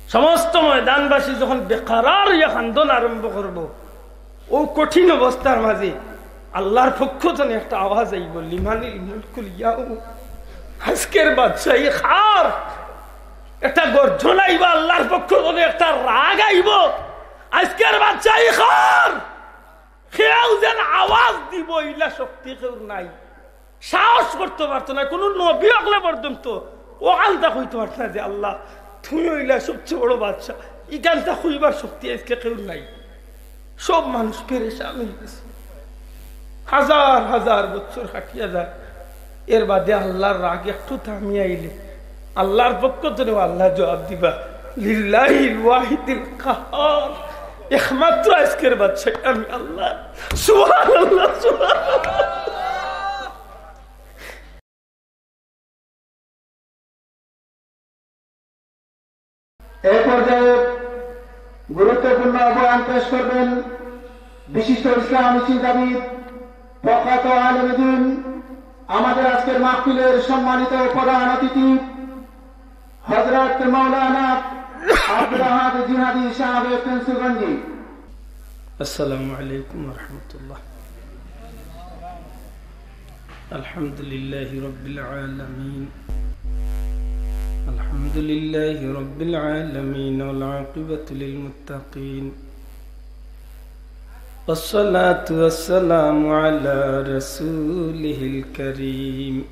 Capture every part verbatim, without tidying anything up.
সমস্ত ময়দানবাসী যখন বেকারার অইয়া কান্দন আরম্ভ করবো, অউ কঠিন অবস্থার মাঝে আল্লাহর পক্ষ থনে একটা আওয়াজ আইবো, "লিমানিল মুলকুল ইয়াউম।" আজকের বাদশাহী কার? একটা গর্জন আইবো, আল্লাহর পক্ষ থনে একটা রাগ আইবো, "আজকের বাদশাহী কার?" কেউ যেন আওয়াজ দিবো, ইলা শক্তি কেউর নাই। সাহস করতো পারতো না, কুনু নবী অকলে পর্যন্ত অখানতা কইতো পারতো না যে, "আল্লাহ, তুমি অইলা সবচেয়ে বড় বাদশা।" ইখানতা কইবার শক্তি আজকে কেউর নাই। সব মানুষ পেরেশান অইগেছে। হাজার হাজার বছর কাটিয়া যায়, এর বাদে আল্লাহর রাগ একটু থামিয়া আইলে আল্লাহর পক্ষ থনে আল্লাহ জবাব দিবা, "লিল্লাহিল ওয়াহিদিল কাহহার।" একমাত্র আজকের বাদশাহ আমি আল্লাহ। সুবহানাল্লাহ, সুবহানাল্লাহ। এই পর্যায়ে গুরুত্বপূর্ণ বয়ান পেশ করবেন বিশিষ্ট ইসলামী চিন্তাবিদ, প্রখ্যাত আলেম দ্বীন, আমাদের আজকের মাহফিলের সম্মানিত প্রধান অতিথি হযরত মাওলানা আব্দুল আহাদ জিহাদি সাহেব ফেঞ্চুগঞ্জি। আসসালামু আলাইকুম ওয়া রাহমাতুল্লাহ। الحمد لله رب العالمين. الحمد لله رب العالمين، والعاقبة للمتقين. والصلاة والسلام على رسوله الكريم.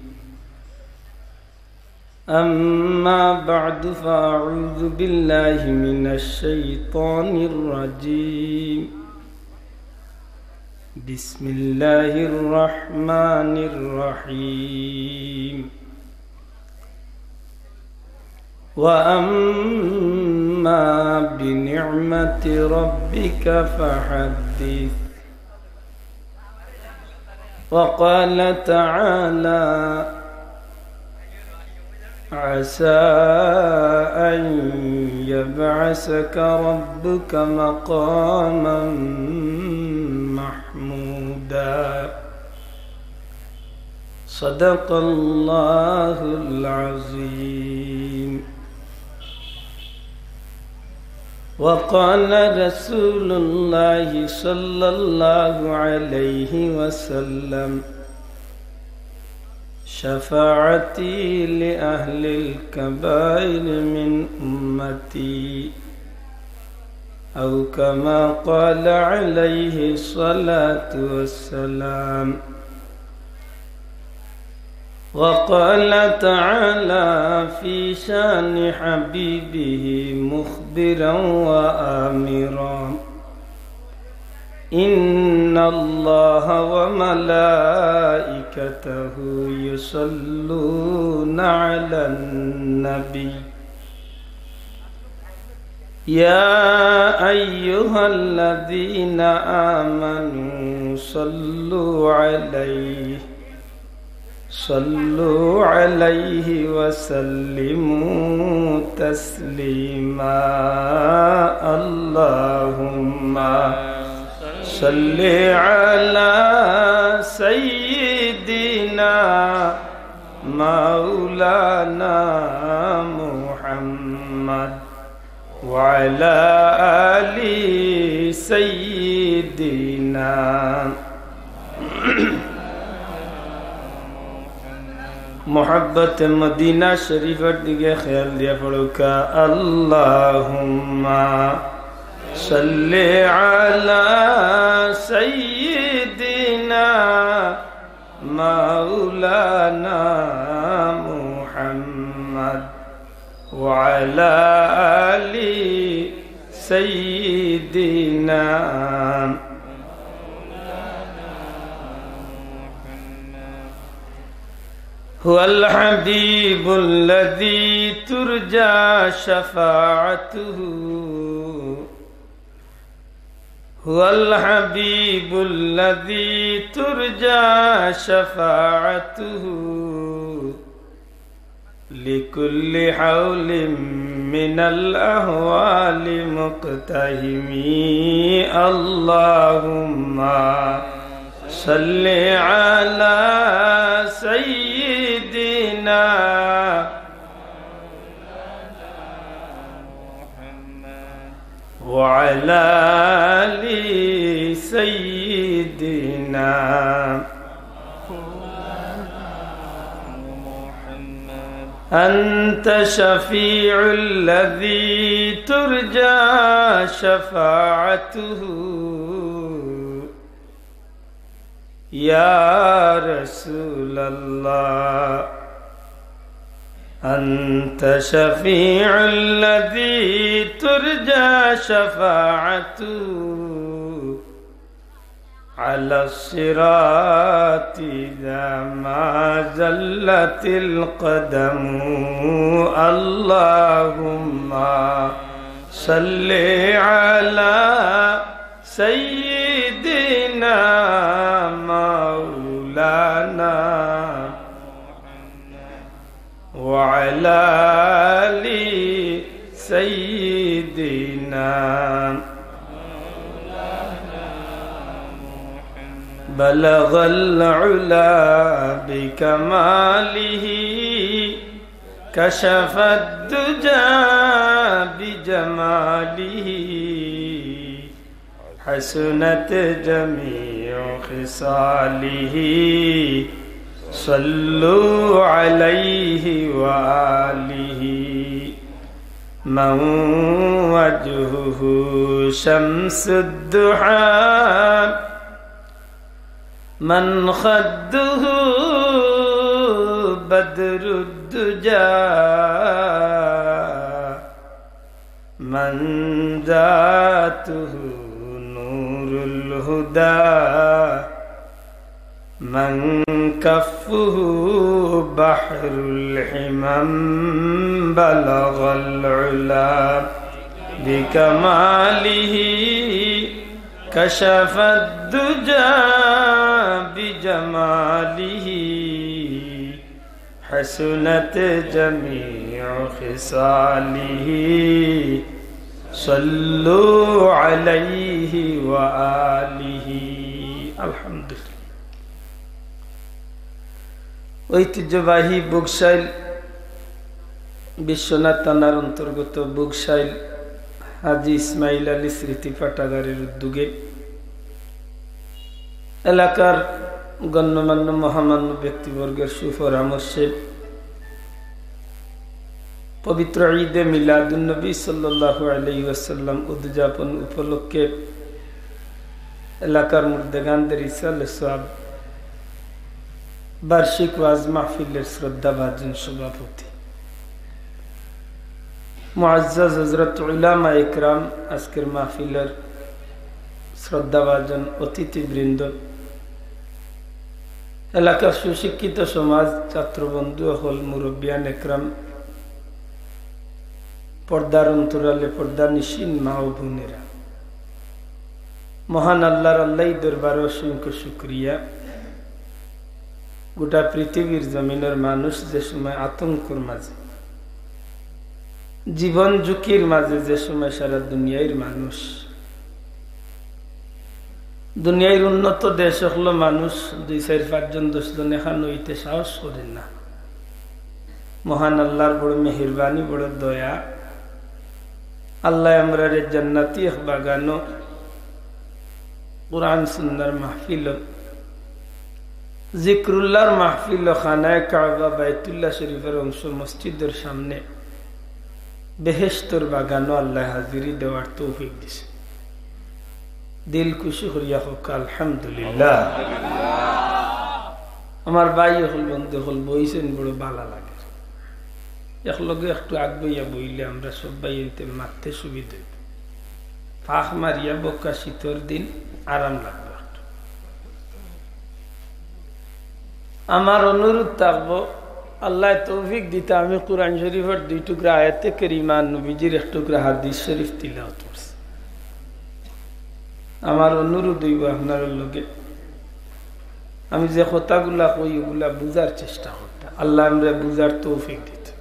أما بعد، فأعوذ بالله من الشيطان الرجيم. بسم الله الرحمن الرحيم. وأما بنعمة ربك فحدث. وقال تعالى: عسى أن يبعثك ربك مقاما محمودا. صدق الله العظيم. وقال رسول الله صلى الله عليه وسلم: شفاعتي لأهل الكبائر من أمتي، أو كما قال عليه الصلاة والسلام. وقال تعالى في شان حبيبه مخبرا وآمرا: إن الله وملائكته يصلون على النبي، يا أيها الذين آمنوا صلوا عليه، صلوا عليه وسلموا تسليما. اللهم صل على سيدنا مولانا محمد وعلى آل سيدنا। محبت مدينة شريفة দিকে খেয়াল দিয়া পড়ুক্কা। اللهم صل على سيدنا مولانا محمد وعلى آل سيدنا. هو الحبيب الذي ترجى شفاعته، هو الحبيب الذي ترجى شفاعته لكل حول من الأهوال مقتحم. اللهم صل على سيدنا وعلى آل سيدنا. أنت شفيع الذي ترجى شفاعته، يا رسول الله. أنت شفيع الذي ترجى شفاعته على الصراط إذا ما زلت القدم. اللهم صل على سيدنا مولانا وعلى آل سيدنا. بلغ العلا بكماله، كشف الدجى بجماله، حسنت جميع خصاله، صلوا عليه وآله. من وجهه شمس الضحى، من خده بدر الدجى، من ذاته نور الهدى، من كفه بحر الحمم، بلغ العلا بكماله، كشف الدجى بجماله، حسنت جميع خصاله، صلوا عليه وآله. الحمد لله. ঐতিহ্যবাহী বুকশাইল বিশ্বনাথ থানার অন্তর্গত বুকশাইল হাজী ইসমাইল আলী স্মৃতি পাঠাগারের উদ্যোগে এলাকার গণ্যমান্য মহামান্য ব্যক্তিবর্গের সুপরামর্শে পবিত্র ঈদে মিলাদুন্নবী সাল্লাল্লাহু আলাইহি ওয়াসাল্লাম উদযাপন উপলক্ষে এলাকার মুর্দেগানদের ইসালে সওয়াব বার্ষিক ওয়াজ মাহফিলের শ্রদ্ধাভাজন সভাপতি মুআজ্জাজ হযরত উলামা একরাম, আজকের মাহফিলের শ্রদ্ধাভাজন অতিথিবৃন্দ, এলাকার সুশিক্ষিত সমাজ, ছাত্রবন্ধু অকল, মুরব্বিয়ান একরাম, পর্দার অন্তরালে পর্দানিশীন মা ও বোনেরা, মহান আল্লাহর আল্লাহি দরবারে অসংখ্য শুকরিয়া। গোটা পৃথিবীর জমিনের মানুষ যে সময় আতঙ্কর মাঝে, জীবন ঝুঁকির মাঝে, যে সময় সারা দুনিয়ার মানুষ, দুনিয়ার উন্নত দেশ অকলো মানুষ দুই, চাইর, পাঁচজন, দশজন এখান অইতে সাহস করের না। মহান আল্লাহর বড় মেহেরবানি, বড় দয়া। আল্লাহ আমরারে জান্নাতি এক বাগানো, কোরআন সুন্নাহর মাহফিলো, জিক্রুল্লাহর মাহফিলো, খানায়ে কাবা, বাইতুল্লাহ শরীফের অংশ, মসজিদর সামনে, বেহেশতর বাগানো আল্লাহ হাজিরি দেওয়ার তৌফিক দিছে। দিল খুশি করিয়া কউক্কা আলহামদুলিল্লাহ। আমার ভাই অকল, বন্ধু অকল বইছইন, বড় ভালা লাগে। একলগে একটু আগ বইয়া বইলে আমরা সব ভাইয়াইন্তে মাততে সুবিধা অইবো। ফাঁক মারিয়া বউক্কা শীতর দিন আরাম লাগবো একটু। আমার অনুরোধ থাকবো, আল্লায় তৌফিক দিতা আমি কোরআন শরীফর দুই টুকরা আয়াতে কারিমা, নবীজির এক টুকরা হাদিস শরীফ তিলাওয়াত করছি। আমার অনুরোধ অইবো আপনারার লগে, আমি যে কথাগুলা কই, ওগুলা বুঝার চেষ্টা করতা। আল্লায় আমরারে বুঝার তৌফিক দিতা,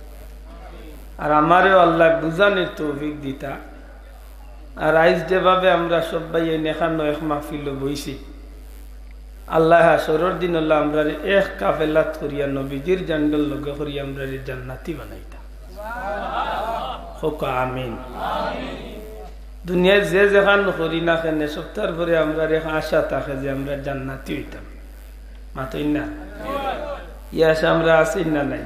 আর আমারেও আল্লায় বুঝানির তৌফিক দিতা। আর আইজ যেভাবে আমরা সব ভাইয়াইন এখানো এক মাহফিলো বইছি, আল্লায় হাশরর দিন আল্লাহ আমরারে এক কাফেলাত করিয়া নবীজির জান্ডার লগে করিয়া আমরারে জান্নাতি বানাইতা। কউক্কা আমিন। দুনিয়ার যে যেখান করি না কেনে, সবতার পরে আমরার এক আশা থাকে যে আমরা জান্নাতি অইতাম। মাতইন না? ই আশা আমরার আছে না নাই?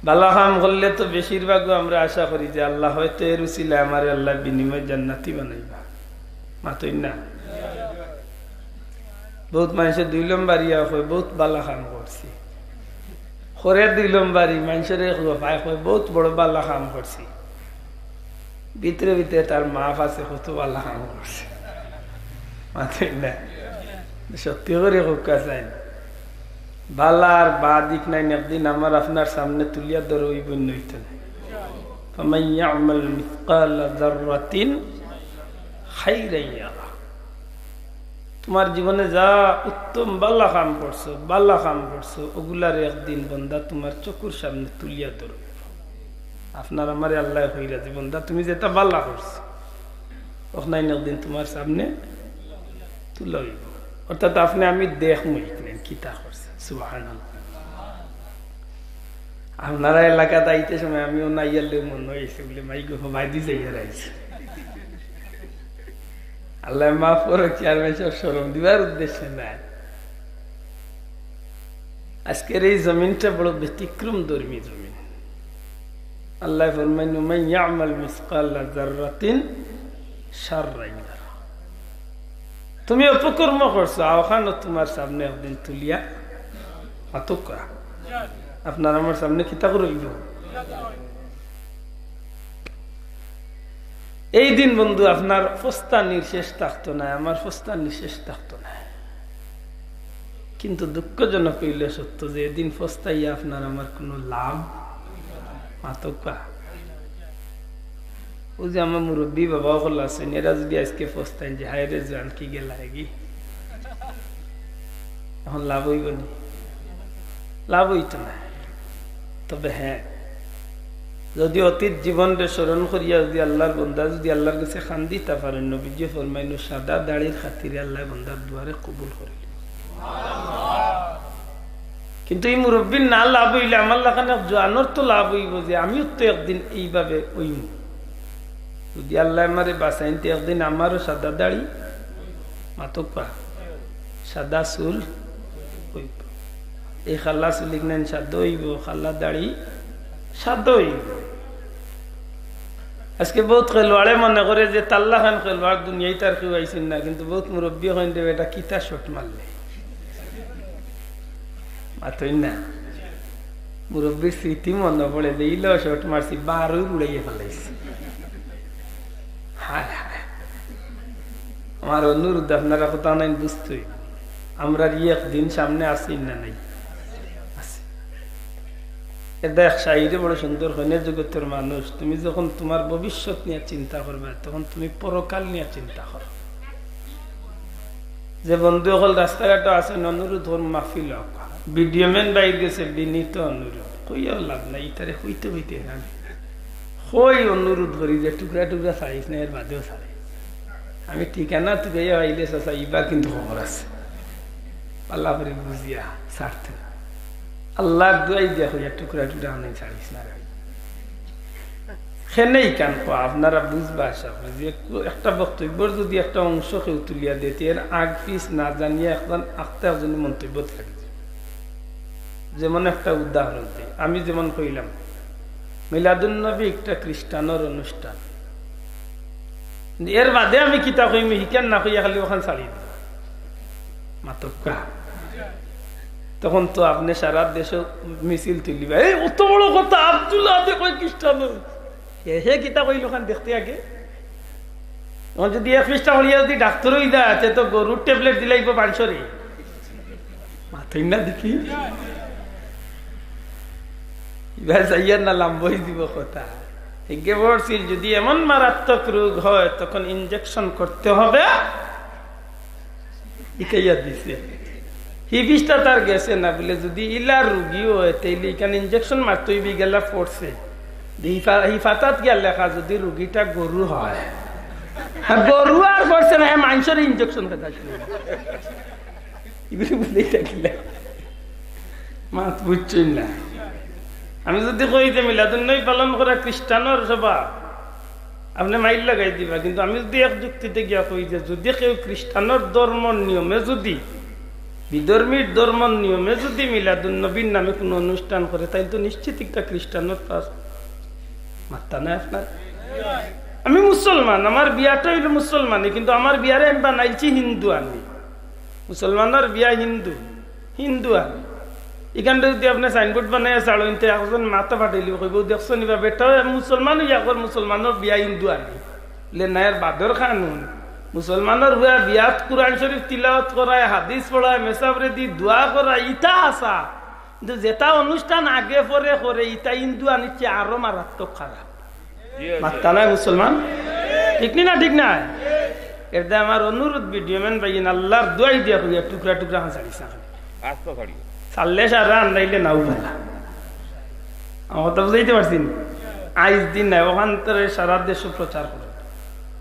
ভালা কাম করলে তো বেশিরভাগউ আমরা আশা করি যে আল্লাহ হয়তো এর উছিলায় আমারে আল্লাহ বিনিময়ে জান্নাতি বানাইবা। মাতইন না? বউত মানষে দুই লম্বারিয়া কয়, বউত ভালা কাম করছি। করে দুই লম্বারি, মানষরে কয়, কয়, বউত বড় ভালা কাম করছি। ভিতরে ভিতরে তার মাফ আছে, কত ভালা কাম করছে। মাতইন না? সত্যি করি কউক্কা চাইন। ভালা আর বাদ ইকনাইন, একদিন আমার আপনার সামনে তুলিয়া ধরা অইবো, নি অইতো না? فمن يعمل مثقال ذرة خيرا يره। তুমার জীবনে যা উত্তম ভালা কাম করছো, ভালা কাম করছো, অগুলারে একদিন বন্দা তুমার চকুর সামনে তুলিয়া ধরো। আপনার আমারে আল্লায় কইরা যে, বন্দা, তুমি যেটা ভালা করছো, অখান একদিন তুমার সামনে তুলা অইবো। অর্থাৎ আপনে আমি দেখমু ইকনাইন কিতা করছে। সুবহানাল্লাহ। আপনারা এলাকাত আইতে সময় আমি অনো আইয়ার লাগি মনো অইছে বুলে, মাই গো, মাই দি যাইয়ার আইছে। আল্লায় মাফ করো, চেয়ারম্যান সাব, শরম দিবার উদ্দেশ্যে নায়। আজকের এই জমিনটা বড় ব্যতিক্রম ধর্মী জমিন। আল্লায় ফরমাইন, "من يعمل مثقال ذرة شرا يره।" তুমি অপকর্ম করছো, অখানও তুমার সামনে একদিন তুলিয়া মাতউক্কা। আপনার আমার সামনে কিতা করি অইবো? এই দিন বন্ধু, আপনার ফস্তানির শেষ থাকতো নায়, আমার ফস্তানির শেষ থাকতো নায়। কিন্তু দুঃখজনক অইলে সত্য যে এদিন ফস্তাইয়া আপনার আমার কুনু লাভ। মাতউক্কা। অউ যে আমার মুরব্বি বাবা অকল আছইন, এরা যুদি আইজকে ফস্তাইন যে, "হায় রে জোয়ান, কি গেলা এগি?" অখন লাভ অইবো নি? লাভ অইতো নায়। তবে হ্যাঁ, যুদি অতীত জীবনরে স্মরণ করিয়া যুদি আল্লার বন্দা যুদি আল্লার গেছে কান্দিতা পারইন, নবীজিয়ে ফরমাইন, সাদা দাড়ির খাতিরে আল্লায় বন্দার দোয়ারে কবুল করিল। কিন্তু ই মুরব্বির না লাভ অইলে আমার লাখান এক জোয়ানর তো লাভ অইবো যে আমিও তো একদিন এইভাবে অইমু। যুদি আল্লায় আমারে বাচাইন তে একদিন আমারও সাদা দাড়ি, মাতউক্কা, সাদা চুল অইবো। এই কালা চুল ইকনাইন সাদা অইবো, কালা দাড়ি সাদা অইবো। আইজকে বউত খেলোয়াড়ে মনে করে যে তার লাখান খেলোয়াড় দুনিয়াত আর কেউ আইছইন না, কিন্তু বউত মুরব্বিয়ে কইন, "রে বেটা, কিতা শট মারলে?" মাতইন না। মুরব্বির স্মৃতি মনো পড়ে যে, "ইলা শট মারছি, বারই উড়াইয়া ফালাইছি।" হায় হায়। আমার অনুরোধ, আপনারা কথা নাই বুঝতই। আমরার ই একদিন সামনে আছে না নাই? আছে। এর এক শাইরে বড় সুন্দর কইন, "জগতর মানুষ, তুমি যখন তুমার ভবিষ্যৎ নিয়া চিন্তা করবায়, তখন তুমি পরকাল নিয়া চিন্তা করো।" যে বন্ধু অকল রাস্তাঘাটো আছইন, অনুরোধ করমু মাফি লউক্কা। ভিডিও ম্যান বাইর গেছে, বিনীত অনুরোধ। কইয়াও লাভ নাই, ইতারে কইতে কইতে না। কই অনুরোধ করি যে টুকরা টুকরা ছাড়িস না, এর বাদেও ছাড়ে। আমি ঠিকানা তুকাইয়া পাইলে চাচা, ইবার কিন্তু খবর আছে। আল্লাহ করে বুঝিয়া ছাড়তে। আল্লার দোয়াই দিয়া কইয়া টুকরা টুকরা আনাই ছাড়িস না রে। কেনে ইখান কওয়া, আপনারা বুঝবা আশা করি যে একটু একটা বক্তব্যর যুদি একটা অংশ কেউ তুলিয়া দেয়, তে এর আগ পিছ না জানিয়া একজন আখতা একজনর মন্তব্য থাকে। যেমন একটা উদাহরণ দেই, আমি যেমন কইলাম, মিলাদুন্নবী একটা খ্রিস্টানর অনুষ্ঠান, কিন্তু এর বাদে আমি কিতা কইমু, হিখান না কইয়া খালি অখান ছাড়ি দিমু। মাতউক্কা। তখন তো আপনে সারা দেশো মিছিল তুলিবা, "এই অত বড় কথা, আব্দুল আহাদে কয় খ্রিস্টান।" হে, হে কিতা কইলো অখান দেখতে আগে। অখন যুদি এক পৃষ্ঠা পড়িয়া যুদি ডাক্তার অই যায়, তে তো গরুর ট্যাবলেট দিলাইবো মানষরে। মাতইন না দেখি। ইবার যাইয়ার না, লাম্বা অই দিবো কথা। হিগে পড়ছিল, যুদি এমন মারাত্মক রোগ হয়, তখন ইনজেকশন করতে হবে। ইকাইয়া দিছে। হি পৃষ্ঠা তার গেছে না বুলে, যুদি ইলা রুগী হয়, তাইলে ইখান ইনজেকশন মারতে অইবো, গেলা পড়ছে। হি ফা-, হি ফাতাত গিয়া লেখা, যুদি রুগীটা গরু হয়। আর গরু আর পড়ছে না, হে মানষরে ইনজেকশন খেতা শুরু। ইগুলি বুঝাইতা কিলা? মাত বুঝছইন না। আমি যুদি কই যে মিলাদুন্নবী পালন করা খ্রিস্টানর স্বভাব, আপনে মাইর লাগাই দিবা, কিন্তু আমি যুদি এক যুক্তিতে গিয়া কই যে যুদি কেউ খ্রিস্টানর ধর্মর নিয়মে যুদি, বিধর্মীর ধর্মর নিয়মে যুদি মিলাদুন নবীর নামে কুনু অনুষ্ঠান করে, তাইলে তো নিশ্চিত একটা খ্রিস্টানর পাশ মাত্তা নাই আপনার। আমি মুসলমান, আমার বিয়াটা অইলো মুসলমানি, কিন্তু আমার বিয়ারে আমি বানাইছি হিন্দু আমি। মুসলমানর বিয়া হিন্দু, হিন্দু আমি। ইখানটা যুদি আপনে সাইনবোর্ড বানাইয়া ছাড়ইন, তে একজন মাথা ফাটাইলিবো, কইবো, "দেখছো নি বা বেটা, মুসলমান অইয়া কর, মুসলমানর বিয়া হিন্দু আমি।" বলে, "না, এর বাদর কানুন। মুসলমানর বিয়া, বিয়াত কুরআন শরীফ তিলাওয়াত করায়, হাদিস পড়ায়, মেসাবরে দি দোয়া করায়, ইতা হাছা। কিন্তু যেটা অনুষ্ঠান আগে পরে করে, ইতা হিন্দু আনিচ্ছে আরো মারাত্মক খারাপ।" মাত্তা নাই মুসলমান, ঠিক নি না? ঠিক না? এর দায় আমার অনুরোধ, ভিডিও ম্যান ভাইন, আল্লাহর দোয়াই দিয়া কইয়া টুকরা টুকরা হান ছাড়িস না। আস্তা ছাড়িও। ছাড়লে সারা, আন্দাইলে নাও ভালা। আমার কথা বুঝাইতে পারছি নি? আইজ দিন নাই, অখানতরে সারা দেশো প্রচার করে।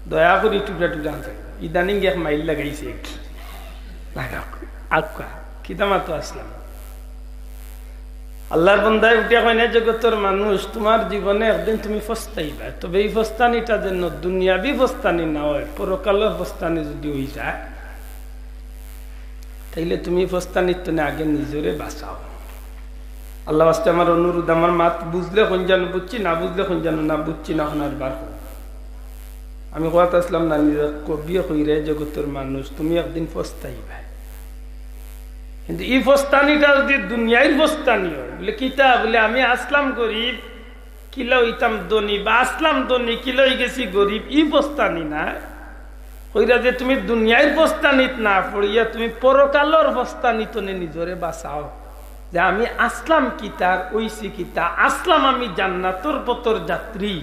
দয়া করি টুকরা টুকরা হান ছাড়িও। ইদানিং এক মাইর লাগাইছে, লাগাও। আক্কা, কিতা মাতো আসলাম। আল্লাহর বন্দায় উঠিয়া কইন, "এ জগতর মানুষ, তুমার জীবনে একদিন তুমি পস্তাইবা, তবে ই পস্তানিটা যেন দুনিয়াবি পস্তানি না অয়, পরকালর পস্তানি যুদি অই যায়, তাইলে তুমি ই পস্তানির তনে আগে নিজরে বাঁচাও।" আল্লাহ ওয়াস্তে আমার অনুরোধ, আমার মাত বুঝলে কইন জানো বুঝছি, না বুঝলে কইন জানো না বুঝছি, না অখন আর বার কও। আমি কওয়াত আসলাম না, নিজে কবিয়ে কইরা, "এ জগতর মানুষ, তুমি একদিন পস্তাইবা।" কিন্তু ই পস্তানিটা যুদি দুনিয়ার পস্তানি অয়, বলে, "কিতা?" বলে, "আমি আসলাম গরিব, কিলা অইতাম ধনী, বা আসলাম ধনী, কিলা অইগেছি গরিব", ই পস্তানি না। কইরা যে তুমি দুনিয়ার পস্তানিত না পড়িয়া তুমি পরকালর পস্তানিত নে নিজরে বাঁচাও। যে আমি আসলাম কিতার, অইছি কিতা, আসলাম আমি জান্নাতর পথর যাত্রী,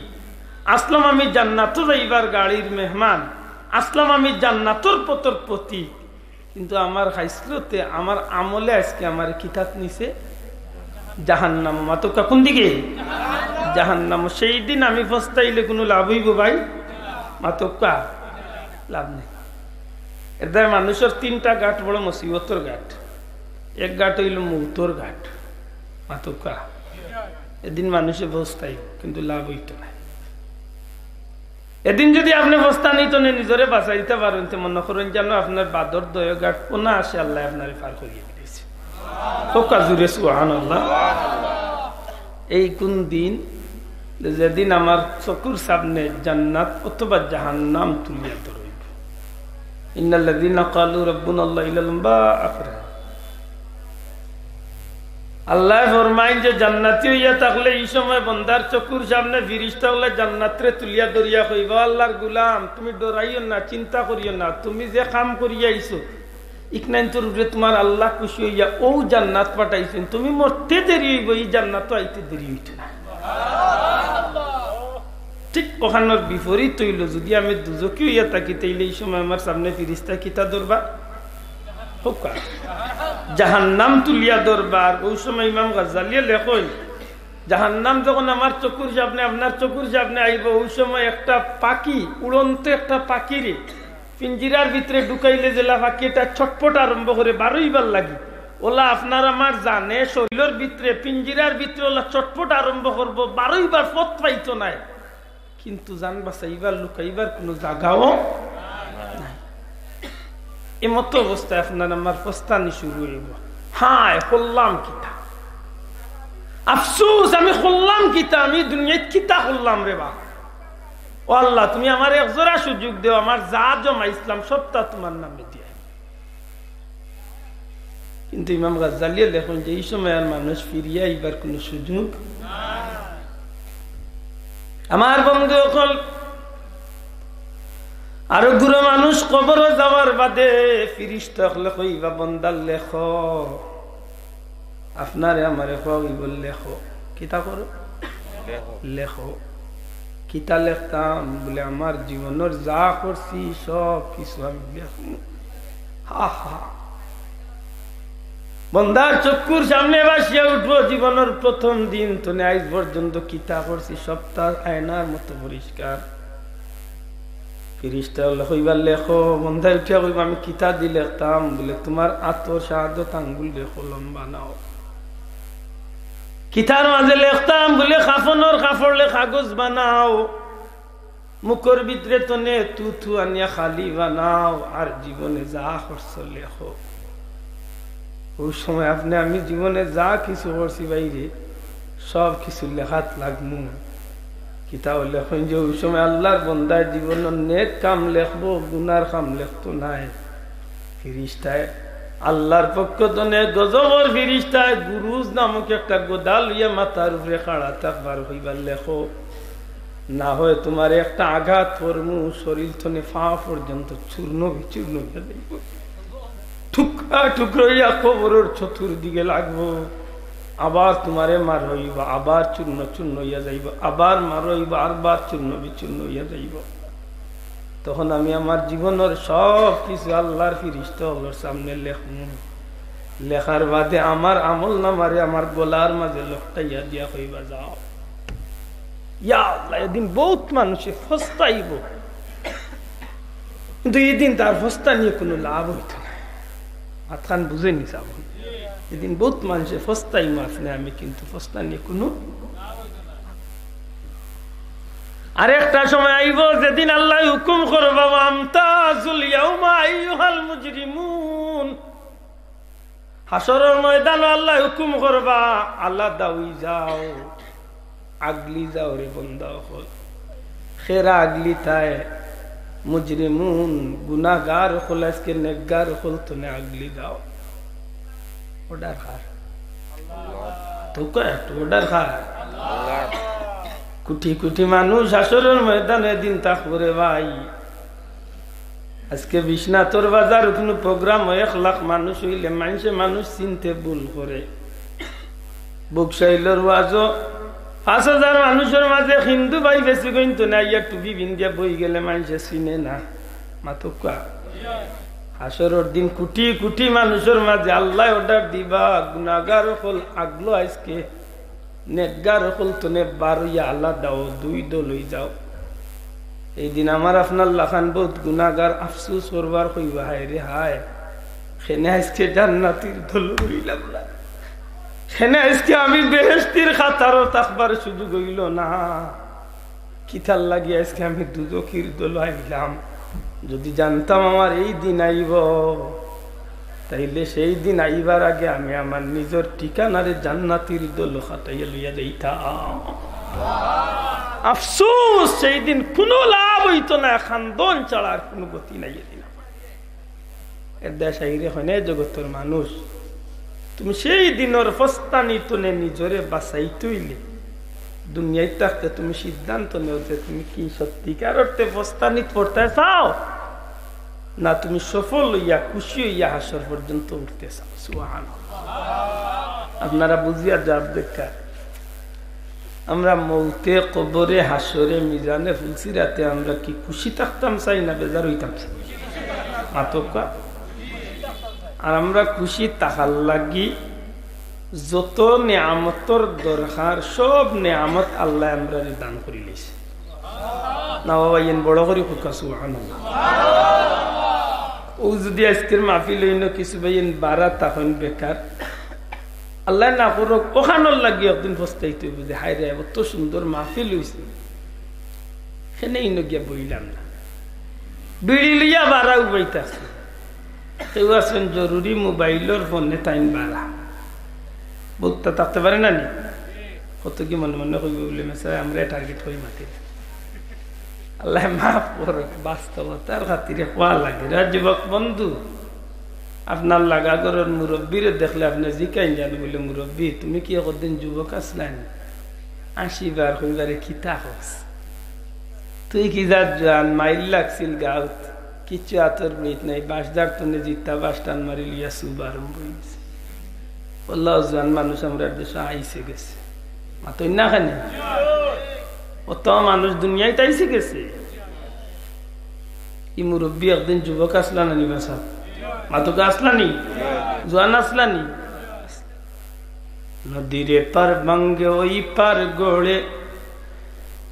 আসলাম আমি জান্নাতো যাইবার গাড়ির মেহমান, আসলাম আমি জান্নাতর পথর পথিক। কিন্তু আমার খাইছলতে, আমার আমলে আইজকে আমারে কিতাত নিছে? জাহান্নামো। মাতউক্কা কুন দিকে? জাহান্নামো। সেই দিন আমি পস্তাইলে কুনু লাভ অইবো ভাই? মাতউক্কা, লাভ নাই। এর দায় মানুষর তিনটা ঘাট বড় মুসিবতর ঘাট। এক ঘাট অইলো মউতর ঘাট। মাতউক্কা, এদিন মানুষে পস্তাইবো, কিন্তু লাভ অইতো নায়। এদিন যুদি আপনে পস্তানিত নে নিজরে বাঁচাইতা পারইন, তে মনো করইন যেন আপনার বাদর দয় ঘাট অনায়াসে আল্লায় আপনারে পার করিয়া দিছে। কউক্কা জুরে সুবহানাল্লাহ। এই কুন দিন? যেদিন আমার চকুর সামনে জান্নাত অথবা জাহান্নাম তুলিয়া ধরইবো। ইন্নাল্লাযীনা ক্বালু রাব্বুনাল্লাহ ইলা লম্বা আখরা। আল্লায় ফরমাইন যে জান্নাতি অইয়া থাকলে ই সময় বন্দার চকুর সামনে ফিরিস্তা অকলে জান্নাতরে তুলিয়া ধরিয়া কইবা, "আল্লাহর গুলাম, তুমি ডরাইও না, চিন্তা করিও না, তুমি যে কাম করিয়া আইছো, ইকনাইন্তর উপরে তুমার আল্লাহ খুশি অইয়া অউ জান্নাত পাঠাইছইন, তুমি মরতে দেরি অইবো, ই জান্নাতো আইতে দেরি অইতো না।" ঠিক অখানর বিপরীত অইলো, যুদি আমি দুজখি অইয়া থাকি, তাইলে ই সময় আমার সামনে ফিরিস্তায় কিতা ধরবা? কউক্কা। জাহান্নাম তুলিয়া ধরবা। আর অউ সময় ইমাম গাজ্জালিয়ে লেখইন, জাহান্নাম যখন আমার চকুর সামনে, আপনার চকুর সামনে আইবো, অউ সময় একটা পাখি, উড়ন্ত একটা পাখিরে পিঞ্জিরার ভিতরে ঢুকাইলে যেলা পাখি এটা ছটফট আরম্ভ করে বারইবার লাগি, অউলা আপনার আমার জানে শরীলর ভিতরে, পিঞ্জিরার ভিতরে অউলা ছটফট আরম্ভ করবো, বারইবার পথ পাইতো নায়। কিন্তু জান বাঁচাইবার, লুকাইবার কুনু জাগাও নাই। এমতো অবস্থায় আপনার আমার পস্তানি শুরু অইবো। হায়, করলাম কিতা? আফসুস, আমি করলাম কিতা? আমি দুনিয়াত কিতা করলাম রে বা? ও আল্লাহ, তুমি আমারে এক জোড়া সুযোগ দেও, আমার যা জমাইছলাম সবতা তুমার নামে দিয়া। কিন্তু ইমাম গাজ্জালিয়ে লেখইন যে ই সময় আর মানুষ ফিরিয়া আইবার কুনু সুযোগ। আমার বন্ধু অকল, আরো গুরু মানুষ কবরো যাওয়ার বাদে ফিরিস্তা অকলে কইবা, "বন্দার লেখো।" আপনারে আমারে কওয়া অইবো, "লেখো।" কিতা করো? লেখো। লেখো। কিতা লেখতাম? বলে, "আমার জীবনর যা করছি সব কিছু আমি লেখমু।" হা হা। বন্দার চক্ষুর সামনে ভাসিয়া উঠবো, জীবনর প্রথম দিন তনে আইজ পর্যন্ত কিতা করছি সবতা আয়নার মতো পরিষ্কার। ফিরিস্তা অকলে কইবা, "লেখো।" বন্দায় উঠিয়া কইবা, "আমি কিতা দি লেখতাম?" বলে, "তুমার আতর শাহাদত আঙ্গুলরে কলম বানাও।" কিতার মাঝে লেখতাম? বলে, "কাফনর কাপড়রে কাগজ বানাও।" মুখর ভিতরে তনে তু তু আনিয়া খালি বানাও, আর জীবনে যা করছো লেখো। অউ সময় আপনে আমি জীবনে যা কিছু করছি ভাইরে, সব কিছু লেখাত লাগমু। কিতাবো লেখইন যে অউ সময় আল্লার বন্দায় জীবনর নেক কাম লেখবো, গুনার কাম লেখতো নায়। ফিরিস্তায়, আল্লার পক্ষ তনে গজবর ফিরিস্তায় গুরুজ নামক একটা গদা লইয়া মাথার উপরে খাড়া থাকবার কইবা, লেখো, না হয় তুমারে একটা আঘাত করমু, শরীর তনে পা পর্যন্ত চূর্ণ বিচূর্ণ অইয়া যাইবো, টুকরা টুকরা অইয়া কবরর চতুর্দিকে লাগবো। আবার তুমারে মারা অইবো, আবার চূর্ণ চূর্ণ অইয়া যাইবো, আবার মারা অইবো, আরবার চূর্ণ বিচূর্ণ অইয়া যাইবো। তখন আমি আমার জীবনর সব কিছু আল্লার ফিরিস্তা অকলর সামনে লেখমু। লেখার বাদে আমার আমল নামারে আমার গলার মাঝে লটকাইয়া দিয়া কইবা, যাও। ইয়া আল্লাহ, এদিন বউত মানষে ফস্তাইবো, কিন্তু ই দিন তার ফস্তানিয়ে কুনু লাভ অইতো নায়। মাতখান বুঝইন নি সাব? এদিন বউত মানষে ফস্তাইমু আপনে আমি, কিন্তু ফস্তানিয়ে কুনু আরেকটা সময় আইবো যেদিন আল্লায় হুকুম করবা, "ওয়ামতাজুল ইয়াউমা আইয়ুহাল মুজরিমুন।" হাশরর ময়দানো আল্লায় হুকুম করবা, "আলাদা অই যাও, আগলি যাও রে বন্দা অকল।" খেরা আগলি তায়, মুজরিমুন, গুনাগার অকল, আজকে নেকগার অকল তনে আগলি যাও। Order কার? তো কয় একটু, order কার? কুটি কুটি মানুষ হাশরর ময়দানো এদিন থাকবো রে ভাই। আজকে বিশ্বনাথর বাজার কুনু program অয়, এক লাখ মানুষ অইলে মানষে মানুষ চিনতে ভুল করে। বকশাইলর ওয়াজো পাঁচ হাজার মানুষর মাঝে হিন্দু ভাই বেশি গইন তো না, ইয়া টুপি বিন্দিয়া বই গেলে মানষে চিনে না। মাতউক্কা। হাশরর দিন কুটি কুটি মানুষর মাঝে আল্লায় order দিবা, গুনাগার অকল আগলো আজকে, নেকগার অকল তনে বার অইয়া আলাদা অও, দুই দল অই যাও। এই দিন আমার আপনার লাখান বউত গুনাগার আফসুস করবার কইবা, হায় রে হায়, কেনে আজকে জান্নাতির দল অইলাম না, কেনে আজকে আমি বেহেশতির কাতারো থাকবার সুযোগ অইলো না। কিতার লাগি আজকে আমি দুজখির দলো আইলাম? যুদি জানতাম আমার এই দিন আইবো, তাইলে সেই দিন আইবার আগে আমি আমার নিজর ঠিকানারে জান্নাতির দলো খাটাইয়া লইয়া যাইতাম। আফসুস, সেই দিন কুনু লাভ অইতো না, কান্দন ছাড়া আর কুনু গতি নাই এদিন। এরদায় শাইরে কইন, এ জগতর মানুষ, তুমি সেই দিনর ফস্তানি তনে নিজরে বাঁচাইতে অইলে দুনিয়াত থাকতে তুমি সিদ্ধান্ত নেও যে তুমি কি সত্যিকার অর্থে ফস্তানিত পড়তায় চাও, না তুমি সফল অইয়া খুশি অইয়া হাশর পর্যন্ত উঠতে চাও। সুবহানাল্লাহ। আপনারা বুঝিয়া জবাব দেউক্কা। আমরা মউতে, কবরে, হাশরে, মিজানে, পুলসিরাতে আমরা কি খুশি থাকতাম চাই না বেজার অইতাম চাই? মাতউক্কা। আর আমরা খুশি থাকার লাগি যত নিয়ামতর দরকার, সব নিয়ামত আল্লায় আমরারে দান করিলিছে। না বাবা, ইন বড় করি কউক্কা সুবহানাল্লাহ। অউ যুদি আজকের মাহফিল অইন কিছু ভাইয়াইন বারা থাকইন বেকার, আল্লায় না করউক, অখানর লাগি একদিন পস্তাইতে অইবো যে, হায় রে, অত সুন্দর মাহফিল অইছে, কেনে ইনো গিয়া বইলাম না। বিড়ি লইয়া বারা উবাইতাছে। কেউ আছইন জরুরি মোবাইলর ফোনে তাইন বারা। বউততা থাকতে পারে না নি? কত কি মনে মনে কইবো বুলে, মেসাবে, আমরারে target করি মাতিরা। আল্লায় মাফ করউক, বাস্তবতার খাতিরে কওয়া লাগে। রে যুবক বন্ধু, আপনার লাগা ঘরর মুরব্বিরে দেখলে আপনে জিকাইন যান বুলে, "মুরব্বি, তুমি কি একদিন যুবক আছলায় নি?" আশিবার কইবা রে, "কিতা কস? তুই কি জাত জোয়ান, মাইল লাগছিল গাউত, কিচ্ছু আতর বইত নাই, বাঁশঝাড় তনে জিত্তা বাঁশ টান মারি লইয়া সুব আরম্ভ অইগেছে।" অলা জোয়ান মানুষ আমরার দেশো আইছে গেছে। মাতইন না কেনে? অত মানুষ দুনিয়াত আইছে গেছে। ই মুরব্বি একদিন যুবক আছলা না নি বাছা? মাতউক্কা, আছলা নি? জোয়ান আছলা নি? নদীর এপার ভাঙ্গে ওই পার গড়ে,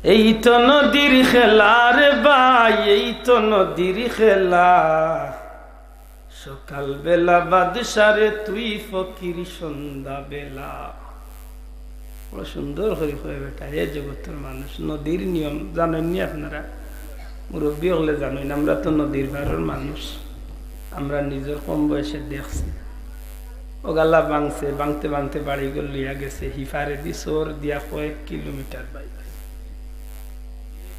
এই তো নদীর খেলা রে ভাই, এই তো নদীর খেলা। সকাল বেলা বাদশা রে তুই ফকির সন্ধ্যা বেলা। বড় সুন্দর করি কয় বেটা, এ জগতর মানুষ, নদীর নিয়ম জানইন নি আপনারা? মুরব্বী অকলে জানইন, আমরা তো নদীর পারর মানুষ, আমরা নিজর কম বয়সে দেখছি। অউ গালা ভাঙছে, ভাঙতে ভাঙতে বাড়িঘর লইয়া গেছে, হিফারেদি চর দিয়া কয়েক কিলোমিটার বাইরে।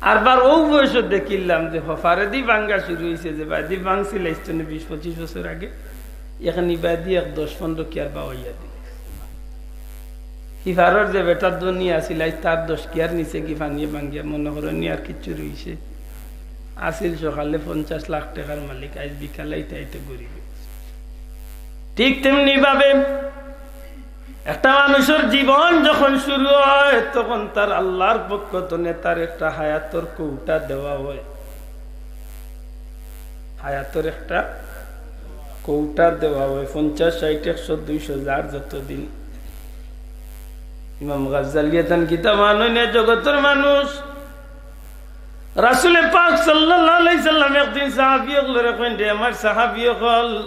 আর বার অউ বয়সো দেখিলাম যে হফারেদি ভাঙ্গা শুরু অইছে, যে বায়দি ভাঙছিল ইস্তনে বিশ পঁচিশ বছর আগে, এখন ইবায়দি এক দশ পনেরো কিয়ার বাওয়াইয়া দিল। হিফারর যে বেটার ধনী আছিল, আইজ তার দশ কিয়ার নিচে কি পানিয়ে ভাঙ্গিয়া মনে করইন নি আর কিচ্ছু রইছে। আছিল সকালে পঞ্চাশ লাখ টেকার মালিক, আইজ বিকালে আইতে আইতে গরিব। ঠিক তেমনি ভাবে একটা মানুষর জীবন যখন শুরু হয়, তখন তার আল্লাহর পক্ষ তনে তার একটা হায়াতর কৌটা দেওয়া হয়। হায়াতর একটা কৌটা দেওয়া হয়, পঞ্চাশ, ষাইট, একশো, দুইশো, যার যতদিন। ইমাম গাজ্জালিয়ে তান কিতাব আনইন, এ জগতর মানুষ। রাসুলে পাক সাল্লাল্লাহু আলাইহি সাল্লাম একদিন সাহাবী অকলরে কইন, "রে আমার সাহাবী অকল,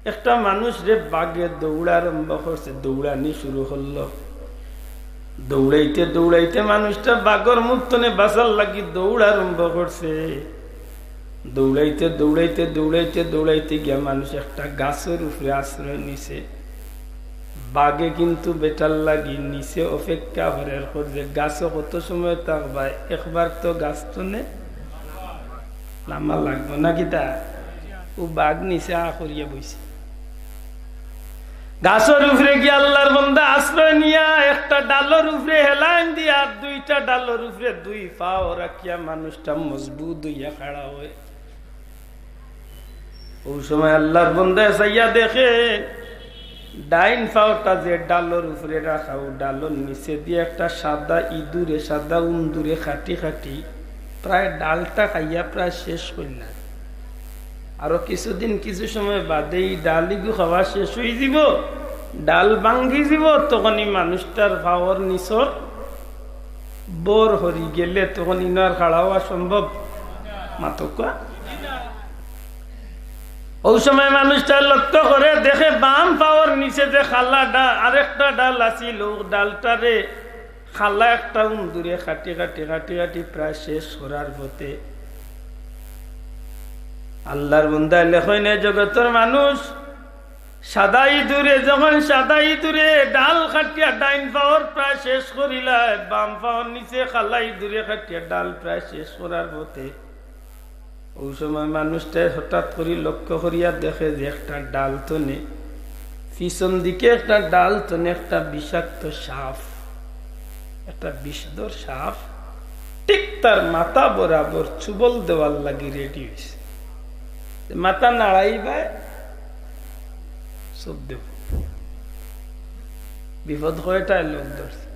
একটা মানুষরে বাঘে দৌড়া আরম্ভ করছে, দৌড়ানি শুরু করলো। দৌড়াইতে দৌড়াইতে মানুষটা বাঘর মুখ তনে বাঁচার লাগি দৌড় আরম্ভ করছে। দৌড়াইতে দৌড়াইতে দৌড়াইতে দৌড়াইতে গিয়া মানুষ একটা গাছর উপরে আশ্রয় নিছে। বাঘে কিন্তু বেটার লাগি নিচে অপেক্ষা করের, কর যে গাছো কত সময় থাকবায়, একবার তো গাছ তনে নামা লাগবো না কিতা?" অউ বাঘ নিচে আ করিয়া বইছে। গাছর উপরে গিয়া আল্লাহর বন্দা আশ্রয় নিয়া একটা ডালর উপরে হেলান দিয়া আর দুইটা ডালর উপরে দুই পাও রাখিয়া মানুষটা মজবুত অইয়া খাড়া হয়। অউ সময় আল্লাহর বন্দায় চাইয়া দেখে, ডাইন পাওটা যে ডালর উপরে রাখা, অউ ডালর নিচে দিয়া একটা সাদা ইঁদুরে, সাদা উন্দুরে খাটি খাটি প্রায় ডালটা খাইয়া প্রায় শেষ করিলায়। আরো কিছুদিন, কিছু সময় বাদে ই ডাল ইগু খাওয়া শেষ অইযিবো, ডাল ভাঙ্গি যিবো, তখন ই মানুষটার পাওর নিচর বর হরি গেলে তখন ইনো আর খাড়া অওয়া সম্ভব? মাতউক্কা। অউ সময় মানুষটা লক্ষ্য করে দেখে বাম পাওর নিচে যে খালা ডা-, আরেকটা ডাল আছিল, অউ ডালটারে খালা একটা উন্দুরে খাটি খাটি খাটি খাটি প্রায় শেষ করার পথে। আল্লাহর বন্দায় লেখইন, এ জগতর মানুষ, সাদা ইঁদুরে যখন সাদা ইঁদুরে ডাল খাটিয়া ডাইন পাওর প্রায় শেষ করিলায়, বাম পাওর নিচে খালা ইঁদুরে খাটিয়া ডাল প্রায় শেষ করার পথে, অউ সময় মানুষটায় হঠাৎ করি লক্ষ্য করিয়া দেখে যে একটা ডাল তনে, পিছন দিকে একটা ডাল তনে একটা বিষাক্ত সাপ, একটা বিষধর সাপ ঠিক তার মাথা বরাবর চুবল দেওয়ার লাগি রেডি অইছে। তে মাথা নাড়াইবায়, চুব দেবো। বিপদ কয়টায় লোক ধরছে?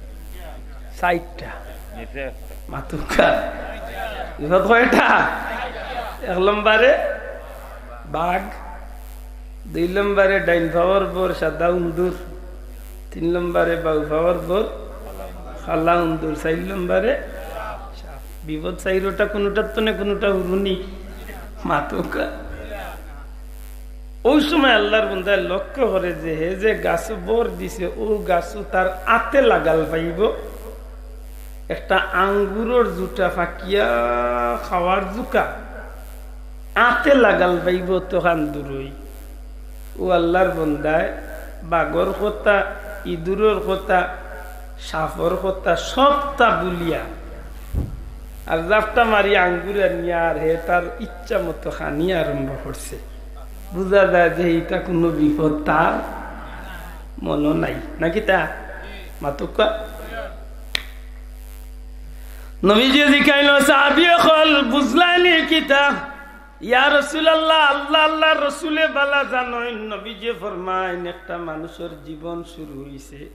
চাইরটা। মাতউক্কা। বিপদ কয়টা? এক নম্বরে বাঘ, দুই নম্বরে ডাইন পাওর বর সাদা উন্দুর, তিন নম্বরে বাউ পাওর বর খালা উন্দুর, চাইর নম্বরে সাপ। বিপদ চাইরোটা কুনুটার তনে কুনুটা হুরুনি। মাতউক্কা। অউ সময় আল্লাহর বন্দায় লক্ষ্য করে যে হে যে গাছো বর দিছে, অউ গাছো তার আতে লাগাল পাইবো একটা আঙ্গুরর জুটা ফাকিয়া খাওয়ার জুকা, আতে লাগাল পাইবো তখান দূরই। অউ আল্লাহর বন্দায় বাঘর কথা, ইঁদুরর কথা, সাপর কথা সবটা ভুলিয়া আর জাপটা মারি আঙ্গুর আনিয়া আর হে তার ইচ্ছা মতো খানি আরম্ভ করছে। বুঝা যায় যে ইটা কুনু বিপদ তার মনো নাই, না কিতা? মাতউক্কা। নবীজিয়ে জিকাইন, সাহাবী অকল, বুঝলায়নি কিতা? ইয়া রাসূলুল্লাহ, আল্লাহ, আল্লাহর রসুলে ভালা জানইন। নবীজিয়ে ফরমাইন, একটা মানুষর জীবন শুরু অইছে,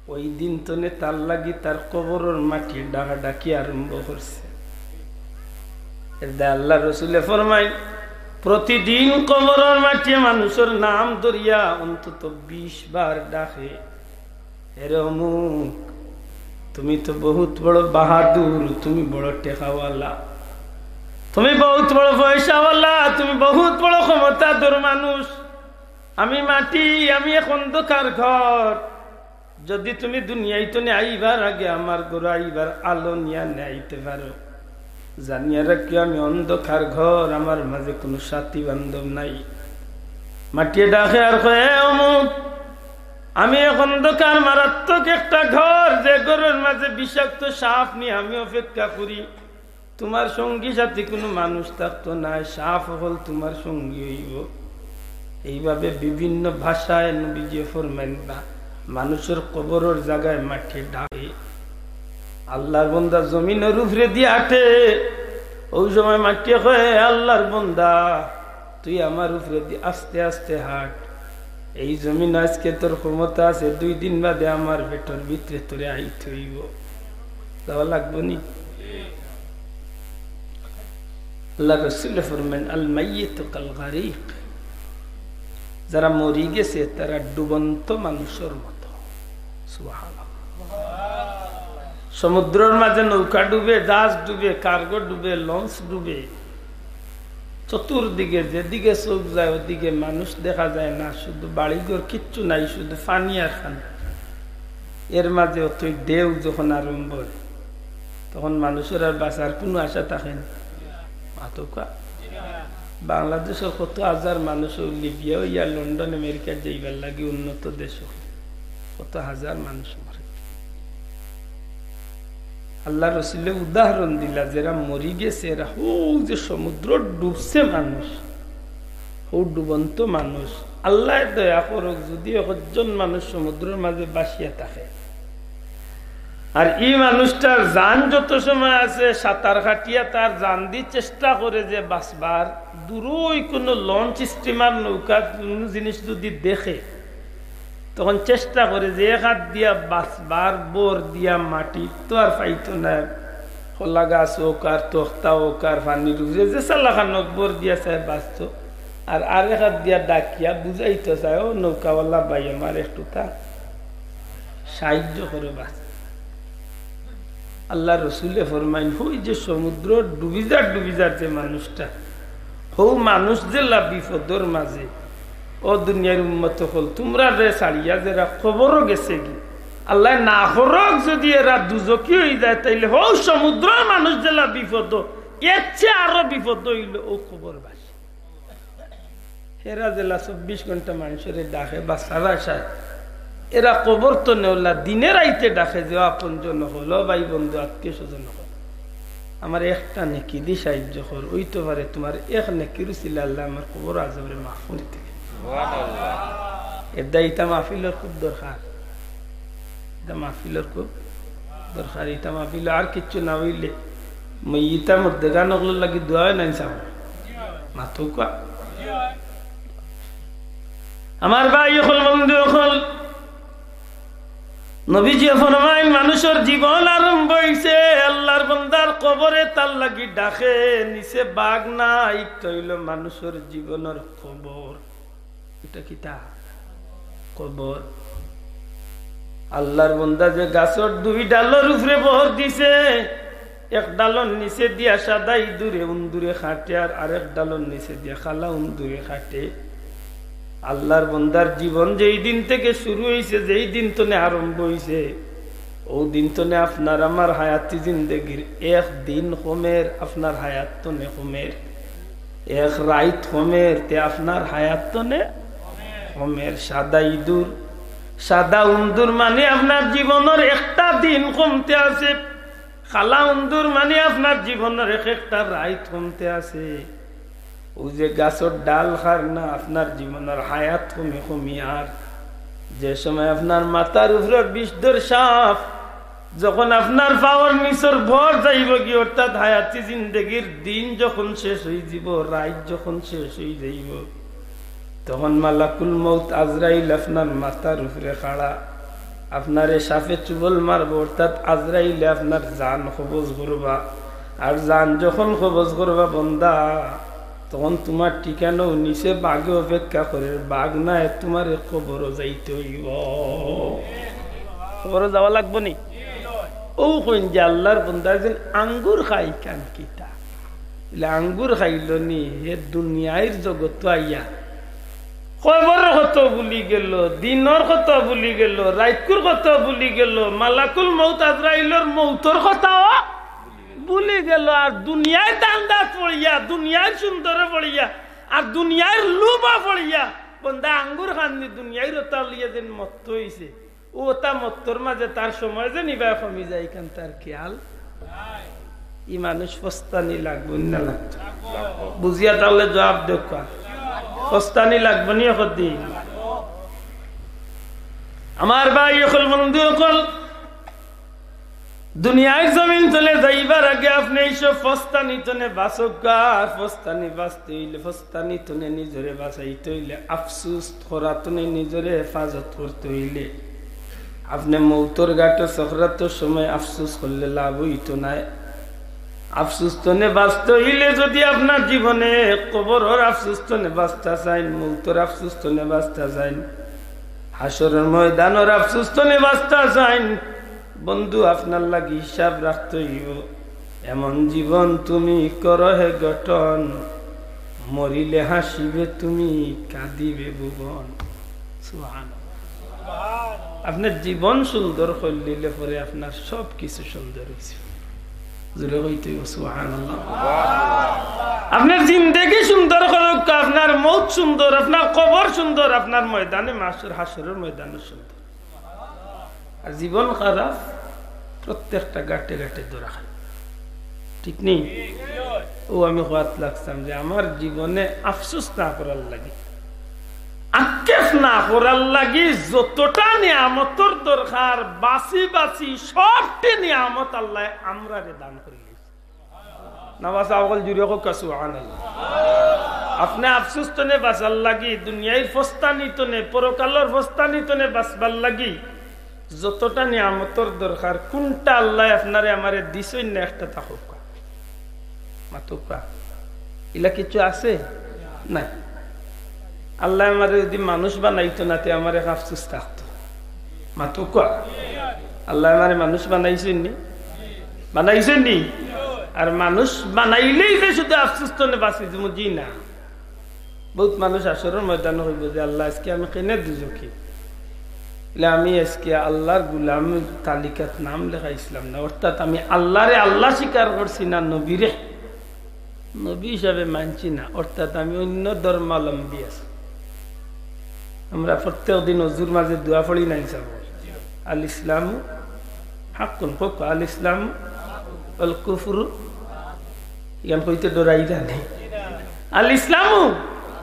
অউ দিন তনে তার লাগি তার কবরর মাটি ডাকাডাকি আরম্ভ করছে। এরদায় আল্লাহর রসুলে ফরমাইন, প্রতিদিন কবরর মাটিয়ে মানুষর নাম ধরিয়া অন্তত বিশ বার ডাকে, "এরে অমুক, তুমি তো বহুত বড় বাহাদুর, তুমি বড় টেকাওয়ালা, তুমি বহুত বড় পয়সাওয়ালা, তুমি বহুত বড় ক্ষমতাধর মানুষ। আমি মাটি, আমি এক অন্ধকার ঘর। যদি তুমি দুনিয়াইত নে আইবার আগে আমার ঘরো আইবার আলো নিয়া নে আইতে পারো, জানিয়া রাখিও, আমি অন্ধকার ঘর, আমার মাঝে কুনু সাথী বান্ধব নাই। মাটিয়ে ডাকে আর কয়, "এ অমুক, আমি এক অন্ধকার মারাত্মক একটা ঘর, যে ঘরর মাঝে বিষাক্ত সাপ নিয়া আমি অপেক্ষা করি। তুমার সঙ্গী সাথী কুনু মানুষ থাকতো নায়, সাপ অকল তুমার সঙ্গী অইবো।" এইভাবে বিভিন্ন ভাষায় নবীজিয়ে ফরমাইন বা মানুষর কবরর জাগায় মাটিয়ে ডাকে। আল্লার বন্দা জমিনর উপরেদি আটে, অউ সময় মাটিয়ে কয়, "এ আল্লার বন্দা, তুই আমার উপরেদি আস্তে আস্তে হাট। এই জমিন আজকে তোর ক্ষমতা আছে, দুই দিন বাদে আমার পেটর ভিতরে তোরে আইতে অইবো।" যাওয়া লাগবো নি? আল্লার রসুলে ফরমাইন, "আল মাইয়িতু কাল গারিক।" যারা মরি গেছে, তারা ডুবন্ত মানুষর মতো। সুবহানাল্লাহ। সমুদ্রর মাঝে নৌকা ডুবে, জাহাজ ডুবে, কার্গো ডুবে, লঞ্চ ডুবে, চতুর্দিকে যেদিকে চোখ যায়, ওদিকে মানুষ দেখা যায় না, শুধু বাড়িঘর কিচ্ছু নাই, শুধু পানি আর পানি। এর মাঝে অতই ঢেউ যখন আরম্ভ অয়, তখন মানুষর আর বাঁচার কুনু আশা থাকে না। মাতউক্কা। বাংলাদেশর কত হাজার মানুষ অউ লিবিয়া অইয়া লন্ডন, আমেরিকা যাইবার লাগি উন্নত দেশো কত হাজার মানুষ মরে। আল্লার রসুলে উদাহরণ দিলা, যেরা মরি গেছে, এরা হউ যে সমুদ্র ডুবছে মানুষ, হউ ডুবন্ত মানুষ। আল্লায় দয়া করউক, যুদি একজন মানুষ সমুদ্রর মাঝে ভাসিয়া থাকে, আর ই মানুষটার জান যত সময় আছে, সাঁতার কাটিয়া তার জান দি চেষ্টা করে যে বাঁচবার, দূরই কুনু লঞ্চ, স্টিমার, নৌকা, কুনু জিনিস যুদি দেখে, তখন চেষ্টা করে যে এক হাত দিয়া বাঁচবার, ভর দিয়া মাটি তো আর পাইতো না। কলা গাছ অউক আর তক্তা অউক আর পানির উপরে যে চালাখান অউক, ভর দিয়া চায় বাঁচতো। আর আরেক হাত দিয়া ডাকিয়া বুঝাইতো চায়, "ও নৌকাওয়ালা ভাই আমার, একটু তা সাহায্য করো বাঁচ।" আল্লার রসুলে ফরমাইন, হউ যে সমুদ্র ডুবিজার ডুবিজার যে মানুষটা, হউ মানুষ যেলা বিপদর মাঝে, ও দুনিয়ার উম্মত অকল, তুমরারে ছাড়িয়া যেরা কবরো গেছেগি, আল্লায় না করউক যুদি এরা দুজখি অইযায়, তাইলে হউ সমুদ্রর মানুষ যেলা বিপদ, এর চেয়ে আরো বিপদ অইলো অউ কবরবাসী। এরা যেলা চব্বিশ ঘন্টা মানুষরে ডাকে বাঁচার আশায়, এরা কবর তনে অলা দিনে রাইতে ডাকে যে, "ও আপনজন অকল, ও ভাই বন্ধু, আত্মীয় স্বজন অকল, আমার একটা নেকি দি সাহায্য কর, অইতো পারে তুমার এক নেকির উছিলায় আল্লায় আমার কবর আজাবরে মাফ করি দিবে।" এর দায় ইতা মাহফিলর খুব দরকার। ইতা মাহফিলর খুব দরকার। ইতা মাহফিল আর কিচ্ছু না অইলে মইয়িতা মুর্দেগান অকলর লাগি দোয়া অয় না ইনশাআল্লাহ? মাতউক্কা। আমার ভাই অকল, বন্ধু অকল, নবীজিয়ে ফরমাইন, মানুষর জীবন আরম্ভ অইছে, আল্লার বন্দার কবরে তার লাগি ডাকে, নিচে বাগ নাই, ইটা অইলো মানুষর জীবনর কবর। ইটা কিতা? কবর। আল্লার বন্দা যে গাছর দুই ডালর উপরে ভর দিছে, এক ডালর নিচে দিয়া সাদা ইঁদুরে, উন্দুরে খাটে, আর আরেক ডালর নিচে দিয়া কালা উন্দুরে খাটে। আল্লার বন্দার জীবন যেই দিন থেকে শুরু অইছে, যেই দিন তনে আরম্ভ অইছে, অউ দিন তনে আপনার আমার হায়াতি জিন্দেগির এক দিন কমের, আপনার হায়াত তনে কমের। এক রাইত কমের, তে আপনার হায়াত তনে কমের। সাদা ইঁদুর, সাদা উন্দুর মানে আপনার জীবনর একটা দিন কমতে আছে। কালা উন্দুর মানে আপনার জীবনর এক একটা রাইত কমতে আছে। অউ যে গাছর ডাল খার না, আপনার জীবনর হায়াত কমি কমি আর যে সময় আপনার মাথার উপরে বিষধর সাপ, যখন আপনার পাওর নিচর ভর যাইবোগি, অর্থাৎ হায়াতি জিন্দেগির দিন যখন শেষ অইযিবো, রাইত যখন শেষ অইযাইবো, তখন মালাকুল মউত আজরাইল আপনার মাথার উপরে খাড়া, আপনারে সাপে চুবল মারবো, অর্থাৎ আজরাইলে আপনার জান কবজ করবা। আর জান যখন কবজ করবা বন্দা, তখন তুমার ঠিকানাও নিচে বাঘে অপেক্ষা করের, বাঘ নায়, তুমারে কবরো যাইতে অইবো। কবরো যাওয়া লাগবো নি? অউ কইন যে আল্লার বন্দা একজন আঙ্গুর খাই কান কিতা? বলে, আঙ্গুর খাইলো নি, হে দুনিয়ার জগতো আইয়া কবরর কথা ভুলি গেল, দিনর কথা ভুলি গেল, রাইতকুর কথা ভুলি গেল, মালাকুল মউত আজরাইলর মউতর কথাও ভুলি গেল। আর দুনিয়ার ধান্দাত পড়িয়া, দুনিয়ার সুন্দরে পড়িয়া, আর দুনিয়ার লোভো পড়িয়া বন্দা আঙ্গুর খান নি দুনিয়ার অতা লইয়া যেন মত্ত অইছে। অতা মত্তর মাঝে তার সময় যে নিবা কমি যায়, ইখান তার খেয়াল। ই মানুষ ফস্তানি লাগবো না লাগতো? বুঝিয়া তাইলে জবাব দেউক্কা। ফস্তানি লাগবো নি অখন দিন? আমার ভাই অকল, বন্ধু অকল, দুনিয়ার জমিন তনে যাইবার আগে আপনে ই সব ফস্তানি তনে বাচউক্কা। আর ফস্তানি বাচতে অইলে, ফস্তানি তনে নিজরে বাচাইতে অইলে, আফসুস করা তনে নিজরে হেফাজত করতে অইলে, আপনে মউতর ঘাটো সকরাতর সময় আফসুস করলে লাভ অইতো নায়। আফসুস তনে বাচতে অইলে যুদি আপনার জীবনে কবরর আফসুস তনে বাচতা চাইন, মউতর আফসুস তনে বাচতা চাইন, হাশরর ময়দানর আফসুস তনে বাচতা চাইন, বন্ধু, আপনার লাগি হিসাব রাখতে অইবো। এমন জীবন তুমি করো হে গঠন, মরিলে হাসিবে তুমি, কাঁদিবে ভুবন। সুবহানাল্লাহ। আপনার জীবন সুন্দর করিলিলে পরে আপনার সব কিছু সুন্দর অইছে। জোরে কইতে অইবো, সুবহানাল্লাহ। আপনার জিন্দেগি সুন্দর করউক্কা, আপনার মউত সুন্দর, আপনার কবর সুন্দর, আপনার ময়দানে মাশর, হাশরর ময়দানও সুন্দর। আর জীবন খারাপ, প্রত্যেকটা ঘাটে ঘাটে ধরা খায়। ঠিক নি? অউ আমি কওয়াত লাগছিলাম যে আমার জীবনে আফসুস না করার লাগি, আক্ষেপ না করার লাগি যতটা নিয়ামতর দরকার, বাছি বাছি সবটি নিয়ামত আল্লায় আমরারে দান করিলিছে। না বাচা অকল জুরে কউক্কা সুবহানাল্লাহ। আপনে আফসুস তনে বাচার লাগি, দুনিয়ার ফস্তানি তনে, পরকালর ফস্তানি তনে বাচবার লাগি যতটা নিয়ামতর দরকার, কুনটা আল্লায় আপনারে আমারে দিছইন না একটা তা কউক্কা। মাতউক্কা। ইলা কিছু আছে? নাই। আল্লায় আমারে যুদি মানুষ বানাইতো না, তে আমার এক আফসুস থাকতো। মাতউক্কা। আল্লায় আমারে মানুষ বানাইছইন নি? বানাইছইন নি? আর মানুষ বানাইলেই যে শুধু আফসুস তনে বাচি যিমু, জি না। বউত মানুষ হাশরর ময়দানো কইবো যে, "আল্লাহ, আইজকে আমি কেনে দুজখি?" বলে, "আমি আইজকে আল্লাহর গুলাম তালিকাত নাম লেখাইছলাম না, অর্থাৎ আমি আল্লাহরে আল্লাহ স্বীকার করছি না, নবীরে নবী হিসাবে মানছি না, অর্থাৎ আমি অইন্য ধর্মাবলম্বী আছি।" আমরা প্রত্যেক দিন অজুর মাঝে দোয়া পড়ি না, ইনশাআল্লাহ, "আল ইসলামু হাক্কুন", কউক্কা, "আল ইসলামু ওয়াল কুফরু", ইয়ান কইতে ডরাই জানে। "আল ইসলামু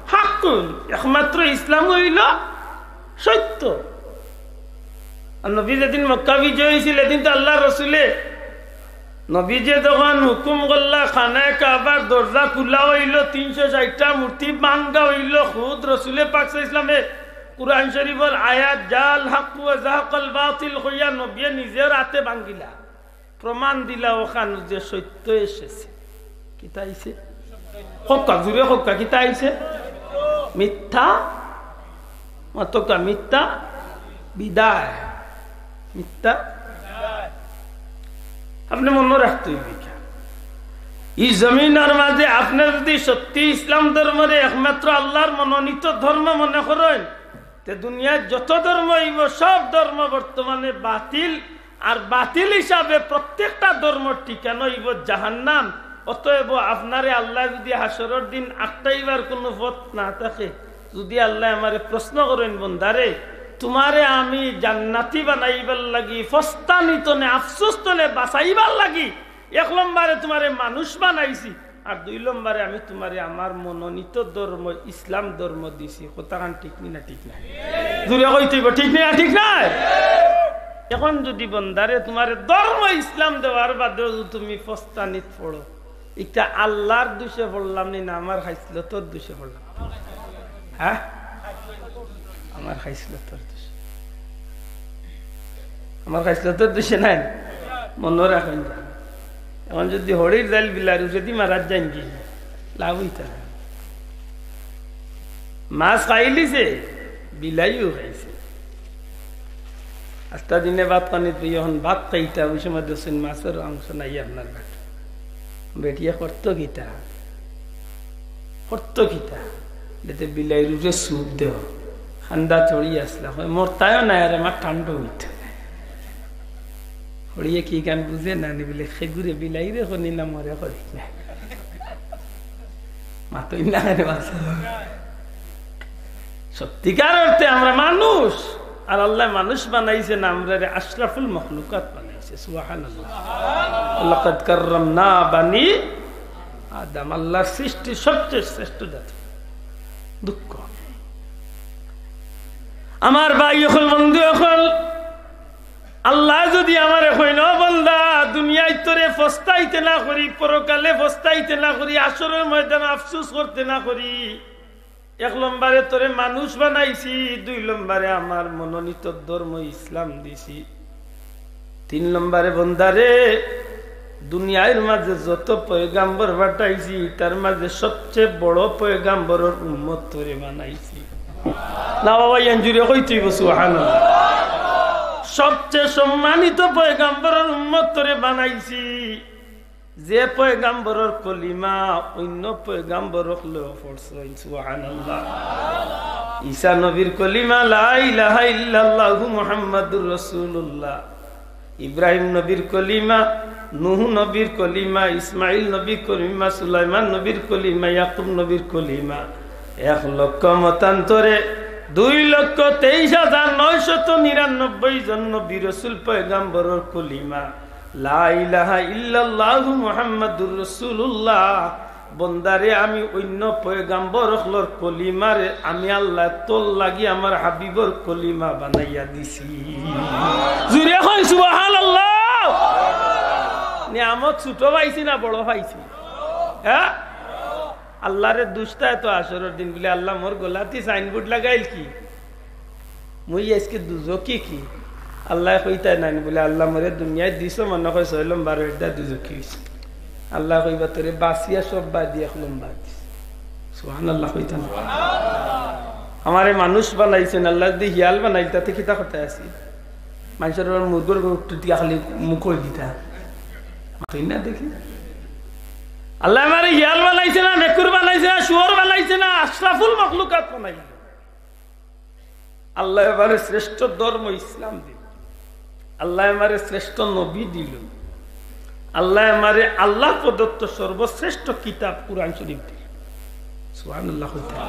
হাক্কুন", একমাত্র ইসলাম অইলো সত্য। আর নবী যেদিন মক্কা বিজয় অইছিল, এদিন তো আল্লাহর রসুলে, নবীজিয়ে যখন হুকুম করলা, খানায়ে কাবার দরজা খুলা অইলো, তিনশো ষাইটটা মূর্তি ভাঙ্গা অইলো, খুদ রসুলে পাক সাল্লাল্লাহু আলাইহি ওয়াসাল্লামে কুরআন শরীফর আয়াত, "জাআল হাক্কু ওয়া জাহাকাল বাতিল" কইয়া নবীয়ে নিজর আতে ভাঙ্গিলা। প্রমাণ দিলা অখান যে সত্য এসেছে। কিতা আইছে? কউক্কা, জুরে কউক্কা, কিতা আইছে? মিথ্যা, মাতউক্কা, মিথ্যা বিদায়। মিথ্যা। আপনে মনো রাখতে অইবো ইটা। ই জমিনর মাঝে আপনে যুদি সত্যি ইসলাম ধর্মরে একমাত্র আল্লাহর মনোনীত ধর্ম মনে করইন, তে দুনিয়ার যত ধর্ম অইবো, সব ধর্ম বর্তমানে বাতিল। আর বাতিল হিসাবে প্রত্যেকটা ধর্মর ঠিকানা অইবো জাহান্নাম। অতএব আপনারে আল্লায় যুদি হাশরর দিন আটকাইবার কুনু পথ না থাকে, যুদি আল্লায় আমারে প্রশ্ন করইন, "বন্দারে, তুমারে আমি জান্নাতি বানাইবার লাগি, ফস্তানি তনে, আফসুস তনে বাচাইবার লাগি এক নম্বরে তুমারে মানুষ বানাইছি, আর দুই নম্বরে আমি তুমারে আমার মনোনীত ধর্ম ইসলাম ধর্ম দিছি।" কথাখান ঠিক নি না ঠিক নায়? জুরে কইতে অইবো, ঠিক নি না ঠিক নায়? এখন যুদি বন্দারে তুমারে ধর্ম ইসলাম দেওয়ার বাদেও যুদি তুমি ফস্তানিত পড়ো, ইটা আল্লাহর দুষে পড়লাম নি না আমার খাইছলতর দুষে পড়লাম? হ্যাঁ, আমার খাইছলতর দুষে। আমার খাইছলতর দুষে নায়, মনো রাখইন। এখন যুদি হড়ির জাইল বিলাইর উফরেদি মারাত যাইন গি, লাভ অইতা নায়। মাছ খাইলিছে, বিলাইও খাইছে। আস্তা দিনে ভাত পানিত বই, এখন ভাত খাইতা, ওই সময় দেখছইন মাছর মাংস নাই আপনার ঘাটো। বেটিয়ে করতো কিতা? করতো কিতা? এতে বিলাইর উফরে সুপ দেও। ঠান্ডা চড়ি আসলা, কয়, "মোর তাইও নাই, আর আমার ঠান্ডা অইতো।" পড়িয়ে কি গান বুঝে না নি বলে, "খেগুরে বিলাইরে খনি না মরে করি না।" মাতই না রে বাস। সত্যিকার অর্থে আমরা মানুষ, আর আল্লাহ মানুষ বানাইছে না, আমরা রে আশরাফুল মখলুকাত বানাইছে। সুবহানাল্লাহ। "লাকাদ কাররামনা বানি আদম", আল্লাহর সৃষ্টি সবচেয়ে শ্রেষ্ঠ জাতি। দুঃখ। আমার ভাই অকল, বন্ধু অকল, আল্লাহ যদি আমারে কইন, "ও বন্দা, দুনিয়ায় তোরে পস্তাইতে না করি, পরকালে পস্তাইতে না করি, হাশরর ময়দানে আফসোস করতে না করি, এক নম্বরে তোরে মানুষ বানাইছি, দুই নম্বরে আমার মনোনীত ধর্ম ইসলাম দিছি, তিন নম্বরে বন্দারে, দুনিয়ার মাঝে যত পয়গাম্বর পাঠাইছি, তার মাঝে সবচেয়ে বড় পয়গাম্বরর উম্মত তোরে বানাইছি।" না বাবা, এঞ্জুরে কইতে অইবো, সুবহানাল্লাহ। সবচেয়ে সম্মানিত পয়গাম্বরর উম্মত তোরে বানাইছি, যে পয়গাম্বরর কলিমা অন্য পয়গাম্বর অকলেও পড়ছইন, সুবহানাল্লাহ। ঈসা নবীর কলিমা, "লা ইলাহা ইল্লাল্লাহু মুহাম্মাদুর রাসূলুল্লাহ।" ইব্রাহিম নবীর কলিমা, নূহ নবীর কলিমা, ইসমাইল নবীর কলিমা, সুলাইমান নবীর কলিমা, ইয়াকুব নবীর কলিমা, এক লক্ষ মতান্তরে দুই লক্ষ তেইশ হাজার নয়শত নিরানব্বই জন নবী রসুল পয়গাম্বরর কলিমা, "লা ইলাহা ইল্লাল্লাহু মুহাম্মাদুর রাসূলুল্লাহ।" বন্দারে, আমি অন্য পয়গাম্বর অকলর কলিমারে আমি আল্লাহ তোর লাগি আমার হাবিবর কলিমা বানাইয়া দিছি। জুরে কই সুবহানাল্লাহ। নিয়ামত ছোট পাইছি না বড় পাইছি? হ্যাঁ, আল্লাহরে দুষতায় তো হাশরর দিন বলে, "আল্লাহ মোর গলাতি সাইনবোর্ড লাগাইল কি? মুই আজকে দুজকি কি?" আল্লাহ কইতায় নাইন বলে, "আল্লাহ মোরে দুনিয়ায় দিছো মনে কয় ছয় লম্বার, এরদা দুজকি হইছে।" আল্লাহ কইবা, "তোরে বাঁচিয়া সব বাদ দিয়া এক লম্বার দিছি।" সুবহানাল্লাহ কইতা না? আমারে মানুষ বানাইছেন, আল্লাহ যদি হিয়াল বানাইল, তাতে কিতা কথা আছে? মানুষের আবার মুরগর গরুর টুটিয়া খালি মুখ হয়ে দিতা। তুই না দেখি, আল্লাহ আমারে হিয়াল বানাইছে না, মেকুর বানাইছে না, শুয়োর বানাইছে না, আশরাফুল মখলুকাত বানাইল। আল্লাহ আমারে শ্রেষ্ঠ ধর্ম ইসলাম দিল, আল্লাহ আমারে শ্রেষ্ঠ নবী দিল, আল্লাহ আমারে আল্লাহ প্রদত্ত সর্বশ্রেষ্ঠ কিতাব কুরআন শরীফ দিল। সুবহানাল্লাহ কইতা।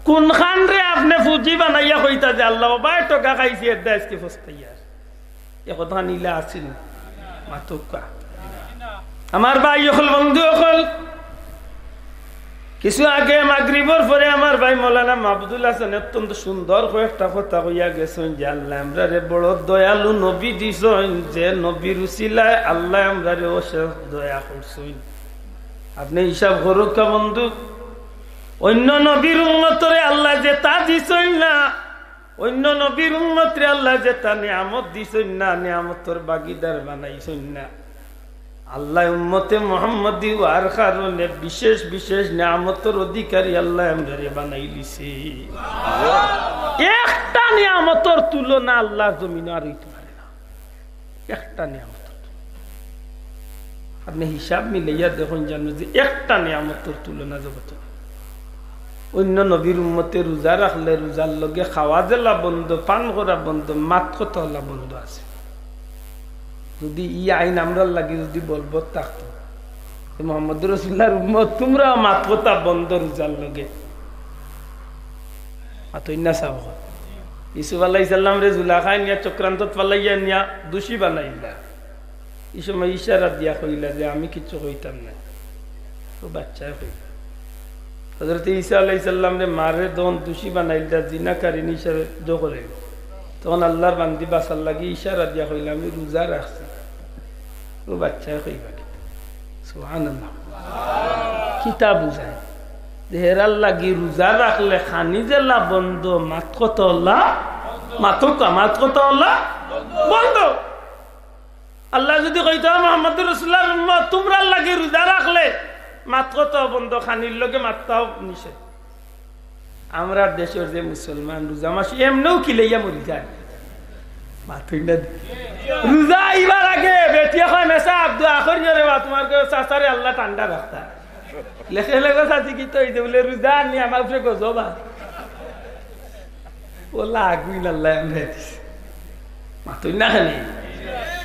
কোন খান রে আপনে ফুজি বানাইয়া কইতা যে আল্লাহ বাবায় টকা খাইছি, এরদা আজকে ফস্তাইয়ার? এ কথা নিলে আসেনি। মাতুক্কা। আমার ভাই অকল, বন্ধু অকল, কিছু আগে মাগরিবর পরে আমার ভাই মৌলানা মাহমুদুল হাসান অত্যন্ত সুন্দর কয়েকটা কথা কইয়া গেছেন যে আল্লাহ আমরারে বড় দয়ালু নবী দিছেন, যে নবীর উসিলায় আল্লাহ আমরারে অশেষ দয়া করছেন। আপনে হিসাব করুক্কা বন্ধু, অন্য নবীর উম্মতরে আল্লাহ যেতা দিছেন না, অন্য নবীর উম্মতরে আল্লাহ যেতা নিয়ামত দিছেন না, নিয়ামতর ভাগিদার বানাইছেন না, আল্লাহ উম্মতে মুহাম্মদী হওয়ার কারণে বিশেষ বিশেষ নিয়ামতর অধিকারী আল্লাহ আমরারে বানাইলিছে। একটা নিয়ামতর তুলনা আল্লাহর জমিনে আর হইতে পারে না, একটা নিয়ামতর তুলনা। আপনে হিসাব মিলাইয়া দেখইন, জানইন যে একটা নিয়ামতর তুলনা জগতে। অন্য নবীর উম্মতে রোজা রাখলে রোজার লগে খাওয়া যেলা বন্ধ, পান করা বন্ধ, মাত কথা অলা বন্ধ আছে। যদি ই আইন আমরার লাগি যদি বলবৎ থাকতো, যে মোহাম্মদ রসুল্লাহর উম্মত, তুমরাও মাত কথা বন্ধ রোজার লগে। মাতইন না সাব। ইউসুফ আলাইহিস সালামরে জুলাখায় নিয়া চক্রান্তত ফালাইয়া নিয়া দোষী বানাইলা। ই সময় ইশারা দিয়া কইলা যে, "আমি কিচ্ছু কইতাম না।" ও বাচ্চায় কইলা। হযরত ঈসা আলাইহিস সালামরে মারে দন দোষী বানাইলা, জিনাকারিনী হিসাবে দখলে। তখন আল্লাহর বান্দি বাঁচার লাগি ইশারা দিয়া কইলা, "আমি রোজা রাখছি।" ও বাচ্চায় কইবা কিতা? সুবহানাল্লাহ। কিতা বুঝায়? যে হেরার লাগি রোজা রাখলে খানি যেলা বন্ধ, মাত কথা অলা, মাতুক্কা, মাত কথা অলা বন্ধ। আল্লাহ যদি কইতা, "মোহাম্মদুর রাসূলুল্লাহর উম্মত, তুমরার লাগি রোজা রাখলে মাত কথা বন্ধ, খানির লগে মাততাও নিষেধ।" আমরার দেশর যে মুসলমান রোজা মাস এমনেও কিলাইয়া মরি যায়। মাতইন না। রোজা আইবার আগে বেটিয়ে কয়, "মেসাব, দোয়া করিও রে বা, তুমার ঘরর চাচারে আল্লাহ ঠান্ডা রাখতা।" লেখে লেখে চাচি কিতা অইছে বুলে, "রোজা আনি আমার উপরে গজব আর।" ও লাগুইন আল্লাহ এমনে দিছে। মাতইন না খালি।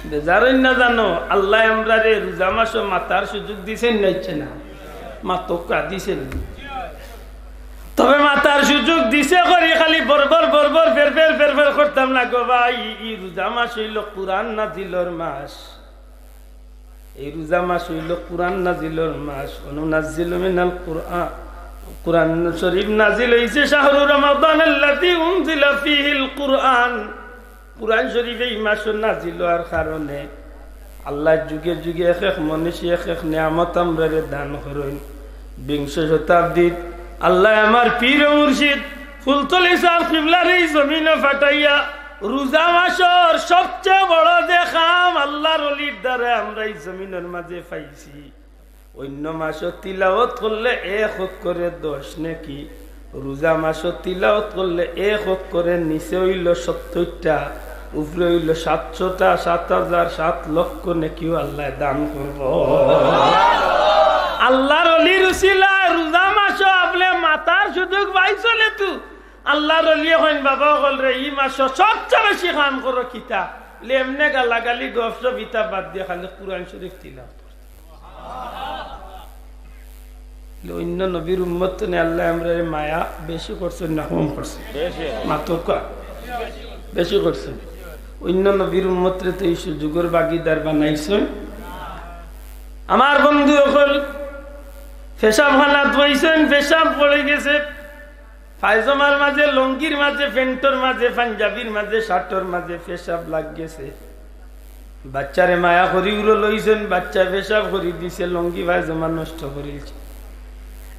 বেজার অইন না জানো, আল্লায় আমরারে রোজা মাসো মাতার সুযোগ দিছইন না, ইচ্ছে না? মাতউক্কা, দিছইন। তবে মাতার সুযোগ দিছে করি খালি বরবর বরবর ফের ফের ফের ফের করতাম না গো ভাই। ই রোজা মাস অইলো কোরআন নাজিলর মাস। এই রোজা মাস অইলো কোরআন নাজিলর মাস। অনুনাজ্জিলু মিনাল কোরআন, কোরআন শরীফ নাজিল অইছে শাহরু রমাদান আল্লাযী উনজিলা ফীহিল কোরআন। কোরআন শরীফ এই মাসো নাজিল অওয়ার কারণে আল্লায় যুগে যুগে এক এক মানুষে এক এক নিয়ামত আমরারে দান করইন। বিংশ শতাব্দীত আল্লায় আমার পীর ও মুর্শিদ ফুলতলি ছাব কিবলারে ই জমিনো পাঠাইয়া রোজা মাসর সবচেয়ে বড় যে কাম আল্লার অলির দ্বারা আমরা ই জমিনর মাঝে পাইছি। অইন্য মাসো তিলাওয়াত করলে এক অক্ষরে দশ নেকি, রোজা মাসো তিলাওয়াত করলে এক অক্ষরের নিচে অইলো সত্তইরটা, উপরে অইলো সাতশোটা, সাত হাজার সাত লক্ষ নেকিও আল্লায় দান করবো। আল্লার অলির উসিলায় রোজা মাসো আপনে মাতার সুযোগ পাইছইন তো। আল্লার অলিয়ে কইন, বাবা অকলরে, ই মাসো সবচেয়ে বেশি কাম করো কিতা? বলে, এমনে গালাগালি গফসফ ইতা বাদ দিয়া খালি কোরআন শরীফ তিলাওয়াত। অইন্য নবীর উম্মত তনে আল্লায় আমরারে মায়া বেশি করছইন না কম করছইন? বেশি। মাতউক্কা, বেশি করছইন। অইন্য নবীর উম্মতরে তো ই সুযোগর ভাগিদার বানাইছইন। আমার বন্ধু অকল পেশাবখানাত বইছইন, পেশাব পড়ি গেছে, পায়জামার মাঝে, লুঙ্গির মাঝে, প্যান্টর মাঝে, পাঞ্জাবির মাঝে, শার্টর মাঝে পেশাব লাগি গেছে। বাচ্চারে মায়া করি উরো লইছইন, বাচ্চায় পেশাব করি দিছে, লুঙ্গি পায়জামা নষ্ট করিলছে।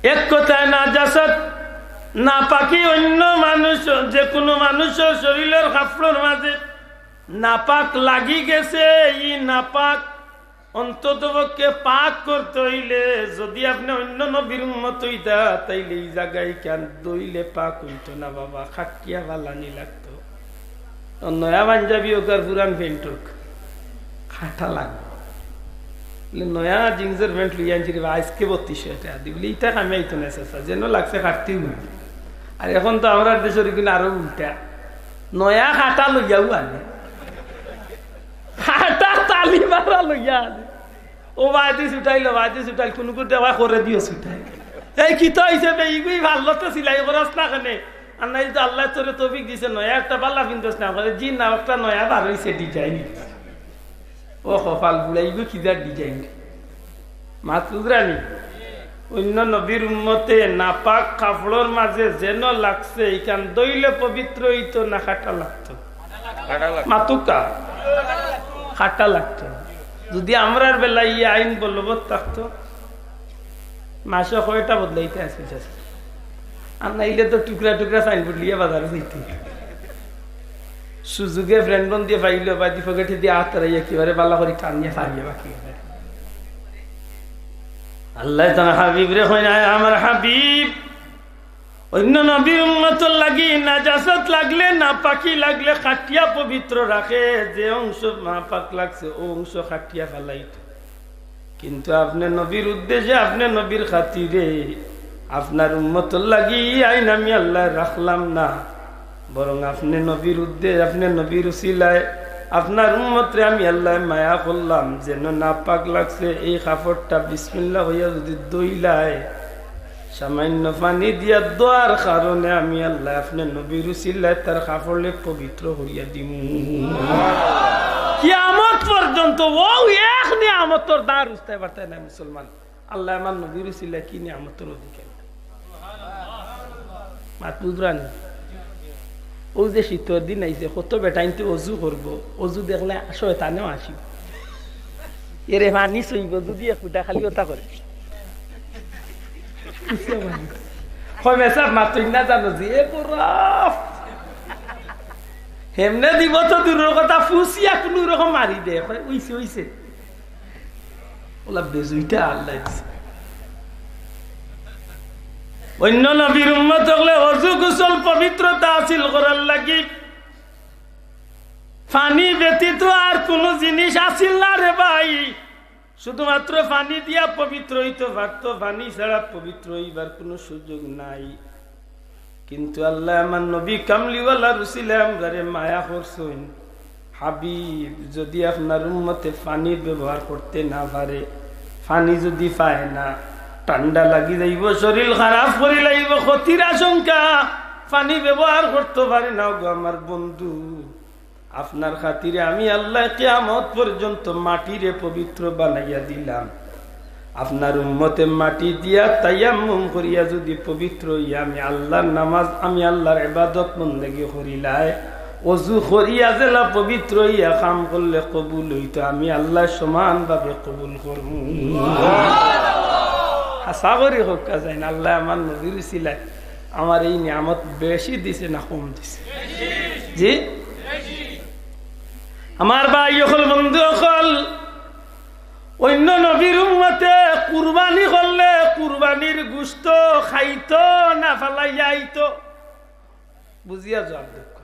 এক কথায় নাজাসত, নাপাকি অইন্য মানুষ, যে কুনু মানুষর শরীলর কাপড়র মাঝে নাপাক লাগি গেছে, ই নাপাক অন্ততপক্ষে পাক করতে অইলে, যুদি আপনে অইন্য নবীর উম্মত অইতা, তাইলে ই জাগায় ইখান ধইলে পাক অইতো না বাবা, খাটিয়া ফালানি লাগতো। আর নয়া পাঞ্জাবি অউক আর পুরান প্যান্ট অউক, খাটা লাগবো। বলে, নয়া জিন্সর প্যান্ট লইয়া আনছি রে বা, আইজকে বত্রিশশো টেকা দি। বলে, ইতা কামে আইতো না চাচা, যেন লাগছে খাটতেউ অইবো। আর এখন তো আমরার দেশর ইগুন আরো উল্টা, নয়া খাটা লইয়াউ আনে। খাটা তালি মারা লইয়া আনে। ও বায়দি ছুটাইল, বায়দি ছুটাইল, কুনু কুনু দেওয়া করে দিও ছুটাই। এই কিতা অইছে বে, ইগুই ভাল্লতে সিলাই করাস না কেনে? আর নাইলে তো আল্লায় তোরে তৌফিক দিছে, নয়া একটা বালা পিন্দস না করে, জি না, একটা নয়া বার অইছে design। ও কপাল পুড়া, ইগু কিতা design? মাত বুঝরানি? অইন্য নবীর উম্মতে নাপাক কাপড়র মাঝে যেন লাগছে, ইখান ধইলে পবিত্র অইতো না খাটা লাগতো? খাটা লাগতো। মাতউক্কা, খাটা লাগতো। যুদি আমরার বেলায় ই আইন বলবৎ থাকতো, মাসো কয়টা বদলাইতা আছিল চাচা? আর নাইলে তো টুকরা টুকরা সাইনবোর্ড লইয়া বাজারো যাইতে। সুযোগে ফ্রেন্ড বন্দিয়ে পাইলো, বায়দি পকেটেদি আত তাড়াইয়া একেবারে বালা করি টানিয়া ফারিয়া বাকি। আল্লায় তান হাবিবরে কইন, আয় আমার হাবিব, অইন্য নবীর উম্মতর লাগি নাজাসত লাগলে, নাপাকি লাগলে কাটিয়া পবিত্র রাখে। যে অংশ নাপাক লাগছে, অউ অংশ কাটিয়া ফালাইতো। কিন্তু আপনে নবীর উদ্দেশ্যে, আপনে নবীর খাতিরে, আপনার উম্মতর লাগি ই আইন আমি আল্লায় রাখলাম না, বরং আপনে নবীর উদ্দেশ্যে, আপনে নবীর উসিলায় আপনার উম্মতরে আমি আল্লায় মায়া করলাম, যেন নাপাক লাগছে এই কাপড়টা বিসমিল্লাহ কইয়া যুদি ধইলায়, সামান্য পানি দিয়া ধোয়ার কারণে আমি আল্লায় আপনে নবীর উসিলায় তার কাপড়রে পবিত্র করিয়া দিমু। কিয়ামত পর্যন্ত অউ এক নিয়ামতর দার উস্তায় পারতায় না মুসলমান। আল্লায় আমার নবীর উসিলায় কি নিয়ামতর অধিকারী। মাত বুঝরানি? অউ যে শীতর দিন আইছে, কত বেটাইন্তে অজু করবো, অজু দেখলে শয়তানেও আসিবো। এরে পানি চইবো, যুদি এক ফুটা খালি অতা করে। কয়, "মেসাব মাতইন না জানো যে, এ বরফ।" হেমনে দিবো তো দূরর কথা, ফুসিয়া কুনু রকম মারি দে, কয়, "অইছে, অইছে।" অলা বেজুইটা আল্লায় দিছে। অইন্য নবীর উম্মত অকলে অজু গোসল পবিত্রতা হাসিল করার লাগি পানি ব্যতীত আর কুনু জিনিস আছিল না রে ভাই। শুধুমাত্র পানি দিয়া পবিত্র অইতো পারতো, পানি ছাড়া পবিত্র অইবার কুনু সুযোগ নাই। কিন্তু আল্লায় আমার নবী কামলিওয়ালার উসিলায় আমরারে মায়া করছইন। হাবিব, যদি আপনার উম্মতে পানি ব্যবহার করতে না পারে, পানি যদি পায় না, ঠান্ডা লাগি যাইব, শরীর খারাপ করি লাইব, ক্ষতির আশঙ্কা, পানি ব্যবহার করতে পারে না গো আমার বন্ধু, আপনার খাতিরে আমি আল্লাহ কিয়ামত পর্যন্ত মাটিরে পবিত্র বানাইয়া দিলাম। আপনার উম্মতে মাটি দিয়া তায়াম্মুম করিয়া যদি পবিত্র হইয়া আমি আল্লাহর নামাজ, আমি আল্লাহর ইবাদত বন্দেগি করিলায়, অজু করিয়া যেলা পবিত্র হইয়া কাম করলে কবুল হইতো, আমি আল্লাহ সমানভাবে কবুল করমু। হাছা করি কউক্কা যাইন, আল্লাহ আমার নবীর উসিলায় আমার এই নিয়ামত বেশি দিছে না কম দিছে? জি, আমার ভাই অকল, বন্ধু অকল, অন্য নবীর উম্মতে কুরবানি করলে কুরবানির গোশত খাইতো না ফালাইয়া আইতো? বুঝিয়া জবাব দেউক্কা।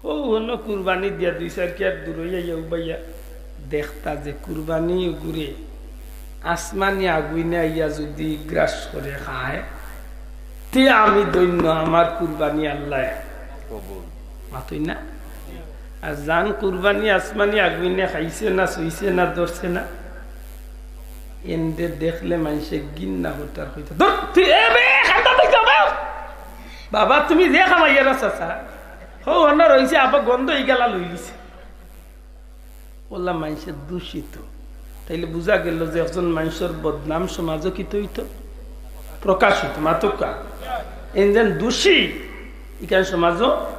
অউ অন্য কুরবানি দিয়া দুই চাইর কিয়ার দূর হইয়া ইয়া উবাইয়া দেখতা যে কুরবানি উগুরে আসমানি আগুইনে আইয়া যদি গ্রাস করে খায়, তে আমি ধন্য, আমার কুরবানি আল্লাহ কবুল। মাতই না? আর যান কুরবানি আসমানি আগুইনে খাইছে না, ছুইছে না, ধরছে না, এনরে দেখলে মানষে ঘিন্না করতা আর কইতা, "ধুর, তুই এ বে, খান্দা তুই যাবে।" বাবা, তুমি যে খামাইয়া না চাচা, হো, অন্য রইছে, আবার গন্ধ এই গেলা লইলিছে। ওলা মানষে দূষিত। তাইলে বুঝা গেল যে একজন মানষর বদনাম সমাজও কিতা হইতো? প্রকাশ হইতো। মাতউক্কা। এন যেন দোষী, ইখান সমাজও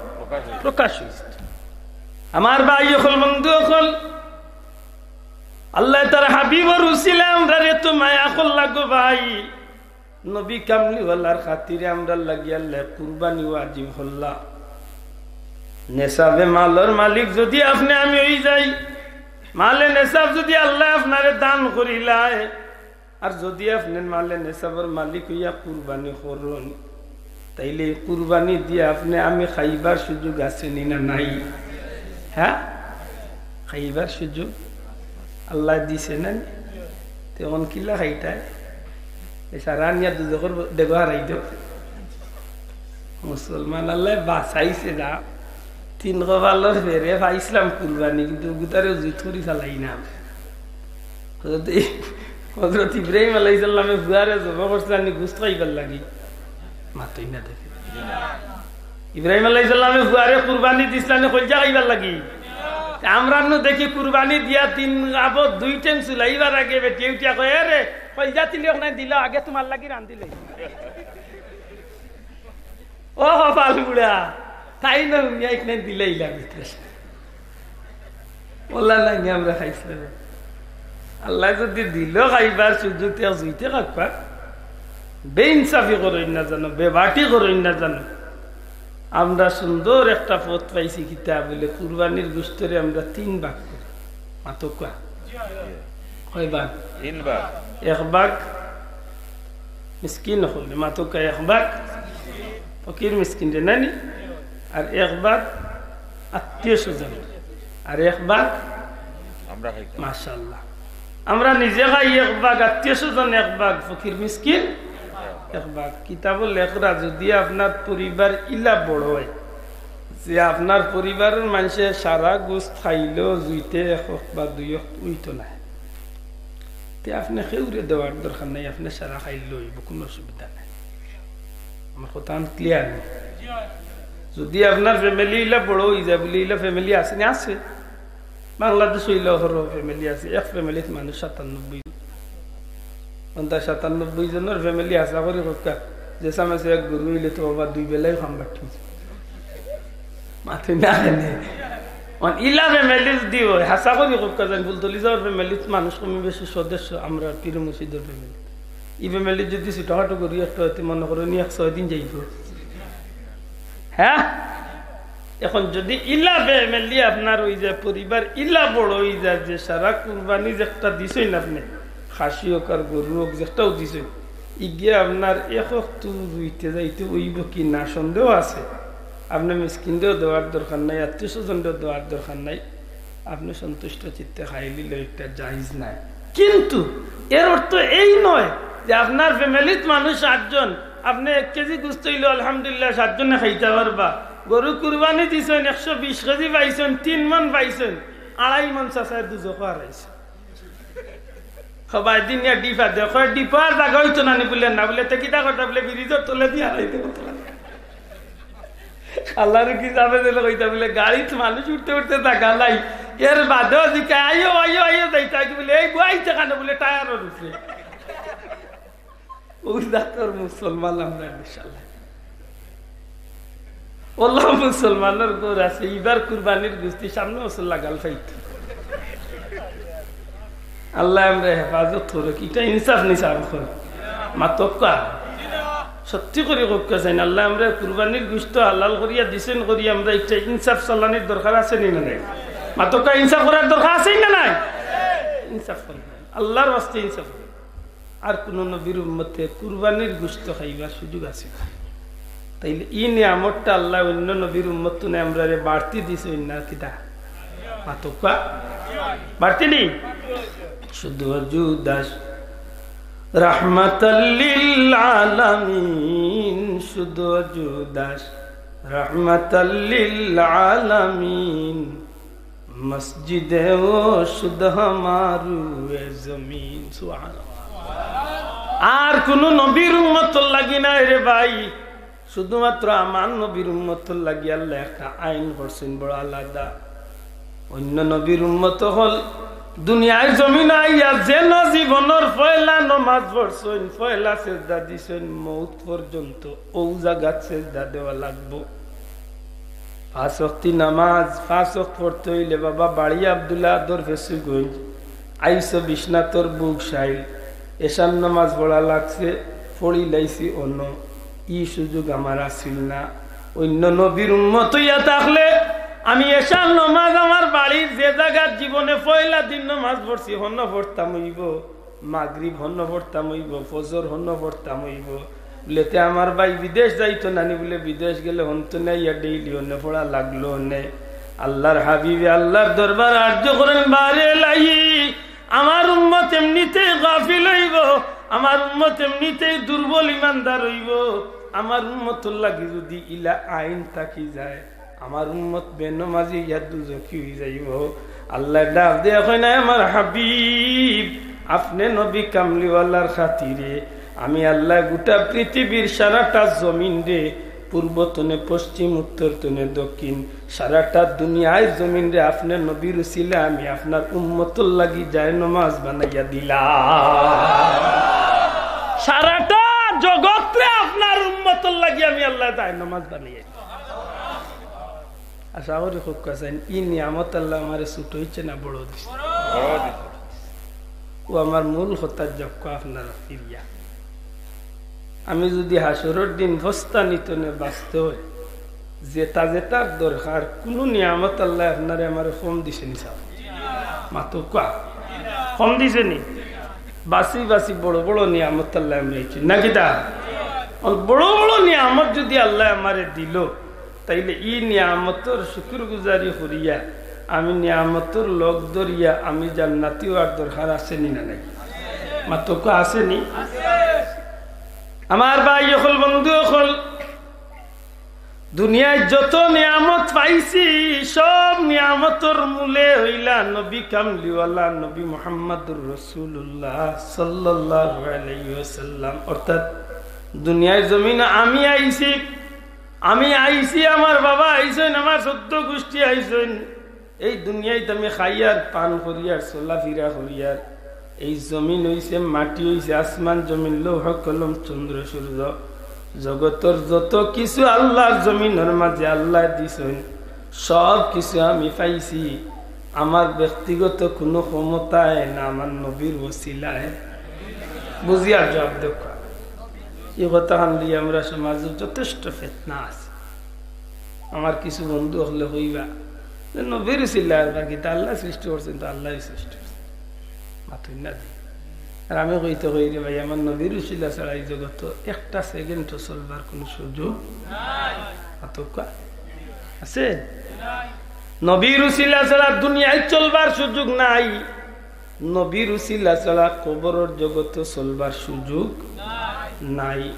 প্রকাশ হইতো। আমার ভাই অকল, বন্ধু অকল, আল্লাহ তার হাবিবর উসিলায় আমরারে তো মায়া করলা গো ভাই। নবী কামলিওয়ালার খাতিরে আমরার লাগি আল্লাহ কুরবানি ওয়াজিব করলা। নেশাবে মালর মালিক যদি আপনে আমি হই যাই, মালে নেশাব যদি আল্লাহ আপনারে দান করিলায়, আর যদি আপনে মালে নেশাবর মালিক হইয়া কুরবানি করইন, তাইলে এই কুরবানি দিয়া আপনে আমি খাইবার সুযোগ আছে নি না নাই? হ্যাঁ, খাইবার সুযোগ আল্লাহ দিছে না নি? তে অখন কিলা খাইতায়? এই সারা আনিয়া দুজখর ডেগো হারাই দেও। মুসলমান আল্লাহ বাঁচাইছে না, তিন কপালর ফেরে পাইছিলাম কুরবানি, কিন্তু গুতারে জুত করি ফালাই না। হযরত ই-, হযরত ইব্রাহিম আলাইহিস সালামে ফুয়ারে জবো করছলা নি গোশত খাইবার লাগি? মাতই না দেখি। ইব্রাহিম আলাইহিস সালামে ফুয়ারে কুরবানি দিছলা নি কইলজা খাইবার লাগি? তে আমরা নু দেখি কুরবানি দিয়া তিন আবদ দুই ঠেং চুলাইবার আগে বেটিয়ে উঠিয়া কয়, "এ রে, কইলজা তিলি অখান দিলা, আগে তুমার লাগি রান্ধিলে।" ও কপাল বুড়া, তাই না মিয়া এখানে দিলাইলা ভিতরে। ওলা নাই আমরা খাইছিলাম। আল্লাহ যদি দিল খাইবার সুযোগ, তে জুইতে খাকবা। বেইনসাফি করইন না জানো, বেবাটি করইন না জানো। আমরা সুন্দর একটা পথ পাইছি, কিতা বলে কুরবানির গোশতরে আমরা তিন ভাগ করি। মাতউক্কা। কয় ভাগ? তিন ভাগ। এক ভাগ মিসকিন অকলরে, মাতউক্কা, এক ভাগ ফকির মিসকিনরে নানি, আর এক ভাগ আত্মীয় স্বজন, আর এক ভাগ আমরা খাইতাম। মাশাআল্লাহ। আমরা নিজে খাই এক ভাগ, আত্মীয় স্বজন এক ভাগ, ফকির মিসকিন এক ভাগ। কিতাবো লেখরা যদি আপনার পরিবার ইলা বড় হয় যে আপনার পরিবারর মানষে সারা গোশত খাইলেও জুইতে এক অক্ত বা দুই অক্ত উইতো নায়, তে আপনে কেউরে দেওয়ার দরকার নাই, আপনে সারা খাইলেও অইবো, কুনু অসুবিধা নাই। আমার কথা আন clear নি? যদি আপনার family ইলা বড় অই যায়, বলে ইলা family আছে নি? আছে। বাংলাদেশ অইলেও হরো family আছে, এক family-ত মানুষ সাতানব্বই। অন্তা সাতানব্বই জনর family আশা করি কউক্কা, যে সামনে এক গরু অইলে তো বাবা দুই বেলাই খাম বাটি। মাতই না কেনে? অন ইলা family যদি অয়, হাছা করি কউক্কা যাইন, ফুলতলি যাওয়ার family-ত মানুষ কমে বেশি সদস্য, আমরা পীর মুর্শিদর family। ই family যদি ছোটখাটো গরু একটা অইতে মনে করো নি এক ছয় দিন যাইবো। হ্যাঁ? এখন যদি ইলা family আপনার অই যায়, পরিবার ইলা বড় অই যায় যে সারা কুরবানি যেটা দিছইন আপনে, খাসি অউক আর গরু অউক, যেটাও দিছইন, ইগিয়ে আপনার এক অক্ত রুইতে যাইতে অইবো কি না সন্দেহ আছে। আপনে মিসকিনরেও দেওয়ার দরকার নাই, আত্মীয় স্বজনরেও দেওয়ার দরকার নাই, আপনে সন্তুষ্ট চিত্তে খাইলিলে ইটা জায়েজ নাই। কিন্তু এর অর্থ এই নয় যে আপনার family-ত মানুষ আটজন, আপনে এক কেজি গোশত অইলেও আলহামদুলিল্লাহ সাতজনে খাইতা পারবা, গরু কুরবানি দিছইন, একশো বিশ কেজি পাইছইন, তিন মণ পাইছইন, আড়াই মণ চাচায় দুজখো হারাইছইন। কয়, "বাইদিন ইয়া ডিফা দে।" কয়, "ডিফার জাগা অইতো না নি?" বুলে, "না।" বুলে, "তে কিতা করতা?" বুলে, "ব্রিজর তলেদি হারাই দেবো।" আল্লাহর কি যাবে দিলে কইতা বুলে, গাড়িত মানুষ উঠতে উঠতে জাগা নাই। এর বাদেও জিকা, "আইও, আইও, আইও," যাইতা কি বুলে, "এই বইতে কেন?" বুলে, "টায়ারর উপরে।" ও জাতর মুসলমান আমরা ইনশাআল্লাহ। ওলা মুসলমানর ঘর আছে, ইবার কুরবানির গুস্তি সামনে বছর লাগাল পাইত। আল্লাহ আমরা হেফাজত করুক। ইটা ইনসাফ নি সাব? মাতক্কা। সত্যি করি কক্কা চাইন, আল্লাহ আমরা কুরবানির গুস্ত হালাল করিয়া দিছেন করি, আমরা একটা ইনসাফ চালানির দরকার আছে নি না নাই? মাতক্কা, ইনসাফ করার দরকার আছে না নাই? ইনসাফ করি, আল্লাহর ওয়াস্তে ইনসাফ করি। আর কোন নবীর উম্মতে কুরবানির গুস্ত খাইবার সুযোগ আছে না। তাইলে ই নিয়ামতটা আল্লাহ অন্য নবীর উম্মত তুনে আমরারে বাড়তি দিছইন না কিতা? মাতক্কা, বাড়তি নি? শুধু অজু দাস রহমাতাল্লিল আলামিন, শুধু অজু দাস রহমাতাল্লিল আলামিন। মসজিদে ও শুধু হামারু এ জমিন। সুবহানাল্লাহ। আর কোন নবীর উম্মতর লাগি নাই রে ভাই, শুধুমাত্র আমার নবীর উম্মতর লাগি আল্লাহ একটা আইন করছেন বড় আলাদা। অন্য নবীর উম্মত অকল দুনিয়ার জমিন আইয়া যেন জীবনর পয়লা নমাজ পড়ছইন, পয়লা সেজদা দিছইন, মউত পর্যন্ত ও জাগাত সেজদা দেওয়া লাগবো। পাঁচ ওয়াক্তি নামাজ, পাঁচ ওয়াক্ত পড়তে অইলে বাবা বাড়ি আব্দুল্লাহ আদর ফেসুগঞ্জ, আইসো বিশ্বনাথর বুক সাইল, এশার নামাজ পড়া লাগছে, পড়ি লাইছি অন্য, ই সুযোগ আমার আছিল না। অন্য নবীর উম্মত অইয়া থাকলে আমি এশার নামাজ আমার বাড়ির যে জাগাত জীবনে পয়লা দিন নামাজ পড়ছি, হন্য পড়তাম অইবো। মাগরিব হন্য পড়তাম অইবো, ফজর হন্য পড়তাম অইবো। বুলে, "তে আমার ভাই বিদেশ যাইতো নানি?" বুলে, "বিদেশ গেলে হনতো না, ইয়া ডেইলি হন্য পড়া লাগলো নে।" আল্লাহর হাবিবে আল্লাহর দরবার আরজ করেন, "বারে এলাহি, আমার উম্মত এমনিতেই গাফিল অইবো, আমার উম্মত এমনিতেই দুর্বল ইমানদার অইবো, আমার উম্মতর লাগি যদি ইলা আইন থাকি যায়, আমার উম্মত বেনমাজি ইয়া দুজখি অই যাইবো।" আল্লাহ ডাক দিয়া কইন, "আমার হাবিব, আপনে নবী কামলিওয়ালার খাতিরে আমি আল্লাহ গোটা পৃথিবীর সারাটা জমিন রে, পূর্ব তনে পশ্চিম, উত্তর তনে দক্ষিণ, সারাটা দুনিয়ার জমিন রে আপনে নবীর উসিলা আমি আপনার উম্মতর লাগি জায়নামাজ বানাইয়া দিলাম। সারাটা জগত রে আপনার উম্মতর লাগি আমি আল্লাহ জায়নামাজ বানাইয়া দিলাম।" আশা করি খুব কাছেন, ই নিয়ামত আল্লাহ আমারে ছোট অইছে না বড় দিছে? ও আমার মূল কথা যক্ষ আপনারা ফিরিয়া। আমি যদি হাসরর দিন ফস্তা নিতনে বাঁচতে হয়, যেটা যেটার দরকার, কোনো নিয়ামত আল্লাহ আপনারে আমারে কম দিছে নি সাব? মাতক্কা, কম দিছে নি? বাঁচি বাঁচি বড় বড় নিয়ামত আল্লাহ আমরা অইছি, না কিতা? আর বড় বড় নিয়ামত যদি আল্লাহ আমারে দিল, তাইলে ই নিয়ামতর শুকুরগুজারি করিয়া আমি নিয়ামতর লগ ধরিয়া আমি জান্নাতি অওয়ার দরকার আছে নি না নাই? মাতক্কা, আছে নি? আমার ভাই অকল, বন্ধু অকল, দুনিয়াত যত নিয়ামত পাইছি, সব নিয়ামতর মূলে অইলা নবী কামলিওয়ালা নবী মুহাম্মাদুর রাসূলুল্লাহ সাল্লাল্লাহু আলাইহি ওয়াসাল্লাম। অর্থাৎ দুনিয়ার জমিনে আমি আইছি, আমি আইছি, আমার বাবা আইছইন, আমার চৌদ্দ গুষ্টি আইছইন। এই দুনিয়াত আমি খাইয়ার, পান করিয়ার, চলাফিরা করিয়ার। এই জমিন অইছে, মাটি অইছে, আসমান জমিন, লৌহ কলম, চন্দ্র সূর্য, জগতর যত কিছু আল্লাহর জমিনর মাঝে আল্লায় দিছইন, সব কিছু আমি পাইছি আমার ব্যক্তিগত কোনো ক্ষমতায় না, আমার নবীর ওসিলায়। বুঝিয়া জবাব দেউক্কা। ই কথাখান লইয়া আমরা সমাজো যথেষ্ট ফিতনা আছে। আমার কিছু বন্ধু অকলে কইবা যে নবীর উসিলায় আর বাকি তা আল্লায় সৃষ্টি করছইন, তো আল্লায় সৃষ্টি করছইন। মাতইন না দি। আর আমি কইতে কই, "রে ভাই, আমার নবীর উসিলা ছাড়া এই জগতো একটা সেকেন্ডও চলবার কোনো সুযোগ নাই।" মাতউক্কা। আছে? নবীর উসিলা ছাড়া দুনিয়ায় চলবার সুযোগ নাই। নবীর উসিলা ছাড়া কবরর জগতো চলবার সুযোগ নাই।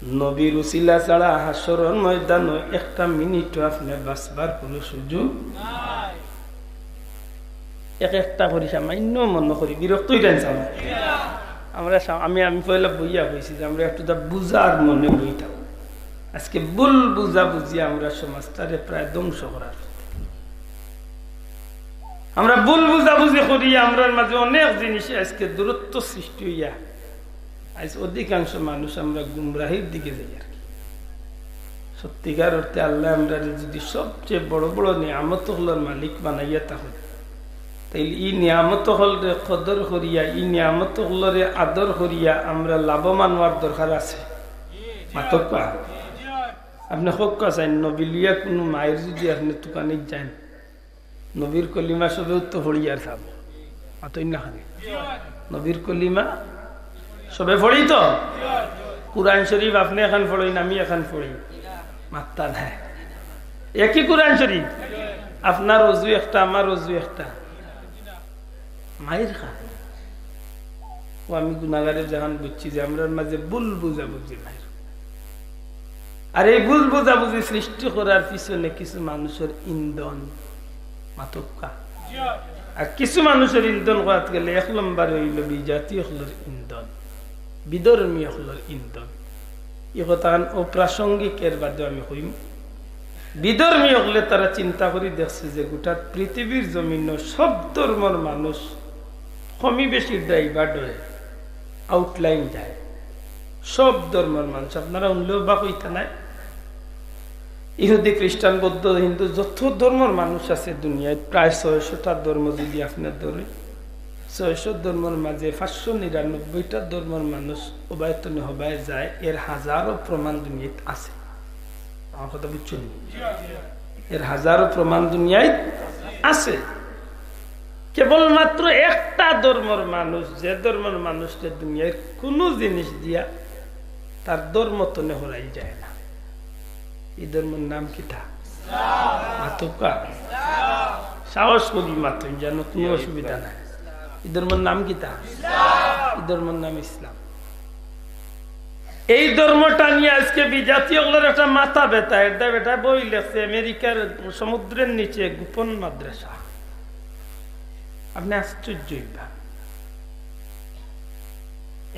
নবীর উসিলা ছাড়া হাশরর ময়দানো একটা মিনিটও আপনে বাঁচবার কুনু সুযোগ। এক একটা করি সামান্য মনে করি, বিরক্ত অইরা না? আমরা সা-, আমি, আমি পয়লা বইয়া কইছি যে আমরা একটু তা বুঝার মনে বইতাম। আজকে ভুল বুঝাবুঝি আমরা সমাজটারে প্রায় ধ্বংস করার। আমরা ভুল বুঝাবুঝি করি, আমরার মাঝে অনেক জিনিসে আজকে দূরত্ব সৃষ্টি অইয়া আজ অধিকাংশ মানুষ আমরা গুমরাহির দিকে যাই আর কি। সত্যিকার অর্থে আল্লায় আমরারে যদি সবচেয়ে বড় বড় নিয়ামত অকলর মালিক বানাইয়া থাকইন, তাইলে ই নিয়ামত অকলরে কদর করিয়া, ই নিয়ামত অকলরে আদর করিয়া আমরা লাভবান অওয়ার দরকার আছে। মাতউক্কা। আপনে কউক্কা চাইন, নবী লইয়া কুনু মাইর যদি আপনে তুকানিত যাইন, নবীর কলিমা সবেউ তো পড়ি আর সাব। মাতইন না খানি। নবীর কলিমা সবে পড়ি তো? কুরআন শরীফ আপনে একখান পড়ইন, আমি একখান পড়ি। মাত্তা নাই। একই কুরআন শরীফ। আপনার অজু একটা, আমার অজু একটা। মাইর খান। ও আমি গুনাগারে যেখান বুঝছি যে আমরার মাঝে ভুল বুঝাবুঝি মাইর। আর এই ভুল বুঝাবুঝি সৃষ্টি করার পিছনে কিছু মানুষর ইন্ধন। মাতউক্কা। আর কিছু মানুষর ইন্ধন কওয়াত গেলে এক নম্বরে অইলো বিজাতি অকলর ইন্ধন, বিধর্মী অকলর ইন্ধন। ই কথাখান অপ্রাসঙ্গিক, এর বাদে আমি কইমু। বিধর্মী অকলে তারা চিন্তা করি দেখছে যে গোটা পৃথিবীর জমিনো সব ধর্মর মানুষ কমি বেশি divert অয়, outline যায়। সব ধর্মর মানুষ, আপনারা হুনলেও অবাক অইতা নায়। ইহুদি, খ্রিস্টান, বৌদ্ধ, হিন্দু, যত ধর্মর মানুষ আছে দুনিয়াত, প্রায় ছয়শোটা ধর্ম যদি আপনে ধরইন, ছয়শো ধর্মর মাঝে পাঁচশো নিরানব্বইটা ধর্মর মানুষ অবায় তনে হবায় যায়, এর হাজারো প্রমাণ দুনিয়াত আছে। আমার কথা বুঝছইন নি? এর হাজারো প্রমাণ দুনিয়াত আছে। কেবলমাত্র একটা ধর্মর মানুষ, যে ধর্মর মানুষরে দুনিয়ার কুনু জিনিস দিয়া তার ধর্ম তনে হরাই যায় না। ই ধর্মর নাম কিতা? মাতউক্কা। সাহস করি মাতইন, জানো, কুনু অসুবিধা নাই। ই ধর্মর নাম কিতা? ই ধর্মর নাম ইসলাম। এই ধর্মটা নিয়া আজকে বিজাতি অকলর একটা মাথা ব্যথা। এরদায় বেটায় বই লেখছে, আমেরিকার সমুদ্রের নিচে গোপন মাদ্রাসা। আপনে আশ্চর্য অইবা।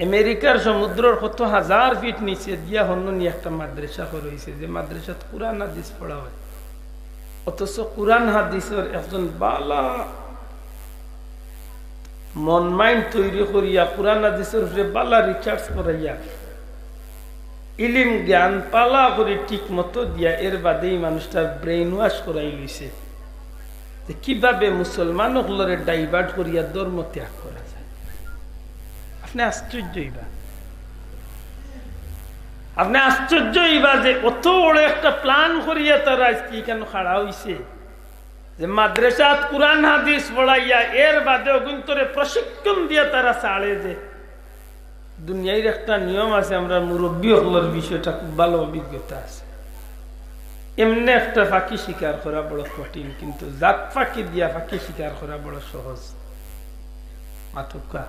আমেরিকার সমুদ্রর কত হাজার ফিট নিচে দিয়া হনো নি একটা মাদ্রাসা করা অইছে, যে মাদ্রাসাত কুরআন হাদিস পড়া অয়। অথচ কুরআন হাদিসর একজন বালা মন mind তৈরি করিয়া, কুরআন হাদিসর উপরে বালা research করাইয়া, ইলিম জ্ঞান পালা করি ঠিক মতো দিয়া, এর বাদে ই মানুষটার brain wash করাই লইছে যে কিভাবে মুসলমান অকলরে divert করিয়া ধর্ম ত্যাগ করা যায়। আপনে আশ্চর্য অইবা, আপনে আশ্চর্য অইবা যে অত বড় একটা plan করিয়া তারা আজকে ইখান খাড়া অইছে। যে মাদ্রাসাত কুরআন হাদিস পড়াইয়া এর বাদে অগুইন্তরে প্রশিক্ষণ দিয়া তারা ছাড়ে। যে দুনিয়ার একটা নিয়ম আছে, আমরার মুরব্বি অকলর বিষয়টা খুব ভালো অভিজ্ঞতা আছে। এমনে একটা পাখি শিকার করা বড় কঠিন, কিন্তু জাত পাখি দিয়া পাখি শিকার করা বড় সহজ। মাতউক্কা।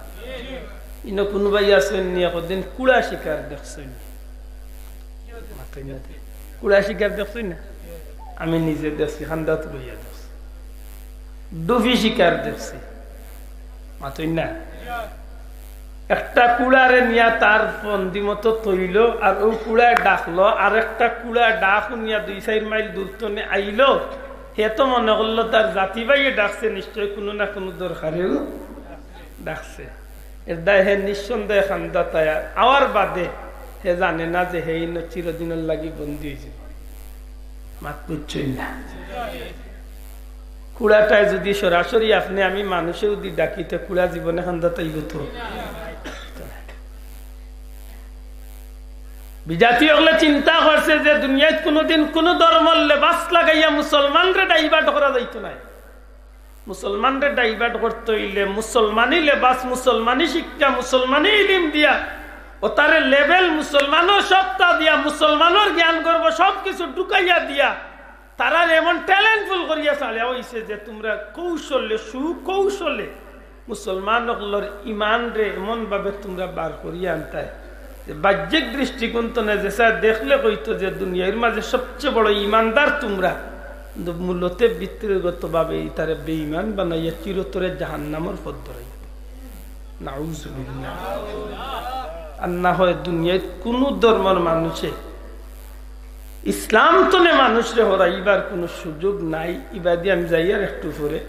ইনো কুনু ভাই আছইন নি, একদিন কুড়া শিকার দেখছইন নি? মাতইন না। কুড়া শিকার দেখছইন না? আমি নিজে দেখছি, কান্দাত বইয়া দেখছি। ডুফি শিকার দেখছি। মাতইন না। একটা কুড়ারে নিয়া তার ফন্দি মতো থইলো, আর অউ কুড়ায় ডাকলো, আর একটা কুড়া ডাক হুনিয়া দুই চাইর মাইল দূর তনে আইলো। হে তো মনে করলো তার জাতি ভাইয়ে ডাকছে, নিশ্চয় কুনু না কুনু দরকারেউ ডাকছে। এরদায় হে নিঃসন্দেহে কান্দাত আইয়া আওয়ার বাদে হে জানে না যে হে ইনো চিরদিনর লাগি বন্দী অইযিবো। মাত বুঝছইন না? কুড়াটায় যদি সরাসরি আপনে আমি মানুষে যদি ডাকি, তে কুড়া জীবনে কান্দাত আইবো তো? বিজাতি অকলে চিন্তা করছে যে দুনিয়াত কুনুদিন কুনু ধর্মর লেবাস লাগাইয়া মুসলমানরে divert করা যাইতো নায়। মুসলমানরে divert করতে অইলে মুসলমানি লেবাস, মুসলমানি শিক্ষা, মুসলমানি ইলিম দিয়া, অতারে level মুসলমানর সত্তা দিয়া, মুসলমানর জ্ঞান গর্ব সব কিছু ঢুকাইয়া দিয়া, তারারে এমন talentful করিয়া ছাড়া অইছে যে তুমরা কৌশলে, সুকৌশলে মুসলমান অকলর ইমানরে এমন ভাবে তুমরা বার করিয়া আনতায় বাহ্যিক দৃষ্টিকোণ তনে যেছা দেখলে কইতো যে দুনিয়ার মাঝে সবচেয়ে বড় ইমানদার তুমরা, কিন্তু মূলতে ভিতরগতভাবে ইতারে বেঈমান বানাইয়া চিরতরে জাহান্নামর পথ ধরাই। নাউজুবিল্লাহ। আর না হয় দুনিয়ার কুনু ধর্মর মানুষে ইসলাম তনে মানুষরে হরাইবার কুনু সুযোগ নাই। ইবাদি আমি যাইয়ার একটু পরে।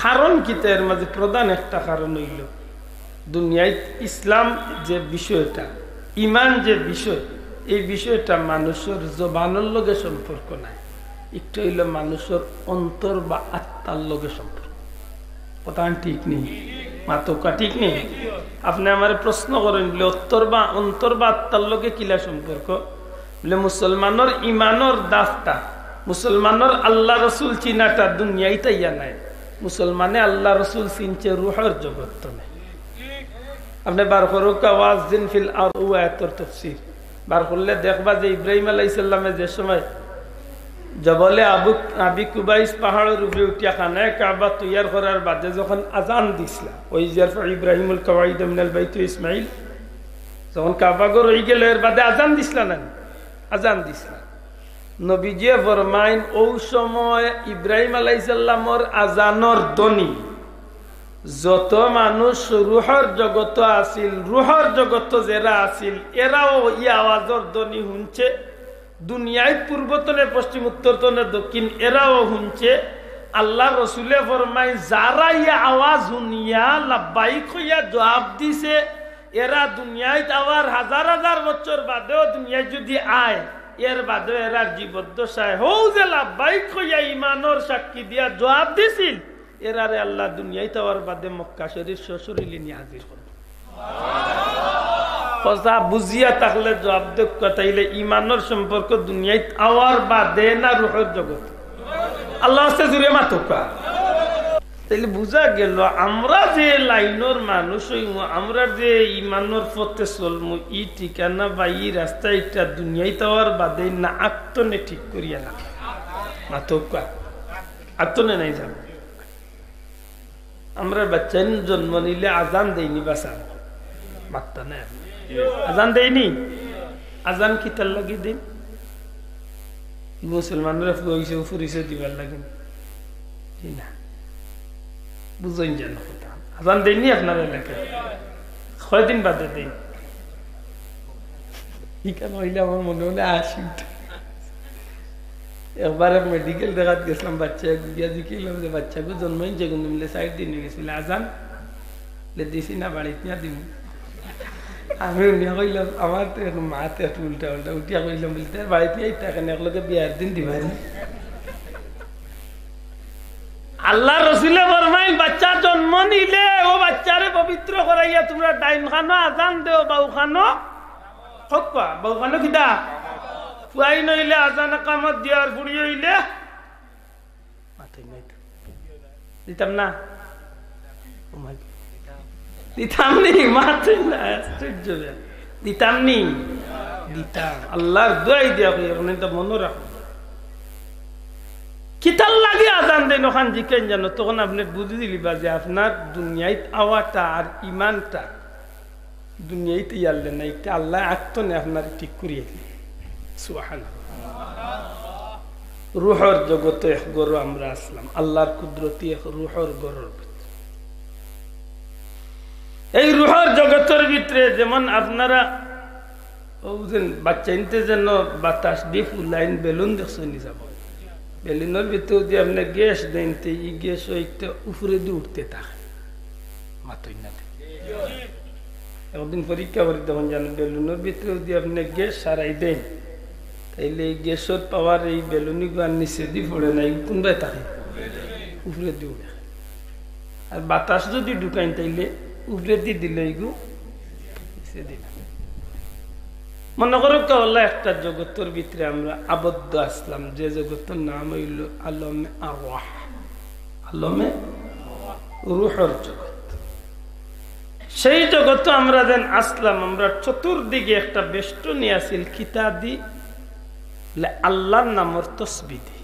কারণ কিতা? এর মাঝে প্রধান একটা কারণ অইলো দুনিয়াত ইসলাম যে বিষয়টা, ইমান যে বিষয়, এই বিষয়টা মানুষর জবানর লগে সম্পর্ক নাই, একটু অইলো মানুষর অন্তর বা আত্মার লগে সম্পর্ক। কথা ঠিক নি? মাতকা ঠিক নি? আপনে আমারে প্রশ্ন করইন বলে, অন্তর বা, অন্তর বা আত্মার লগে কিলা সম্পর্ক? বলে, মুসলমানর ইমানর দাফটা, মুসলমানর আল্লাহ রসুল চিনাটা দুনিয়াইত আইয়া নায়। মুসলমানে আল্লাহ রসুল চিনছে রুহর জগত তনে। আপনে বার করউক্কা ওয়াজ্জিন ফিল আরদ, ও আয়াতর তফসির বার করলে দেখবা যে ইব্রাহিম আলাইহিস সালামে যে সময় জবলে আবু, আবি কুবাইস পাহাড়র উপরে উঠিয়া খানায়ে কাবা তৈয়ার করার বাদে যখন আজান দিছলা, ওই ইয়ারফা ইব্রাহিমুল কাওয়াইদ মিনাল বাইত ইসমাইল, যখন কাবা ঘর অইগেলো, এর বাদে আজান দিছলা না? আজান দিছলা। নবীজিয়ে ফরমাইন, ও সময় ইব্রাহিম আলাইহিস সালামর আজানর ধ্বনি যত মানুষ রুহর জগত আছিল, রুহর জগত যেরা আছিল, এরাও ই আওয়াজর ধ্বনি হুনছে। দুনিয়াইত পূর্ব তনে পশ্চিম, উত্তর তনে দক্ষিণ, এরাও হুনছে। আল্লাহ রসুলে ফরমাইন, যারা ই আওয়াজ হুনিয়া লাব্বাইক কইয়া জবাব দিছে, এরা দুনিয়াইত আবার হাজার হাজার বছর বাদেও দুনিয়াইত যদি আয়, এর বাদেও এরার জীবদ্দশায় হউ যে লাব্বাইক কইয়া ইমানর সাক্ষী দিয়া জবাব দিছিল, এরারে আল্লাহ দুনিয়াইত আওয়ার বাদে মক্কা শরীফ সশরীরে নিয়া হাজির করবো। কথা বুঝিয়া থাকলে জবাব দেউক্কা, তাইলে ইমানর সম্পর্ক দুনিয়াইত আওয়ার বাদে না রুহর জগত? আল্লাহ আস্তে জুরে মাতউক্কা। তাইলে বুঝা গেল, আমরা যে লাইনর মানুষ অইমু, আমরা যে ইমানর পথে চলমু, ই ঠিকানা বা ই রাস্তা ইটা দুনিয়াইত আওয়ার বাদে না আগ তনে ঠিক করিয়া না। মাতউক্কা। আগ তনে নাই যাবো। আমরার বাচ্চাইন জন্ম নিলে আজান দেইনি বাসান? মাততা না। আজান দেইনি? আজান কিতার লাগি দেইন? মুসলমানরা পরিচয়, পরিচয় দিবার লাগি? জি না। বুঝইন যেন কথা। আজান দেইনি আপনার এলাকায়? কয়দিন বাদে দেইন? ইখান অইলে আমার মনে অয় আশি। একবার এক মেডিকেল দেখাত গেছিলাম, বাচ্চা এক গিয়া জিকাইলাম যে, "বাচ্চাগু জন্ম অইছে কুনদিন?" বলে, "চাইর দিন অইগেছে।" বলে, "আজান?" বলে, "দিছি না, বাড়িত নিয়া দিমু।" আমি উনিয়া কইলাম, আমার তো এখন মাত একটু উল্টা উল্টা, উঠিয়া কইলাম, বলে, "তার বাড়িত নিয়া ইতা কেনে, একলগে বিয়ার দিন দিবানি।" আল্লাহ রসুলে ফরমাইন, বাচ্চা জন্ম নিলে ও বাচ্চারে পবিত্র করাইয়া তুমরা ডাইন খানো আজান দেও, বাউ খানো হক্কা, বাউ খানো কিতা? পুয়াইন অইলে আজান একামত দিও, আর ফুড়ি অইলে মাতইন না তো। দিতাম না? ও মাই গড। দিতাম নি, মাতইন না, আশ্চর্য ব্যাপার। দিতাম নি? দিতাম। আল্লাহর দোয়াই দিয়া কই, আপনে তো মনো রাখো। কিতার লাগি আজান দেইন অখান জিকাইন জানো, তখন আপনে বুঝি দিলিবা যে আপনার দুনিয়াইত আওয়াটা আর ইমানটা দুনিয়াইত ইয়ারলে না, ইটা আল্লায় আগ তনে আপনারে ঠিক করিয়া দিবা। সুবহানাল্লাহ। রুহর জগতো এক ঘরো আমরা আছলাম, আল্লাহর কুদরতি এক রুহর ঘরর ভিতরে। এই রুহর জগতর ভিতরে যেমন আপনারা ও যেন বাচ্চাইন্তে যেন বাতাস দি ফুলাইন বেলুন দেখছইন নি যাবো। বেলুনর ভিতরে যদি আপনে গ্যাস দেইন, তে ই গ্যাস অইতে উপরেদি উঠতে থাকে। মাতইন না। একদিন পরীক্ষা করি দেখইন জানো, বেলুনর ভিতরে যদি আপনে গ্যাস সারাই দেইন, তাইলে এই গ্যাসর পাওয়ার এই বেলুনিগু আর নিচেদি পড়ে না, ইগু কুনবায় থাকে? উপরেদি উড়ে। আর বাতাস যদি ঢুকাইন, তাইলে উপরেদি দিলে ইগু নিচেদি না। মনো করউক্কা, আল্লাহ একটা জগতর ভিতরে আমরা আবদ্ধ আছলাম, যে জগতর নাম অইলো আলমে আরওয়াহ, আলমে রুহর জগত। সেই জগতো আমরা যেন আছলাম, আমরা চতুর্দিকে একটা বেষ্টনী আছিল, কিতা দি? বলে, আল্লাহর নামর তসবি দি।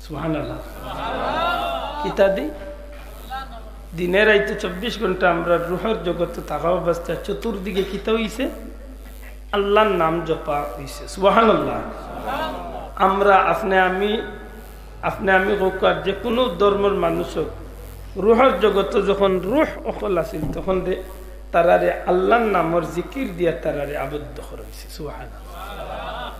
সুবহানাল্লাহ। কিতা দি? দিনে রাইতে চব্বিশ ঘন্টা আমরা রুহর জগতো থাকা অবস্থায় চতুর্দিকে কিতা অইছে? আল্লাহর নাম জপা অইছে। সুবহানাল্লাহ। আমরা, আপনে আমি, আপনে আমি হউক আর যে কুনু ধর্মর মানুষ হউক, রুহর জগতো যখন রুহ অকল আছিল, তখন দে তারারে আল্লাহর নামর জিকির দিয়া তারারে আবদ্ধ করা অইছে। সুবহানাল্লাহ।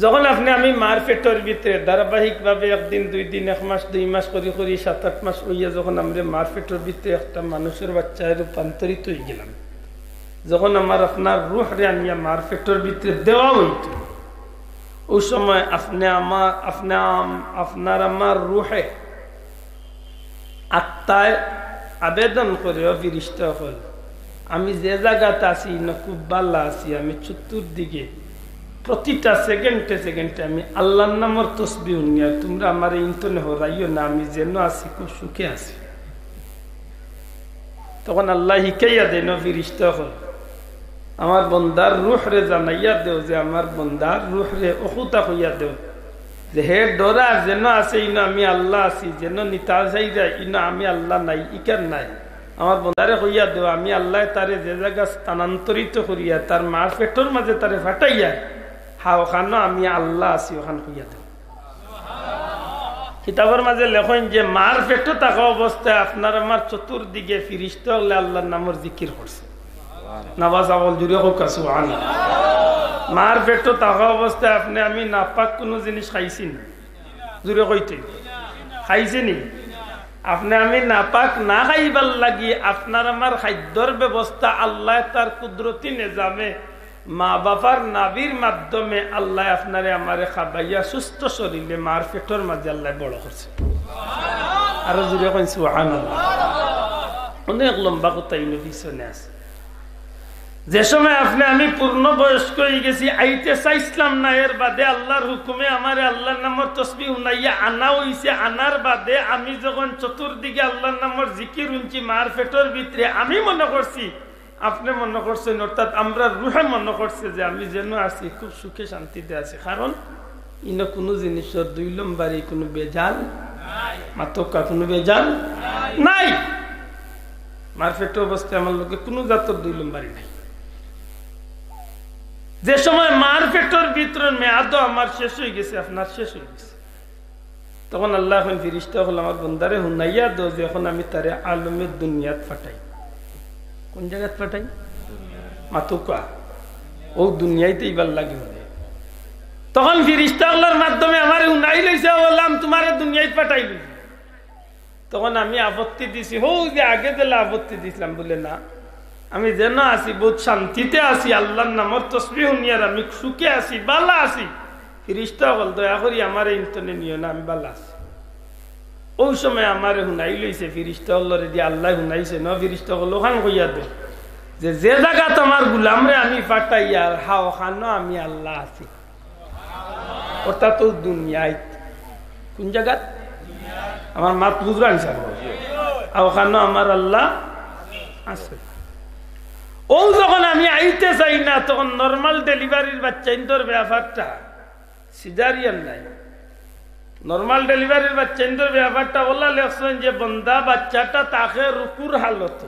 যখন আপনে আমি মার পেটর ভিতরে ধারাবাহিকভাবে একদিন, দুই দিন, এক মাস, দুই মাস করি করি সাত আট মাস অইয়া যখন আমরা মার পেটর ভিতরে একটা মানুষর বাচ্চায় রূপান্তরিত অইগেলাম, যখন আমার আপনার রুহরে আনিয়া মার পেটর ভিতরে দেওয়া অইতো, অউ সময় আপনে আমার, আপনে আম-, আপনার আমার রুহে, আত্মায় আবেদন করে, "ও ফিরিস্তা অকল, আমি যে জাগাত আছি, ইনো খুব ভালা আছি, আমি চতুর্দিকে প্রতিটা সেকেন্ডে সেকেন্ডে আমি আল্লাহর নামর তসবিহ হুনি, আর তুমরা আমারে ইনতনে হরাইও না, আমি যেনো আছি খুব সুখে আছি।" তখন আল্লায় হিকাইয়া দেইন, "ও ফিরিস্তা অকল, আমার বন্দার রুহরে জানাইয়া দেও যে আমার বন্দার রুহরে অখুতা কইয়া দেও যে হে ডরার যেনো আছে ইনো আমি আল্লাহ আছি, যেনো নিতা চাইরা ইনো আমি আল্লাহ নাই, ইকার নাই। আমার বন্দারে কইয়া দেও আমি আল্লায় তারে যে জাগা স্থানান্তরিত করিয়া তার মার পেটর মাঝে তারে ফাটাইয়া, হা, অখানো আমি আল্লাহ আছি, অখান কইয়া দেও।" কিতাবর মাঝে লেখইন যে মার পেটো থাকা অবস্থায় আপনার আমার চতুর্দিকে ফিরিস্তা অকলে আল্লাহর নামর জিকির করছে। নামাজ আমল জুড়ে হোক, সুবহানাল্লাহ। মার পেটো থাকা অবস্থায় আপনে আমি নাপাক কুনু জিনিস খাইছি নি? জুড়ে কইতে খাইছি নি? আপনে আমি নাপাক না খাইবার লাগি আপনার আমার খাদ্যর ব্যবস্থা আল্লায় তার কুদরতি নিজামে মা বাবার নাভির মাধ্যমে আল্লায় আপনারে আমারে খাবাইয়া সুস্থ শরীরে মার পেটর মাঝে আল্লায় বড় করছে। আরো জুড়ে কইন সুবহানাল্লাহ। অনেক লম্বা কথা ইনো পিছনে আছে। যে সময় আপনে আমি পূর্ণ বয়স্ক অইগেছি, আইতে চাইছলাম না, এর বাদে আল্লাহর হুকুমে আমারে আল্লাহর নামর তসবিহ হুনাইয়া আনা অইছে। আনার বাদে আমি যখন চতুর্দিকে আল্লাহর নামর জিকির হুনছি মার পেটর ভিতরে, আমি মনে করছি, আপনে মনে করছইন, অর্থাৎ আমরার রুহে মনে করছে যে আমি যেনো আছি, খুব সুখে শান্তিতে আছি, কারণ ইনো কুনু জিনিসর দুই লম্বারি, কুনু বেজাল, মাতকা কুনু বেজাল নাই। মার পেটো অবস্থায় আমার লগে কুনু জাতর দুই লম্বারি নাই। যে সময় মার পেটর ভিতরর মেয়াদও আমার শেষ অইগেছে, আপনার শেষ অইগেছে, তখন আল্লায় কইন, "ফিরিস্তা অকল, আমার বন্দারে হুনাইয়া দেও যে অখন আমি তারে আলমে দুনিয়াত ফাটাই।" কুন জাগাত ফাটাই? মাতকা। অউ দুনিয়াইতে ইবার লাগি হুনে। তখন ফিরিস্তা অকলর মাধ্যমে আমারে হুনাই লইছে, "বললাম তুমারে দুনিয়াইত ফাটাই লইছি।" তখন আমি আপত্তি দিছি, হউ যে আগে যেলা আপত্তি দিছলাম, বুলে, "না, আমি যেনো আছি, বউত শান্তিতে আছি, আল্লাহর নামর তসবিহ হুনিয়ার আমি সুখে আছি, ভালা আছি। ফিরিস্তা অকল, দয়া করি আমারে ইনতনে নিও না, আমি ভালা আছি।" অউ সময় আমারে হুনাই লইছে, ফিরিস্তা অকলরে দিয়া আল্লায় হুনাইছে, "ন ফিরিস্তা অকল, অখান কইয়া দেও যে, যে জাগাত আমার গুলামরে আমি ফাটাইয়ার, হা, অখানো আমি আল্লাহ আছি।" অর্থাৎ অউ দুনিয়াইত। কুন জাগাত? আমার মাত বুঝরা নি সাব? আর অখানো আমার আল্লাহ আছে। অউ যখন আমি আইতে চাই না, তখন নরমাল ডেলিভারির বাচ্চাইন্তর ব্যাপারটা, সিজারিয়ান নাই, নরমাল ডেলিভারির বাচ্চাইন্তর ব্যাপারটা অলা লেখছইন যে বন্দা বাচ্চাটা থাকে রুকুর হালতো,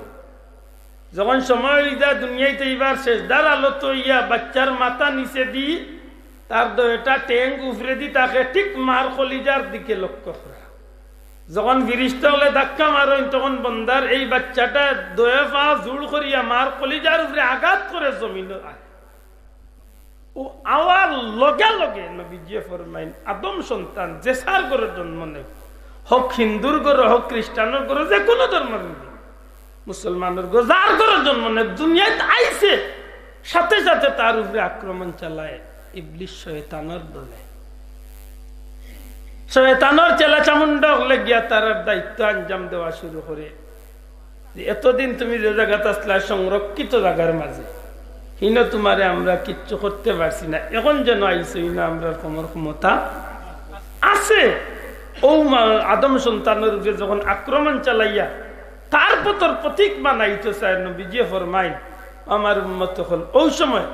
যখন সময় অই যায় দুনিয়াইতে ইবার সেজদার হালতো অইয়া বাচ্চার মাথা নিচেদি, তার দুইটা ঠেং উপরেদি থাকে, ঠিক মার কলিজার দিকে লক্ষ্য করা। যখন ফিরিস্তা অকলে ধাক্কা মারইন, তখন বন্দার এই বাচ্চাটা দুইও পা জুড় করিয়া মার কলিজার উপরে আঘাত করে জমিনো আয়। অউ আওয়ার লগে লগে নবীজিয়ে ফরমাইন, আদম সন্তান যে যার ঘরো জন্ম নেউক, হউক হিন্দুর ঘরো, হউক খ্রিস্টানর ঘরো, যে কুনু ধর্মর অউক, মুসলমানর ঘরো, যার ঘরো জন্ম নেউক, দুনিয়াত আইছে, সাথে সাথে তার উপরে আক্রমণ চালায় ইবলিস শয়তানর দলে। শয়তানর চেলা চামুন্ডা অকলে গিয়া তারার দায়িত্ব আঞ্জাম দেওয়া শুরু করে। যে এতদিন তুমি যে জাগাত আছলায় সংরক্ষিত জাগার মাঝে, হিনো তুমারে আমরা কিচ্ছু করতে পারছি না, অখন যেন আইছো, হিনো আমরার কমর ক্ষমতা আছে। অউ মা-, আদম সন্তানর উপরে যখন আক্রমণ চালাইয়া তার পথর পথিক বানাইতো চায়, নবীজিয়ে ফরমাইন, "আমার উম্মত অকল, অউ সময়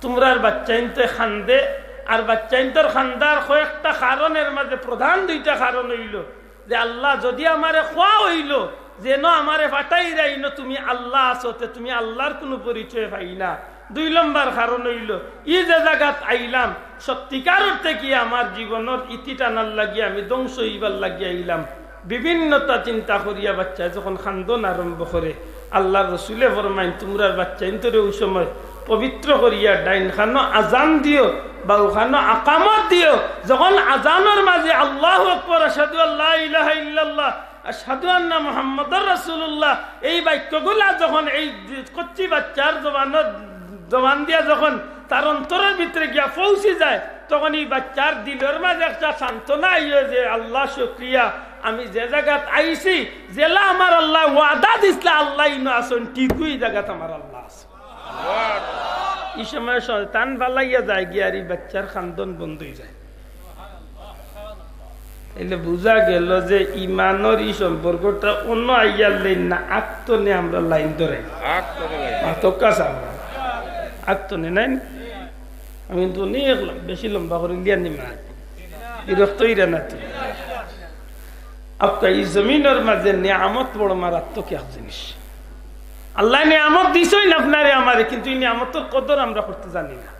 তুমরার বাচ্চাইন্তে কান্দে, আর বাচ্চাইন্তর কান্দার কয়েকটা কারণর মাঝে প্রধান দুইটা কারণ অইলো, যে আল্লাহ, যুদি আমারে কওয়া অইলো যেন আমারে ফাটাইরায়, ইনো তুমি আল্লাহ আছো, তে তুমি আল্লাহর কুনু পরিচয় পাই না। দুই নম্বর কারণ অইলো, ই যে জাগাত আইলাম, সত্যিকার অর্থে কি আমার জীবনর ইতি টানার লাগি, আমি ধ্বংস অইবার লাগি আইলাম। বিভিন্নতা চিন্তা করিয়া বাচ্চায় যখন কান্দন আরম্ভ করে, আল্লার রসুলে ফরমাইন, "তুমরার বাচ্চাইন্তরে অউ সময় পবিত্র করিয়া ডাইন কানো আজান দিও, বাউ কানো আকামত দিও। যখন আজানর মাঝে আল্লাহু আকবার, আশহাদু আল্লা ইলাহা ইল্লাল্লাহ, আশহাদু আন্না মুহাম্মাদুর রাসূলুল্লাহ, এই বাক্যগুলা যখন এই কচ্চি বাচ্চার জবানর, জবান দিয়া যখন তার অন্তরর ভিতরে গিয়া পৌঁছি যায়, তখন এই বাচ্চার দিলর মাঝে একটা সান্ত্বনা আইয় যে, 'আল্লাহ শুকরিয়া, আমি যে জাগাত আইছি, যেলা আমার আল্লায় ওয়াদা দিছলা, আল্লাহ ইনো আছইন, ঠিকউ ই জাগাত আমার আল্লাহ আছইন।'" ই সময় শয়তান ফালাইয়া যায় গিয়া আর ই বাচ্চার কান্দন বন্ধ অই যায়। তাইলে বুঝা গেল যে ইমানর ই সম্পর্কটা অন্য আইয়ার লাইন না, আগ তনে আমরা লাইন ধরাই। আগ তনে লাইন। মাতক্কা সামনে। আগ তনে নাই না? আমি কিন্তু অনেক ল-, বেশি লম্বা করি লিয়া নিমা। বিরক্ত অইরা না তুমি। আপকা ই জমিনর মাঝে নিয়ামত বড় মারাত্মক এক জিনিস। আল্লায় নিয়ামত দিছইন আপনারে আমারে, কিন্তু ই নিয়ামতর কদর আমরা করতে জানি না।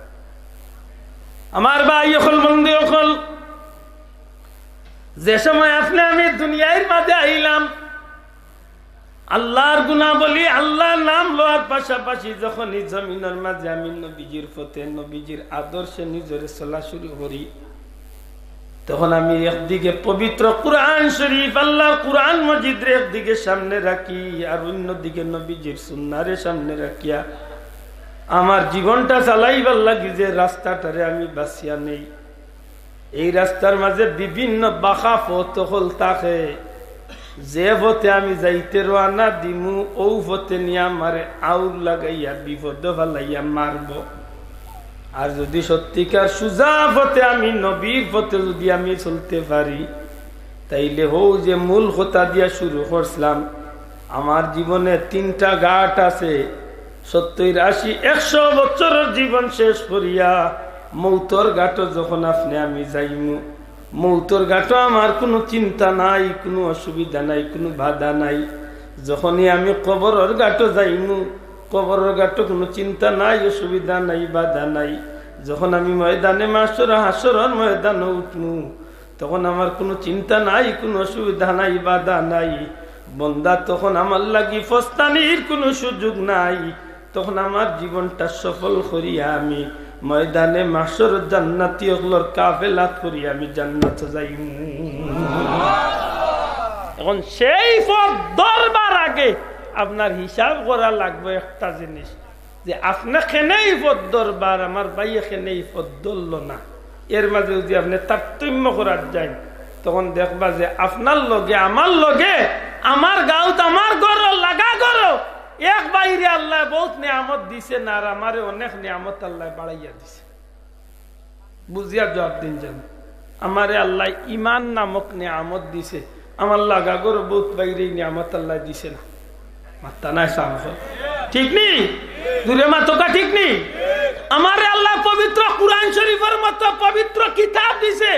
আমার ভাই অকল, বন্ধু অকল, যে সময় আপনে আমি দুনিয়ার মাঝে আইলাম, আল্লার গুণাবলী, আল্লার নাম লওয়ার পাশাপাশি যখন ই জমিনর মাঝে আমি নবীজির পথে, নবীজির আদর্শে নিজরে চলা শুরু করি, তখন আমি একদিকে পবিত্র কুরআন শরীফ, আল্লার কুরআন মজিদরে একদিকে সামনে রাখি, আর অন্যদিকে নবীজির সুন্নারে সামনে রাখিয়া আমার জীবনটা চালাইবার লাগি যে রাস্তাটারে আমি বাছিয়া নেই, এই রাস্তার মাঝে বিভিন্ন বাঁকা পথ অকল থাকে। যে পথে আমি যাইতে রওয়ানা দিমু, অউ পথে নিয়া আমারে আউর লাগাইয়া, বিপদো ফালাইয়া মারবো। আর যুদি সত্যিকার সুজা পথে আমি, নবীর পথে যুদি আমি চলতে পারি, তাইলে হউ যে মূল কথা দিয়া শুরু করছিলাম, আমার জীবনে তিনটা ঘাট আছে। সত্তইর, আশি, একশো বছরর জীবন শেষ করিয়া মৌতর ঘাটো যখন আপনে আমি যাইমু, মৌতর ঘাটো আমার কুনু চিন্তা নাই, কুনু অসুবিধা নাই, কুনু বাধা নাই। যখনই আমি কবরর ঘাটো যাইমু, কবরর ঘাটো কুনু চিন্তা নাই, অসুবিধা নাই, বাধা নাই। যখন আমি ময়দানে মাশর, হাশরর ময়দানো উঠমু, তখন আমার কুনু চিন্তা নাই, কুনু অসুবিধা নাই, বাধা নাই। বন্দা, তখন আমার লাগি ফস্তানির কুনু সুযোগ নাই। তখন আমার জীবনটা সফল করিয়া আমি ময়দানে মাশর জান্নাতি অকলর কাফেলাত করি আমি জান্নাতো যাইমু। এখন সেই পথ ধরবার আগে আপনার হিসাব করা লাগবো একটা জিনিস, যে আপনে কেনে ই পথ ধরবার, আমার ভাইয়ে কেনে ই পথ ধরলো না, এর মাঝে যুদি আপনে তারতম্য করাত যাইন, তখন দেখবা যে আপনার লগে, আমার লগে, আমার গাঁওত, আমার ঘরো, লাগা ঘরো, এক ভাইরে আল্লায় বউত নিয়ামত দিছে না, আর আমারে অনেক নিয়ামত আল্লায় বাড়াইয়া দিছে। বুঝিয়া জবাব দিন যেন। আমারে আল্লায় ইমান নামক নিয়ামত দিছে, আমার লাগা ঘরো বউত ভাইরে ই নিয়ামত আল্লায় দিছে না। মাত্তা নাই সামনে। ঠিক নি? জুরে মাতোকা, ঠিক নি? আমারে আল্লায় পবিত্র কুরআন শরীফর মতো পবিত্র কিতাব দিছে,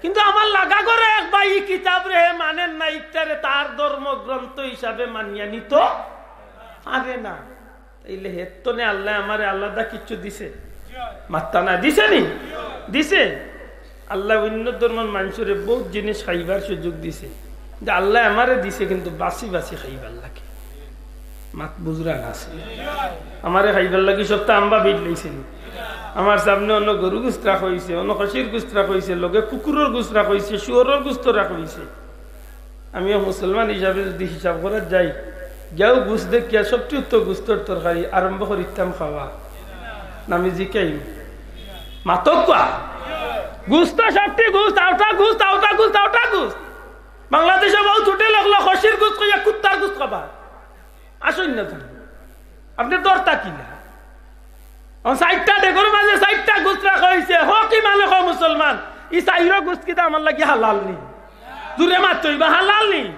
কিন্তু আমার লাগা ঘরো এক ভাই ই কিতাবরে হে মানের না, ইকটারে তার ধর্মগ্রন্থ হিসাবে মানিয়া নিতো পারে না। তাইলে হের তনে আল্লায় আমারে আলাদা কিচ্ছু দিছে? মাত্তা না, দিছে নি? দিছে। আল্লায় অইন্য ধর্মর মানষরে বউত জিনিস খাইবার সুযোগ দিছে, কিন্তু আল্লায় আমারে দিছে কিন্তু বাছি বাছি খাইবার লাগি। মাত বুঝরা না আছে? আমারে খাইবার লাগি সবতা আম্বা বিট লাইছে নি? আমার সামনে অনো গরু গুস্ত রাখা অইছে, অনো খাসির গুস্ত রাখা অইছে, লগে কুকুরর গুস্ত রাখা অইছে, শুয়রর গুস্ত রাখা অইছে। আমি এক মুসলমান হিসাবে যুদি হিসাব করাত যাই, গিয়াউ গুস্ত দেখিয়া সবটি উত্তর গুস্তর তরকারি আরম্ভ করিতাম খাওয়া। না আমি জিকাইমু? মাতোকা। গুস্ত সবটি গুস্ত, আউটা গুস্ত, আউটা গুস্ত, আউটা গুস্ত। বাংলাদেশো বউত হোটেল অকলো খাসির গুস্ত কইয়া কুত্তার গুস্ত খাবা। আসইন না তুমি। আপনে দরতা কিলা? অখন চাইরটা ডেগর মাঝে চাইরটা গুস্ত রাখা অইছে। হক ইমানে কও মুসলমান, ই চাইরো গুস্ত কিতা আমার লাগি হালাল নি? জুরে মাতো, ইবা হালাল নি?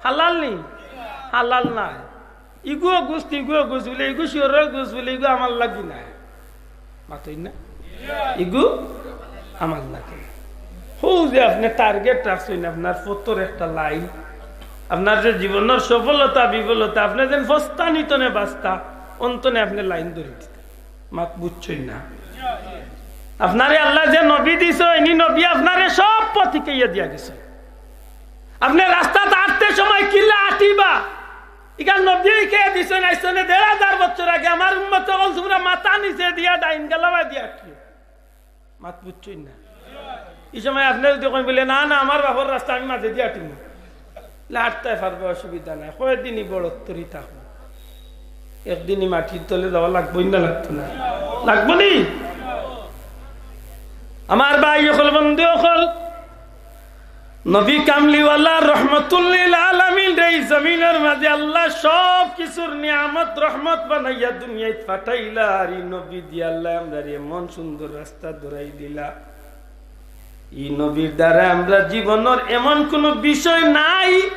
হালাল নি? হালাল নায়। ইগুও গুস্ত, ইগুও গুস্ত বুলে, ইগু শুয়রর গুস্ত বুলে, ইগু আমার লাগি নায়। মাতইন না? ইগু আমার লাগি। হউ যে আপনে target রাখছইন, আপনার পথর একটা লাইন, আপনার যে জীবনর সফলতা বিফলতা, আপনে যেন ফস্তানি তনে বাস্তা, অন তনে আপনে লাইন ধরি দিতা। মাত বুঝছইন না? আপনারে আল্লায় যে নবী দিছইন, ই নবী আপনারে সব পথ হিকাইয়া দিয়া গেছইন। আপনে রাস্তাত আটতে সময় কিলা আটিবা, ইখান নবীয়ে হিকাইয়া দিছইন। আইজ থনে দেড় হাজার বছর আগে আমার উম্মত অকল তুমরা মাথা নিচে দিয়া ডাইন গালাবায় দিয়া আটিও। মাত বুঝছইন না? ই সময় আপনে যুদি কইন বুলে, "না, না, আমার বাপর রাস্তা, আমি মাঝে দিয়া আটিমু।" লে আটতায় পারবা, অসুবিধা নাই। কয়দিনই বড় তরি থাকবো। একদিনই মাটির তলে যাওয়া লাগবো না, লাগতো না? লাগবো নি? আমার ভাই অকল, বন্ধু অকল, নবী কামলিওয়ালা রহমতুল্লিল আলামিনরে ই জমিনর মাঝে আল্লায় সব কিছুর নিয়ামত রহমত বানাইয়া দুনিয়াত পাঠাইলা, আর ই নবী দিয়া আল্লায় আমরারে এমন সুন্দর রাস্তা ধরাই দিলা। ই নবীর দ্বারা আমরা জীবনর এমন কোনো বিষয় নাই,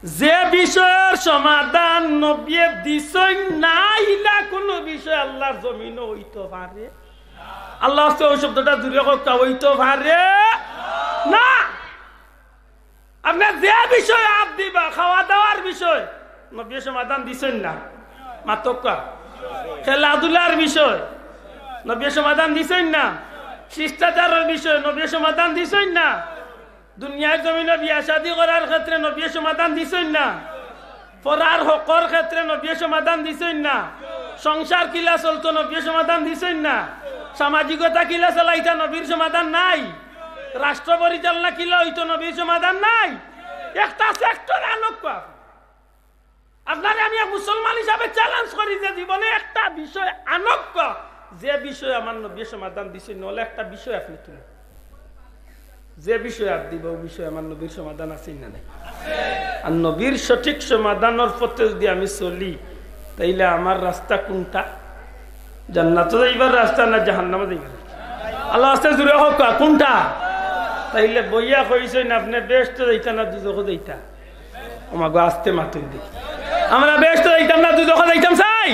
যে বিষয়র সমাধান নবীয়ে দিছইন না, ইলা কোনো বিষয় আল্লার জমিনো অইতো পারে? আল্লার ওয়াস্তে অউ শব্দটা জুরে কউক্কা, অইতো পারে না। আপনে যে বিষয়ে আত দিবা, খাওয়া দাওয়ার বিষয়, নবীয়ে সমাধান দিছইন না? মাতউক্কা। খেলাধুলার বিষয়, নবীয়ে সমাধান দিছইন না? শিষ্টাচারর বিষয়, নবীয়ে সমাধান দিছইন না? দুনিয়ার জমিনো বিয়া শাদি করার ক্ষেত্রে নবীয়ে সমাধান দিছইন না? পরার হকর ক্ষেত্রে নবীয়ে সমাধান দিছইন না? সংসার কিলা চলতো, নবীয়ে সমাধান দিছইন না? সামাজিকতা কিলা চালাইতা, নবীর সমাধান নাই? রাষ্ট্র পরিচালনা কিলা অইতো, নবীর সমাধান নাই? একটা সেক্টর আনউক্কা। আপনারে আমি এক মুসলমান হিসাবে চ্যালেঞ্জ করি যে জীবনে একটা বিষয় আনউক্কা, যে বিষয়ে আমার নবীয়ে সমাধান দিছইন না, অলা একটা বিষয় আপনে তুলউক্কা। যে বিষয়ে আত দিবা, অউ বিষয়ে আমার নবীর সমাধান আছে না নাই? আর নবীর সঠিক সমাধানর পথে যুদি আমি চলি, তাইলে আমার রাস্তা কুনটা? জান্নাতো যাইবার রাস্তা না জাহান্নামো যাইবার রাস্তা? আল্লার ওয়াস্তে জুরে কউক্কা, কুনটা? তাইলে বইয়া কইছইন আপনে বেহেস্তো যাইতা না দুজখো যাইতা? ও মা গো, আস্তে মাতইন দেখি। আমরা বেহেস্তো যাইতাম না দুজখো যাইতাম চাই?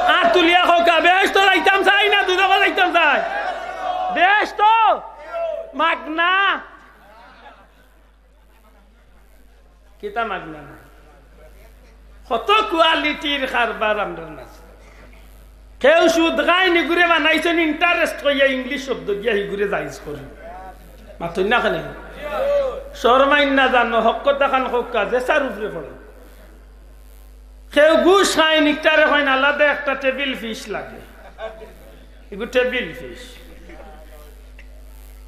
আত তুলিয়া কউক্কা, বেহেস্তো যাইতাম চাই না দুজখো যাইতাম চাই? বেহেস্তো মাগনা। কিতা মাগনা না? কত কোয়ালিটির কারবার আমরার মাঝে। কেউ সুদ খাইন, ইগুরে বানাইছইন ইন্টারেস্ট কইয়া ইংলিশ শব্দ দিয়া ইগুরে জায়েজ করি। মাতইন না কেনে? শরমাইন না জানো, হক কথাখান কউক্কা, যে স্যার উপরে পড়ে। কেউ ঘুষ খাইন, ইকটারে কইন আলাদা একটা টেবিল ফিস লাগে। ইগু টেবিল ফিস।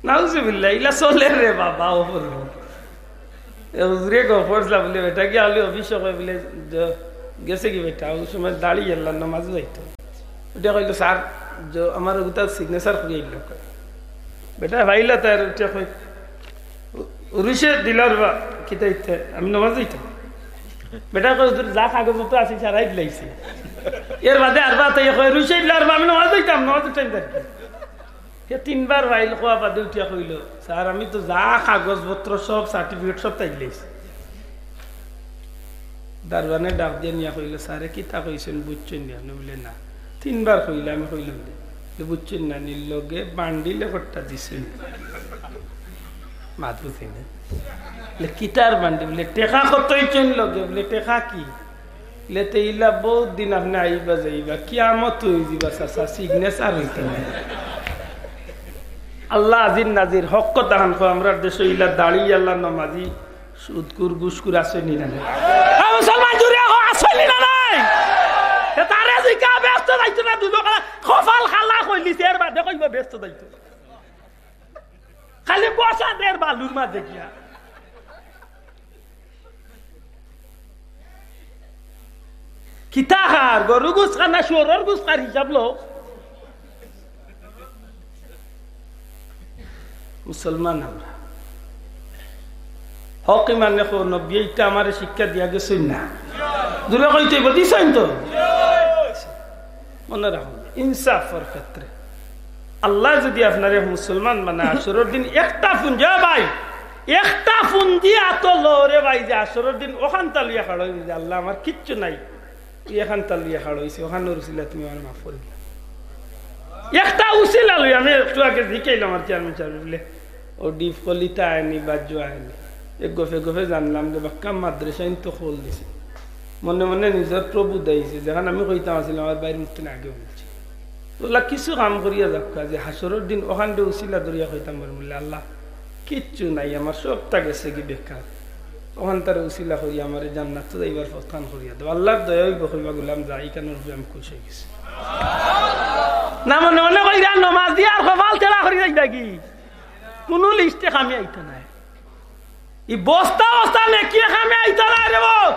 নাউজুবিল্লাহ, ইলা চলে রে বাবা, ও বলবো। এ হুজুরে গফ করছিলা বুলে, বেটা গিয়া অলি অফিসো কয় বুলে, জ-, গেছে গি বেটা, অউ সময় দাড়ি এল্লা নমাজো যাইতো। উঠে কইলো, "স্যার, জ-, আমার অগুতা সিগনেচার করি আইলো।" বেটা ভাইলা তার উঠে কয়, "উ-, উরুষে দিলার বা, কিতা ইতে, আমি নমাজ যাইতাম।" বেটা কয়, "হুজুর, যা কাগজপত্র আছে, সারাই দিলাইছি।" এর বাদে আরবার তাই কয়, "উরুষে দিলার বা, আমি নমাজ যাইতাম, নমাজ টাইম যাইতাম।" হে তিনবার ফাইল কওয়া বাদে উঠিয়া কইলো, "স্যার, আমি তো যা কাগজপত্র সব সার্টিফিকেট সব তাই দিলাইছি।" দারোয়ানে ডাক দিয়া নিয়া কইলো, "স্যারে কিতা কইছইন বুঝছইন নি আপনে?" বুলে, "না।" "তিনবার কইলা, আমি কইলাম দে।" "বুঝছইন না নি, লগে বান্ডিল একটা দিছইন।" মাত বুঝি না। বুলে, "কিতার বান্ডিল?" বুলে, "টেকা কত অইছইন লগে?" বুলে, "টেকা কি?" বুলে, "তে ইলা বউত দিন আপনে আইবা যাইবা, কিয়ামত অইযিবা চাচা, সিগনেচার অইতো না।" আল্লাহ আজির নাজির, হক কথাখান কও, আমরার দেশো ইলা দাড়ি আল্লাহ নমাজি, সুদখুর, ঘুষখুর আছে নি না নাই? এ মুসলমান জুরে কও, আছে নি না নাই? এ তারে জিকা বেহেস্তো যাইতো না দুজখো, কপাল কালা কইলিছে, এর বাদে কইবো বেহেস্তো যাইতো। খালি বসা দের বালুর মাঝে গিয়া। কিতা খার, গরু গোস খার না শুয়োরর গোস খার হিসাব লও। মুসলমান আমরা। হক ইমানে কও, নবীয়ে ইটা আমারে শিক্ষা দিয়া গেছইন না? জুরে কইতে অইবো, দিছইন তো? মনে রাখো, ইনসাফর ক্ষেত্রে আল্লায় যুদি আপনারে মুসলমান বানায়, হাশরর দিন একটা পুঞ্জি, ও ভাই, একটা পুঞ্জি আতো লও রে ভাই, যে হাশরর দিন অখানতা লইয়া খাড়া অইবো যে, "আল্লাহ, আমার কিচ্ছু নাই, তুই এখানতা লইয়া খাড়া অইছি, অখানর উছিলায় তুমি আমারে মাফ করি দিলাও।" একটা উছিলা লইয়া, আমি একটু আগে জিকাইলাম আমার চেয়ারম্যান সাবরে, বুলে, "ও ডিপ কলিতা আয়নি, বাজ্য আয়নি।" এক গফে গফে জানলাম যে বাক্কা মাদ্রাসাইন তো খোল দিছে। মনে মনে নিজর প্রভু দাইছে, যেখান আমি কইতাম আছিল আমার ভাইর মুখ থনে আগে বলছি। আল্লাহ কিছু কাম করিয়া যাউক্কা, যে হাশরর দিন অখানরে উছিলা ধরিয়া কইতাম পারমু, "আল্লাহ, কিচ্ছু নাই, আমার সবটা গেছেগি বেকার।" অখানটারে উছিলা করিয়া আমারে জান্নাতো যাইবার পথখান করিয়া দেও। আল্লাহর দয়া অইবো, কইবা, "গুলাম যা, ইখানর উপরে আমি খুশ অইগেছি।" না মনে মনে কইরা নমাজ দিয়া আর কপাল তেড়া করি যাইবা কি? কুনু লিস্টে কামে আইতো নায়। ই বস্তা বস্তা নেকিয়ে কামে আইতো নায় রে বা।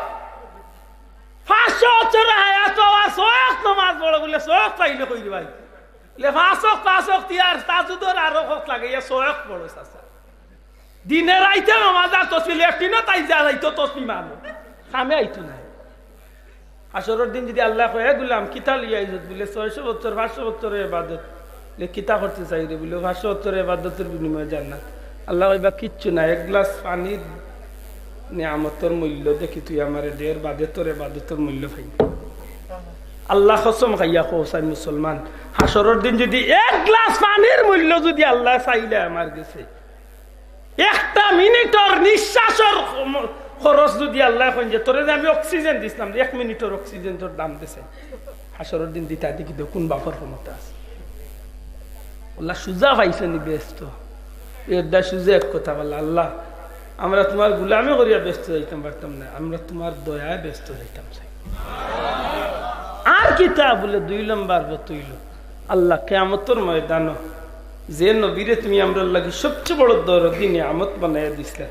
পাঁচশো বছর হায়াত অওয়া, ছয় ওয়াক্ত নমাজ পড়ো বুলে, ছয় ওয়াক্ত পাইলে কই রে ভাই? বুলে, পাঁচ ওয়াক্ত, পাঁচ ওয়াক্ত, ইয়ার তাহাজ্জুদর আরো হক লাগে, ইয়া ছয় ওয়াক্ত পড়ো চাচা। দিনে রাইতে নমাজ আর তসবি, লেট্রিনো তাই যা যাইতো তসবি মারো। কামে আইতো নায়। হাশরর দিন যুদি আল্লায় কয়, "এ গুলাম, কিতা লইয়া আইছত?" বুলে, "ছয়শো বছর, পাঁচশো বছরর ইবাদত।" বুলে, "কিতা করতে চাইরে?" বুলে, "পাঁচশো বছরর ইবাদতর বিনিময়ে জান্নাত।" আল্লায় কইবা, "কিচ্ছু না, এক গ্লাস পানির নিয়ামতর মূল্য দেখি তুই আমারে দের, বাদে তোর ইবাদতর মূল্য পাইবি।" আল্লাহ কসম খাইয়া কও চাই মুসলমান, হাশরর দিন যুদি এক গ্লাস পানির মূল্য যুদি আল্লায় চাইলে আমার গেছে, একটা মিনিটর নিঃশ্বাসর খম-, খরচ যুদি আল্লায় কইন যে, "তোরে যে আমি অক্সিজেন দিছলাম, এক মিনিটর অক্সিজেন তোর দাম দিছে।" হাশরর দিন দিতা দেখি দে কুন বাপর ক্ষমতা আছে। আল্লাহ সুজা পাইছনি বেহেস্ত। এর দা সুজা এক কথা বললা, "আল্লাহ, আমরা তুমার গুলামি করিয়া বেহেস্ত যাইতাম পারতাম না, আমরা তুমার দয়ায় বেহেস্ত যাইতাম চাই।" আর কিতা বুলে দুই লম্বর বতইল, আল্লাহ, কিয়ামতর ময়দানো যে নবীরে তুমি আমরার লাগি সবচেয়ে বড় দরদি নিয়ামত বানাইয়া দিছলা,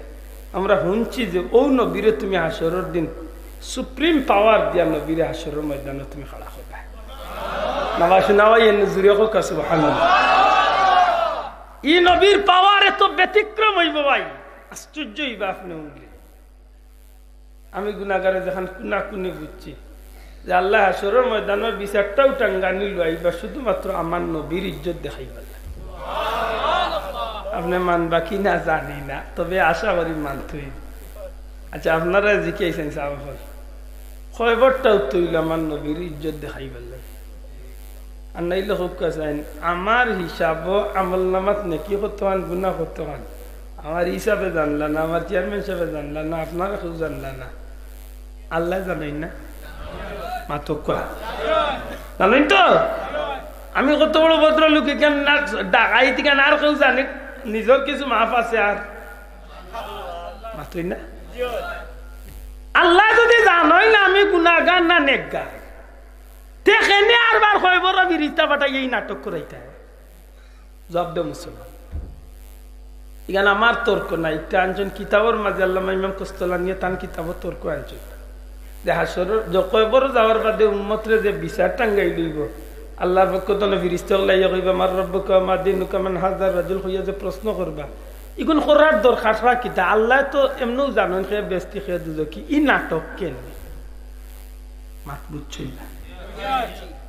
আমরা হুনছি যে অউ নবীরে তুমি হাশরর দিন সুপ্রিম পাওয়ার দিয়া নবীরে হাশরর ময়দানো তুমি খাড়া করবা। নাবা শুনাওয়াই এনে জুরে কউক্কা সুবহানাল্লাহ। ই নবীর পাওয়ার এত ব্যতিক্রম অইবো ভাই, আশ্চর্য অইবা আপনে হুনলে। আমি গুনাগারে যেখান কুনাকুনি বুঝছি যে আল্লায় হাশরর ময়দানর বিচারটাও টাঙ্গানি লইবা শুধুমাত্র আমার নবীর ইজ্জত দেখাইবার লাগি। আপনে মানবা কি না জানি না, তবে আশা করি মানতই। আচ্ছা, আপনারা জিকাইছইন সাব অকল, কয়বারটা উত্তর অইলো আমার নবীর ইজ্জত দেখাইবার লাগি। আর নাইলে কউক্কা চাইন, আমার হিসাবো আমল নামাত নেকি কতখান, গুনা কতখান, আমার হিসাবে জানলা না, আমার চেয়ারম্যান সাবে জানলা না, আপনারা কেউ জানলা না, আল্লায় জানইন না? মাতউক্কা। জানইন তো? আমি কত বড় ভদ্রলোক, ইখান না ডাকাইত, ইখান আর কেউ জানে, নিজর কিছু মাফ আছে আর মাতইন না? আল্লায় যুদি জানইন না আমি গুনাগার না নেকগার, তে কেনে আরবার কয়বরো ফিরিস্তা পাঠাইয়া ই নাটক করাইতা? জবাব দেও মুসলমান। ইখান আমার তর্ক নায়, ইটা আনছইন কিতাবর মাঝে, আল্লামা ইমাম কস্তলানিয়ে তান কিতাবো তর্ক আনছইন। যে হাশরর, যে কয়বরো যাওয়ার বাদে উম্মতরে যে বিচার টাঙ্গাই লইবো, আল্লাহর পক্ষ তনে ফিরিস্তা অকলে আইয়া কইবা, "মান রাব্বুকা ওয়া মা দীনুকা মান হাযার রাজুল?" কইয়া যে প্রশ্ন করবা, ইগুন করার দরকার কিতা? আল্লায় তো এমনেউ জানইন কে বেহেস্তি কে দুজখি, ই নাটক কেনে? মাত বুঝছইন না?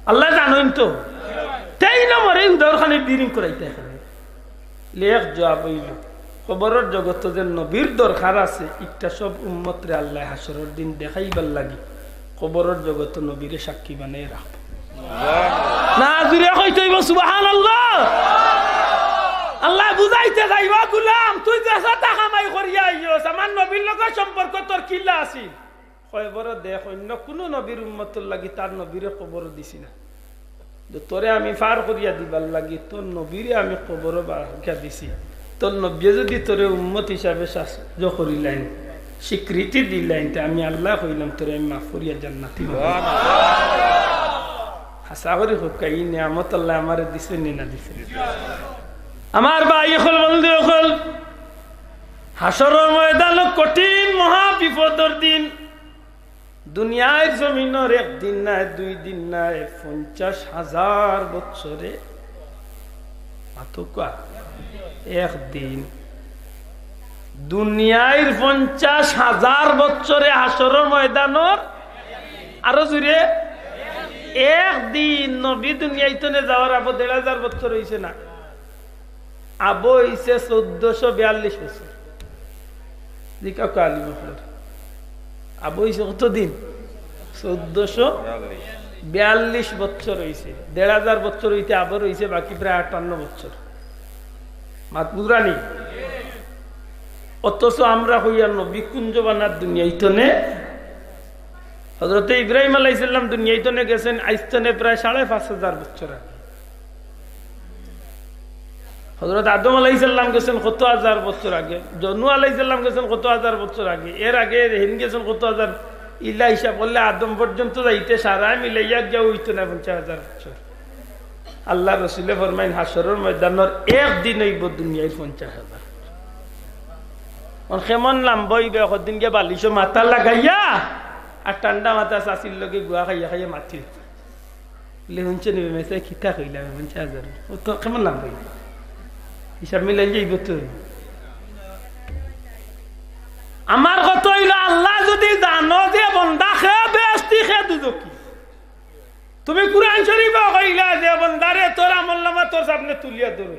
আল্লায় জানইন তো। তেই নম্বরে উদারখানি বিরিং করাইতা এখানে। লেখ জবাব অইলো, কবরর জগতো যে নবীর দরকার আছে, ইটা সব উম্মতরে আল্লায় হাশরর দিন দেখাইবার লাগি কবরর জগতো নবীরে সাক্ষী বানাইয়া রাখবো। না, জুরে কইতে অইবো সুবহানাল্লাহ। আল্লায় বুঝাইতে যাইবা, "গুলাম, তুই যেছা তা কামাই করিয়া আইছস, আমার নবীর লগে সম্পর্ক তোর কিলা আছিল?" কয়বরো দেখ, অইন্য কুনু নবীর উম্মতর লাগি তার নবীরে কবরো দিছি না। যে তোরে আমি পার করিয়া দিবার লাগি তোর নবীরে আমি কবরো বারকিয়া দিছি। তোর নবীয়ে যুদি তোরে উম্মত হিসাবে সাহায্য করিলাইন, স্বীকৃতি দিলাইন, তে আমি আল্লায় কইলাম তোরে আমি মাফ করিয়া জান্নাতি বানাইলাম। হাছা করি কউক্কা, ই নিয়ামত আল্লায় আমারে দিছে নি না দিছে? আমার ভাই অকল, বন্ধু অকল, হাশরর ময়দানো কঠিন মহা বিপদর দিন। দুনিয়ার জমিনর একদিন নায়, দুই দিন নায়, পঞ্চাশ হাজার বছরে। মাতউক্কা, একদিন। দুনিয়ার পঞ্চাশ হাজার বছরে হাশরর ময়দানর, আরো জুরে, একদিন। নবী দুনিয়া তনে যাওয়ার আবো দেড় হাজার বছর অইছে না? আবো অইছে চৌদ্দশো বিয়াল্লিশ বছর। জিকাউক্কা আলিম অকলরে। আবো অইছে কত দিন? চৌদ্দশো বিয়াল্লিশ বছর অইছে। দেড় হাজার বছর অইতে আবো রইছে বাকি প্রায় আটান্ন বছর। মাত বুঝরা নি? অথচ আমরা কইয়ার নবী কুন জমানার দুনিয়া তনে? হযরতে ইব্রাহিম আলাইহিস সালাম দুনিয়া তনে গেছইন আইজ তনে প্রায় সাড়ে পাঁচ হাজার বছর আগে। হযরত আদম আলাইহিস সালাম গেছেন কত হাজার বছর আগে, নূহ আলাইহিস সালাম গেছেন কত হাজার বছর আগে, এর আগে হিন গেছেন কত হাজার, ইলা হিসাব করলে আদম পর্যন্ত যাইতে সারায় মিলাইয়া গিয়া অইতো না পঞ্চাশ হাজার বছর। আল্লাহর রসুলে ফরমাইন, হাশরর ময়দানর একদিন অইবো দুনিয়ার পঞ্চাশ হাজার। অখন কেমন লাম্বা অইবো, একদিন গিয়া বালিশো মাথা লাগাইয়া আর ঠান্ডা মাথা চাচির লগে গুয়া খাইয়া খাইয়া মাতিল। বলে, "হুনছো নি বে মেসাই, কিতা কইলা বে পঞ্চাশ হাজার? ও তো কেমন লাম্বা অইবো?" হিসাব মিলাইলে অইবো তো। আমার কথা অইলো, আল্লায় যুদি জানো যে বন্দা কে বেহেস্তি, কে দুজখি, তুমি কুরআন শরীফো কইলা যে, "বন্দারে, তোর আমলনামা তোর সামনে তুলিয়া ধরো।"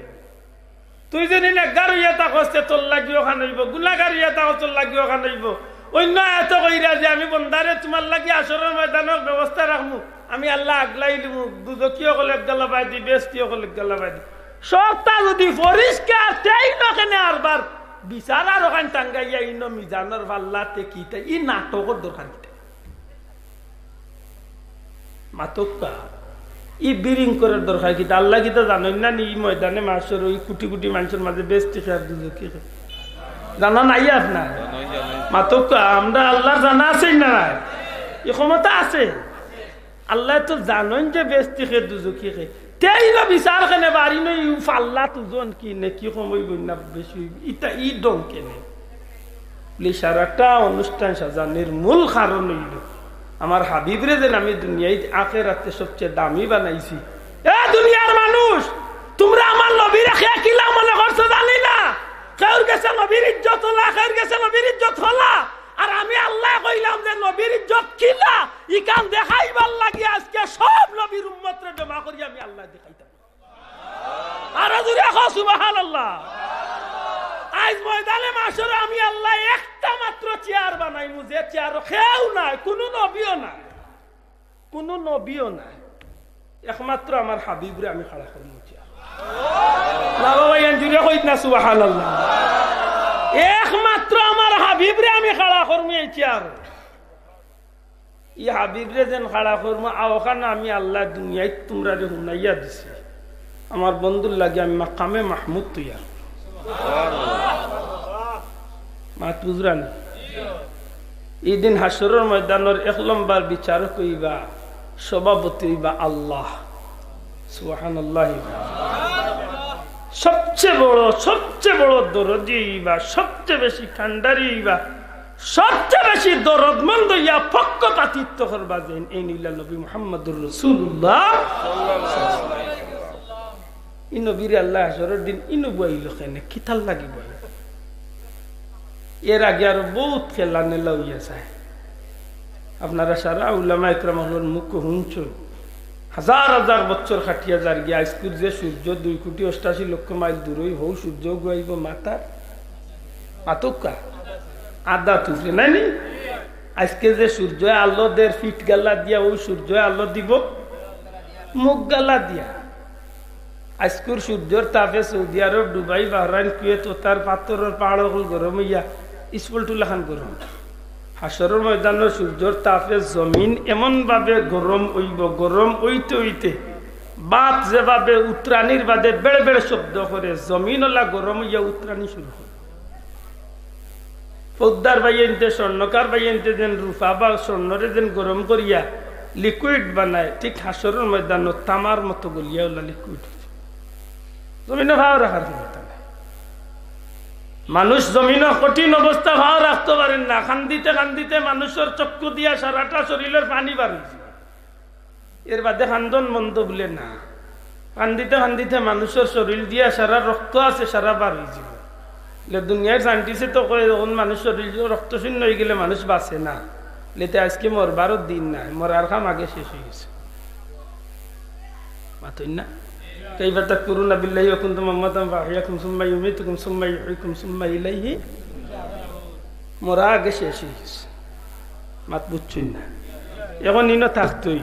তুই যুদি নেককার অইয়া থাকস, তে তোর লাগিও খান অইবো, গুনাগার অইয়া থাকস, তোর লাগিও খান অইবো। অইন্য আয়াতো কইরা যে, "আমি বন্দারে তুমার লাগি হাশরর ময়দানর ব্যবস্থা রাখমু, আমি আল্লায় আগলাই লিমু, দুজখি অকল এক গালা বায়দি, বেহেস্তি অকল এক গালা বায়দি।" সবটা যুদি পরিষ্কার, তেইন কেনে আরবার বিচার আর অখান টাঙ্গাইয়া ইনো মিজানর পাল্লাত কিতা, ই নাটকর দরকার কিতা? মাতউক্কা, ই বিরিং করার দরকার কিতা? আল্লায় কিতা জানইন না নি, ই ময়দানে মাশরো ই কুটি কুটি মানষর মাজে বেহেস্তি কে আর দুজখি কে? জানা নাই আপনার? মাতউক্কা, আমরা আল্লাহর জানা আছে না নাই? ই ক্ষমতা আছে। আল্লায় তো জানইন যে বেহেস্তি কে দুজখি কে। তেইন বিচার কেনে বারি নই, ই পাল্লাত ওজন কি, নেকি কম অইবো না বেশি অইবো, ইতা ই ঢং কেনে? বলে, সারাটা অনুষ্ঠান সাজানির মূল কারণ অইলো, আমার হাবিবরে যেন আমি দুনিয়াইত আখেরাতে সবচেয়ে দামি বানাইছি। এ দুনিয়ার মানুষ, তুমরা আমার নবীরে কে কিলা মনে করছো জানি না। কেউর গেছে নবীর ইজ্জত অলা, কেউর গেছে নবীর ইজ্জত অলা। আর আমি আল্লায় কইলাম যে নবীর ইজ্জত কিলা, ইখান দেখাইবার লাগি আইজকে সব নবীর উম্মতরে জমা করি আমি আল্লায় দেখাইতাম। আরো জুরে কও সুবহানাল্লাহ। আইজ ময়দানে মাশরো আমি আল্লায় একটা মাত্র চেয়ার বানাইমু, যে চেয়ারো কেউ নাই, কুনু নবীও নাই, কুনু নবীও নাই, একমাত্র আমার হাবিবরে আমি খাড়া করমু চেয়ারো। না বাবা, ইয়ান জুরে কইত না সুবহানাল্লাহ। একমাত্র আমার হাবিবরে আমি খাড়া করমু এই চেয়ারো। ই হাবিবরে যেন খাড়া করমু, অউখান আমি আল্লায় দুনিয়াইত তুমরারে হুনাইয়া দিছি। আমার বন্ধুর লাগি আমি মাকামে মাহমুদ তৈয়ার। মাত বুঝরা নি? ই দিন হাশরর ময়দানর এক লম্বর বিচারক অইবা, সভাপতি অইবা আল্লাহ। সুবহানাল্লাহ। সবচেয়ে বড়, সবচেয়ে বড় দরদি অইবা, সবচেয়ে বেশি কান্ডারি অইবা, সবচেয়ে বেশি দরদমন্দ অইয়া পক্ষপাতিত্ব করবা যেইন, এইন অইলা নবী মুহাম্মদুর রাসূলুল্লাহ। ই নবীরে আল্লায় হাশরর দিন ইনো বওয়াইলো কেনে, কিতার লাগি বওয়াইলো? এর আগে আরো বউত খেলা নেলা অইয়া যায়। আপনারা সারা উলামা একরাম অকলর মুখো হুনছইন, হাজার হাজার বছর কাটিয়া যারগি, আইজকুর যে সূর্য দুই কোটি অষ্টাশি লক্ষ মাইল দূরই, হউ সূর্য অগু আইবো মাথার, মাতউক্কা, আদাত উপরে, নায় নি? আইজকে যে সূর্য আলো দের পিঠ গালা দিয়া, অউ সূর্য আলো দিবো মুখ গালা দিয়া। আইজকুর সূর্যর তাপে সৌদি আরব, দুবাই, বাহরাইন, কুয়েত অতার পাথরর পাহাড় অকল গরম অইয়া ইসফলটু লাখান গরম। হাশরর ময়দানো সূর্যর তাপে জমিন এমন ভাবে গরম অইবো, গরম অইতে অইতে ভাত যেভাবে উতরানির বাদে বেড় বেড় শব্দ করে, জমিন অলা গরম অইয়া উতরানি শুরু করে। পদ্মার ভাইয়াইন্তে, স্বর্ণকার ভাইয়াইন্তে যেন রূপা বা স্বর্ণরে যেন গরম করিয়া liquid বানায়, ঠিক হাশরর ময়দানো তামার মতো গলিয়া অলা liquid অইবো। জমিনো পাও রাখার ক্ষমতা নাই। মানুষ জমিনো কঠিন অবস্থা, পাও রাখতো পারের না। কান্দিতে কান্দিতে মানুষর চক্ষু দিয়া সারাটা শরীলর পানি বার অইযিবো। এর বাদে কান্দন বন্ধ বুলে না। কান্দিতে কান্দিতে মানুষর শরীল দিয়া সারা রক্ত আছে, সারা বার অইযিবো। ইলা দুনিয়ার scientist এ তো কয়, যখন মানুষ শরীল রক্ত শূন্য অইগেলে মানুষ বাঁচে না। ইলা তে আইজকে মরবারও দিন নাই, মরার কাম আগে শেষ অইগেছে। মাতইন না? كيف تكفرون بالله وكنتم أمواتا فأحياكم ثم يميتكم ثم يحييكم ثم إليه। মরা আগে শেষ অইগেছে। মাত বুঝছইন না? অখন ইনো থাকতই।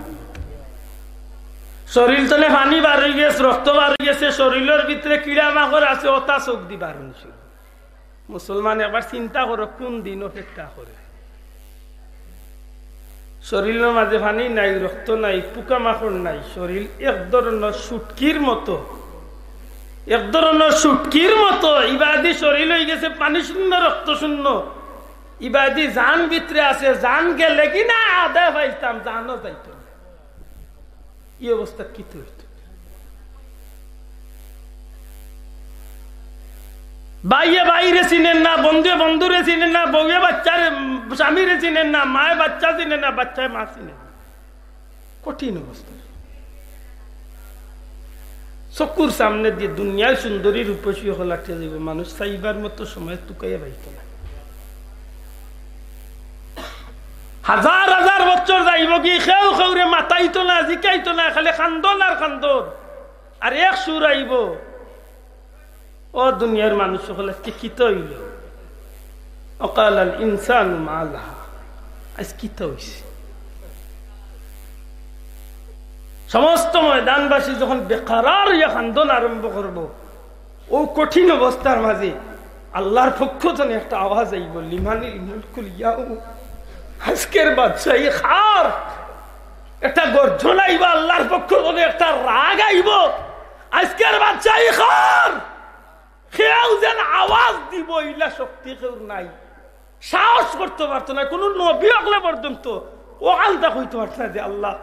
শরীল তনে পানি বার অইগেছে, রক্ত বার অইগেছে, শরীলর ভিতরে কিড়া মাকড় আছে, অতা চউখ দি বার অইছে। মুসলমান একবার চিন্তা করো, কুন দিন অপেক্ষা করে? শরীলর মাজে পানি নাই, রক্ত নাই, পোকামাকড় নাই, শরীল এক ধরনর শুটকির মতো। এক ধরনর শুটকির মতো ইবাদি শরীল অইগেছে, পানি শূন্য, রক্ত শূন্য। ইবাদি জান ভিতরে আছে, জান গেলে কি না আদা পাইতাম, জানও যাইতো না। ই অবস্থা কিতা অইতো? ভাইয়ে ভাইরে চিনের না, বন্ধুয়ে বন্ধুরে চিনের না, বউয়ে বাচ্চারে, স্বামীরে চিনের না, মায়ে বাচ্চা চিনে না, বাচ্চায় মা চিনে না। কঠিন অবস্থা। চকুর সামনে দি দুনিয়ার সুন্দরী রূপসী অকল আটিয়া যাইবো, মানুষ চাইবার মতো সময় তুকাইয়া পাইতো না। হাজার হাজার বছর যাইবোগি, কেউ কেউরে মাতাইতো না, জিকাইতো না, খালি কান্দন আর কান্দন। আর এক সুর আইবো, ও দুনিয়ার মানুষ অকল, আইজকে কিতা অইলো? ওয়াকালাল ইনসানু মা লাহা। আইজ কিতা অইছে? সমস্ত ময়দানবাসী যখন বেকারার অইয়া কান্দন আরম্ভ করবো, অউ কঠিন অবস্থার মাঝে আল্লাহর পক্ষ থনে একটা আওয়াজ আইবো, "লিমানিল মুলকুল ইয়াউম।" আইজকের বাদশাহী কার? একটা গর্জন আইবো আল্লাহর পক্ষ থনে, একটা রাগ আইবো, "আইজকের বাদশাহী কার?" কেউ যেন আওয়াজ দিবো, ইলা শক্তি কেউর নাই। সাহস করতো পারতো না, কুনু নবী অকলে পর্যন্ত অউ কানটা কইতো পারতো না যে, "আল্লাহ,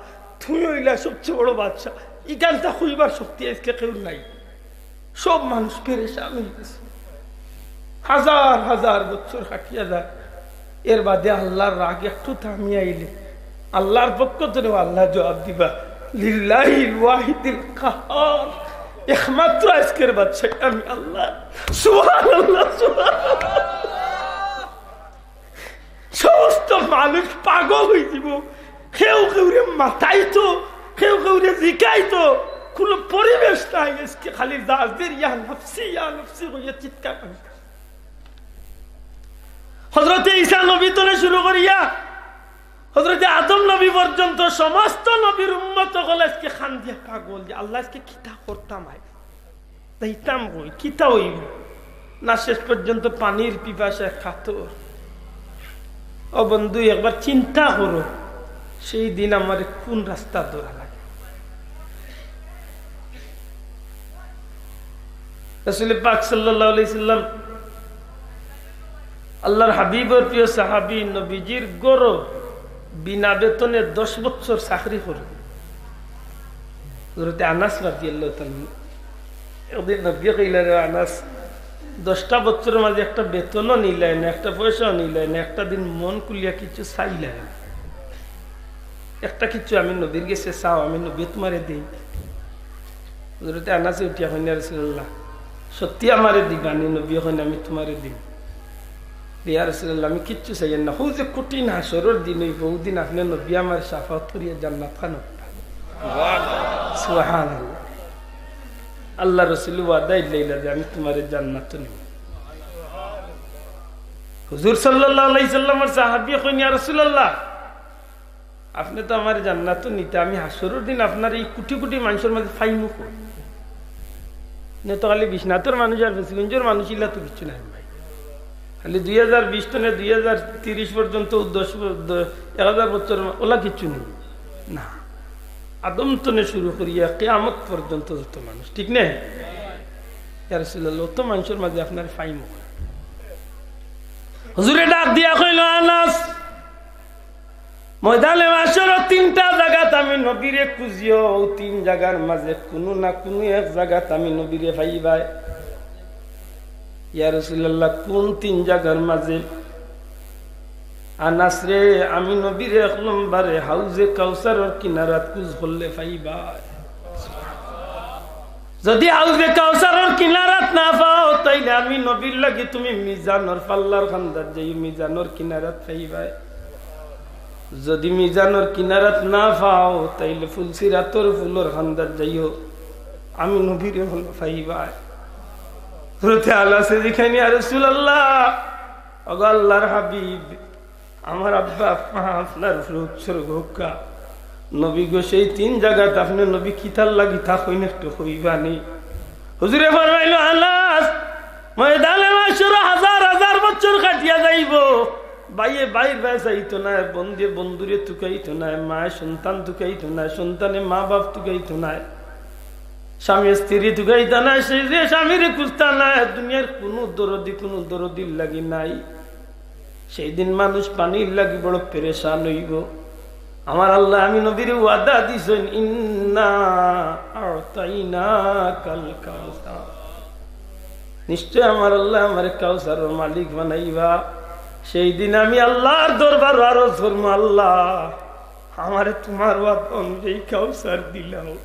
তুমি অইলা সবচেয়ে বড় বাদশা।" ই কানটা কইবার শক্তি আইজকে কেউর নাই। সব মানুষ পেরেশান অইগেছে। হাজার হাজার বছর কাটিয়া যায়, এর বাদে আল্লাহর রাগ একটু থামিয়া আইলে আল্লাহর পক্ষ থনেও আল্লাহ জবাব দিবা, "লিল্লাহিল ওয়াহিদিল কাহহার, একমাত্র আইজকের বাদশাহ আমি আল্লাহ।" সুবহানাল্লাহ, সুবহানাল্লাহ। সমস্ত মানুষ পাগল অইযিবো, কেউ কেউরে মাতাইতো, কেউ কেউরে জিকাইতো, কুনু পরিবেশ নাই। আইজকে খালি যার যার ইয়া নফসি, ইয়া নফসি কইয়া চিৎকার করে। হযরতে ঈসা নবী থনে শুরু করিয়া হযরতে আদম নবী পর্যন্ত সমস্ত নবীর উম্মত অকল আইজকে কান্দিয়া পাগল যে, "আল্লাহ, আইজকে কিতা করতাম আই? যাইতাম কই? কিতা অইবো?" না, শেষ পর্যন্ত পানির পিপাসায় কাতর। ও বন্ধু, একবার চিন্তা করো, সেই দিন আমারে কুন রাস্তা ধরা লাগে। রাসূল পাক সাল্লাল্লাহু আলাইহি সাল্লাম, আল্লাহর হাবিবর প্রিয় সাহাবী, নবীজির ঘরো বিনা বেতনে দশ বছর চাকরি করে। হযরতে আনাস রাদিয়াল্লাহু তাআলা আনহু, একদিন নবীয়ে কইলা, "রে আনাস, দশটা বছরর মাঝে একটা বেতনও নিলায় না, একটা পয়সাও নিলায় না, একটা দিন মন খুলিয়া কিছু চাইলায় না।" একটা কিচ্ছু আমি নবীর গেছে চাও, আমি নবী তুমারে দেই। হযরতে আনাসে উঠিয়া কইন, "ইয়া রাসূলুল্লাহ, সত্যি আমারে দিবানি?" নবী কইন, "আমি তুমারে দিমু।" "ইয়া রাসূলুল্লাহ, আমি কিচ্ছু চাইয়ার না, হউ যে কঠিন হাশরর দিন অইবো, অউ দিন আপনে নবী আমারে শাফাআত করিয়া জান্নাত খান।" সুবহানাল্লাহ। আল্লাহর রাসূলে ওয়াদা দিলাইলা যে, "আমি তুমারে জান্নাতো নিমু।" হুজুর সাল্লাল্লাহু আলাইহি সাল্লামর সাহাবী কইন, "ইয়া রাসূলুল্লাহ, আপনে তো আমারে জান্নাতো নিতা, আমি হাশরর দিন আপনারে ই কুটি কুটি মানষর মাঝে পাইমু কই? ইনো তো খালি বিশ্বনাথর মানুষ আর ফেঞ্চুগঞ্জর মানুষ, ইলা তো কিচ্ছু নাই ভাই। খালি দুই হাজার বিশ থনে দুই হাজার তিরিশ পর্যন্ত, দশ ব-, দ-, এক হাজার বছর, অলা কিচ্ছু নাই। না, আদম থনে শুরু করিয়া কিয়ামত পর্যন্ত যত মানুষ, ঠিক না? ইয়া রাসূলুল্লাহ, অত মানষর মাঝে আপনারে পাইমু কই?" হুজুরে ডাক দিয়া কইল, "আনাস, ময়দানে মাশরর তিনটা জাগাত আমি নবীরে খুঁজিও, অউ তিন জাগার মাঝে কুনু না কুনু এক জাগাত আমি নবীরে পাইবায়।" "ইয়া রাসূলুল্লাহ, কুন তিন জাগার মাঝে?" "আনাস রে, আমি নবীরে এক নম্বরে হাউজে কাউসারর কিনারাত খুঁজ করলে পাইবায়। যুদি হাউজে কাউসারর কিনারাত না পাও, তাইলে আমি নবীর লাগি তুমি মিজানর পাল্লার কান্দাত যাইও, মিজানর কিনারাত পাইবায়। যুদি মিজানর কিনারাত না পাও, তাইলে ফুলসিরাতর ফুলর কান্দাত যাইও, আমি নবীরে অনো পাইবায়।" হযরতে আনাসে জিকাইন, "ইয়া রাসূলুল্লাহ, ওগো আল্লাহর হাবিব, আমার আব্বা আম্মা আপনার উপরে উৎসর্গ হউক্কা। নবী গো, সেই তিন জাগাত আপনে নবী কিতার লাগি থাকইন একটু কইবানি?" হুজুরে ফরমাইল, "আনাস, ময়দানে মাশরো হাজার হাজার বছর কাটিয়া যাইবো, ভাইয়ে ভাইর বায় যাইতো নায়, বন্ধুয়ে বন্ধুরে তুকাইতো নায়, মায়ে সন্তান তুকাইতো নায়, সন্তানে মা বাপ তুকাইতো নায়।" স্বামী স্ত্রী তুকাইতা না, সেই যে স্বামীরে খুঁজতা না, দুনিয়ার কুনু দরদি, কুনু দরদির লাগি নাই। সেই দিন মানুষ পানির লাগি বড় পেরেশান অইবো। আমার আল্লায়, আমি নবীরে ওয়াদা দিছইন, "ইন্না আ'তাইনাকাল কাউসার।" নিশ্চয় আমার আল্লায় আমারে কাউসারর মালিক বানাইবা। সেই দিন আমি আল্লাহর দরবারো আরজ করমু, "আল্লাহ, আমারে তুমার ওয়াদা অনুযায়ী কাউসার দিলাও।"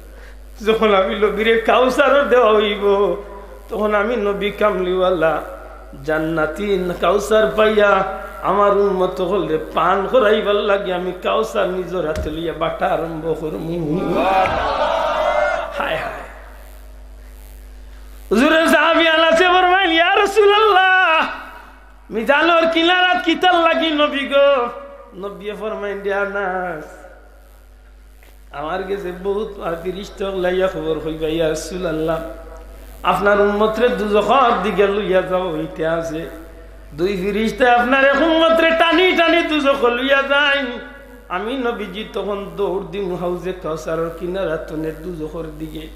যখন আমি নবীরে কাউসার দেওয়া অইবো, তখন আমি নবী কামলিওয়ালা জান্নাতি কাউসার পাইয়া আমার উম্মত অকলরে পান করাইবার লাগি আমি কাউসার নিজর হাতে লইয়া বাটা আরম্ভ করমু। হায় হায়। হুজুরে, সাহাবী আনাসে ফরমাইন, "ইয়া রাসূলুল্লাহ, মিজানর কিনারাত কিতার লাগি নবী গো?" নবীয়ে ফরমাইন, "রে আনাস, আমার গেছে বউত ফিরিস্তা অকলে আইয়া খবর কইবা, ইয়া রাসূলুল্লাহ, আপনার উম্মতরে দুজখর দিকে লইয়া যাওয়া অইতে আছে। দুই ফিরিস্তায় আপনার এক উম্মতরে টানি টানি দুজখো লইয়া যাইন। আমি নবীজি তখন দৌড় দিমু হাউজে কাউসারর কিনারা তনে দুজখর দিকে।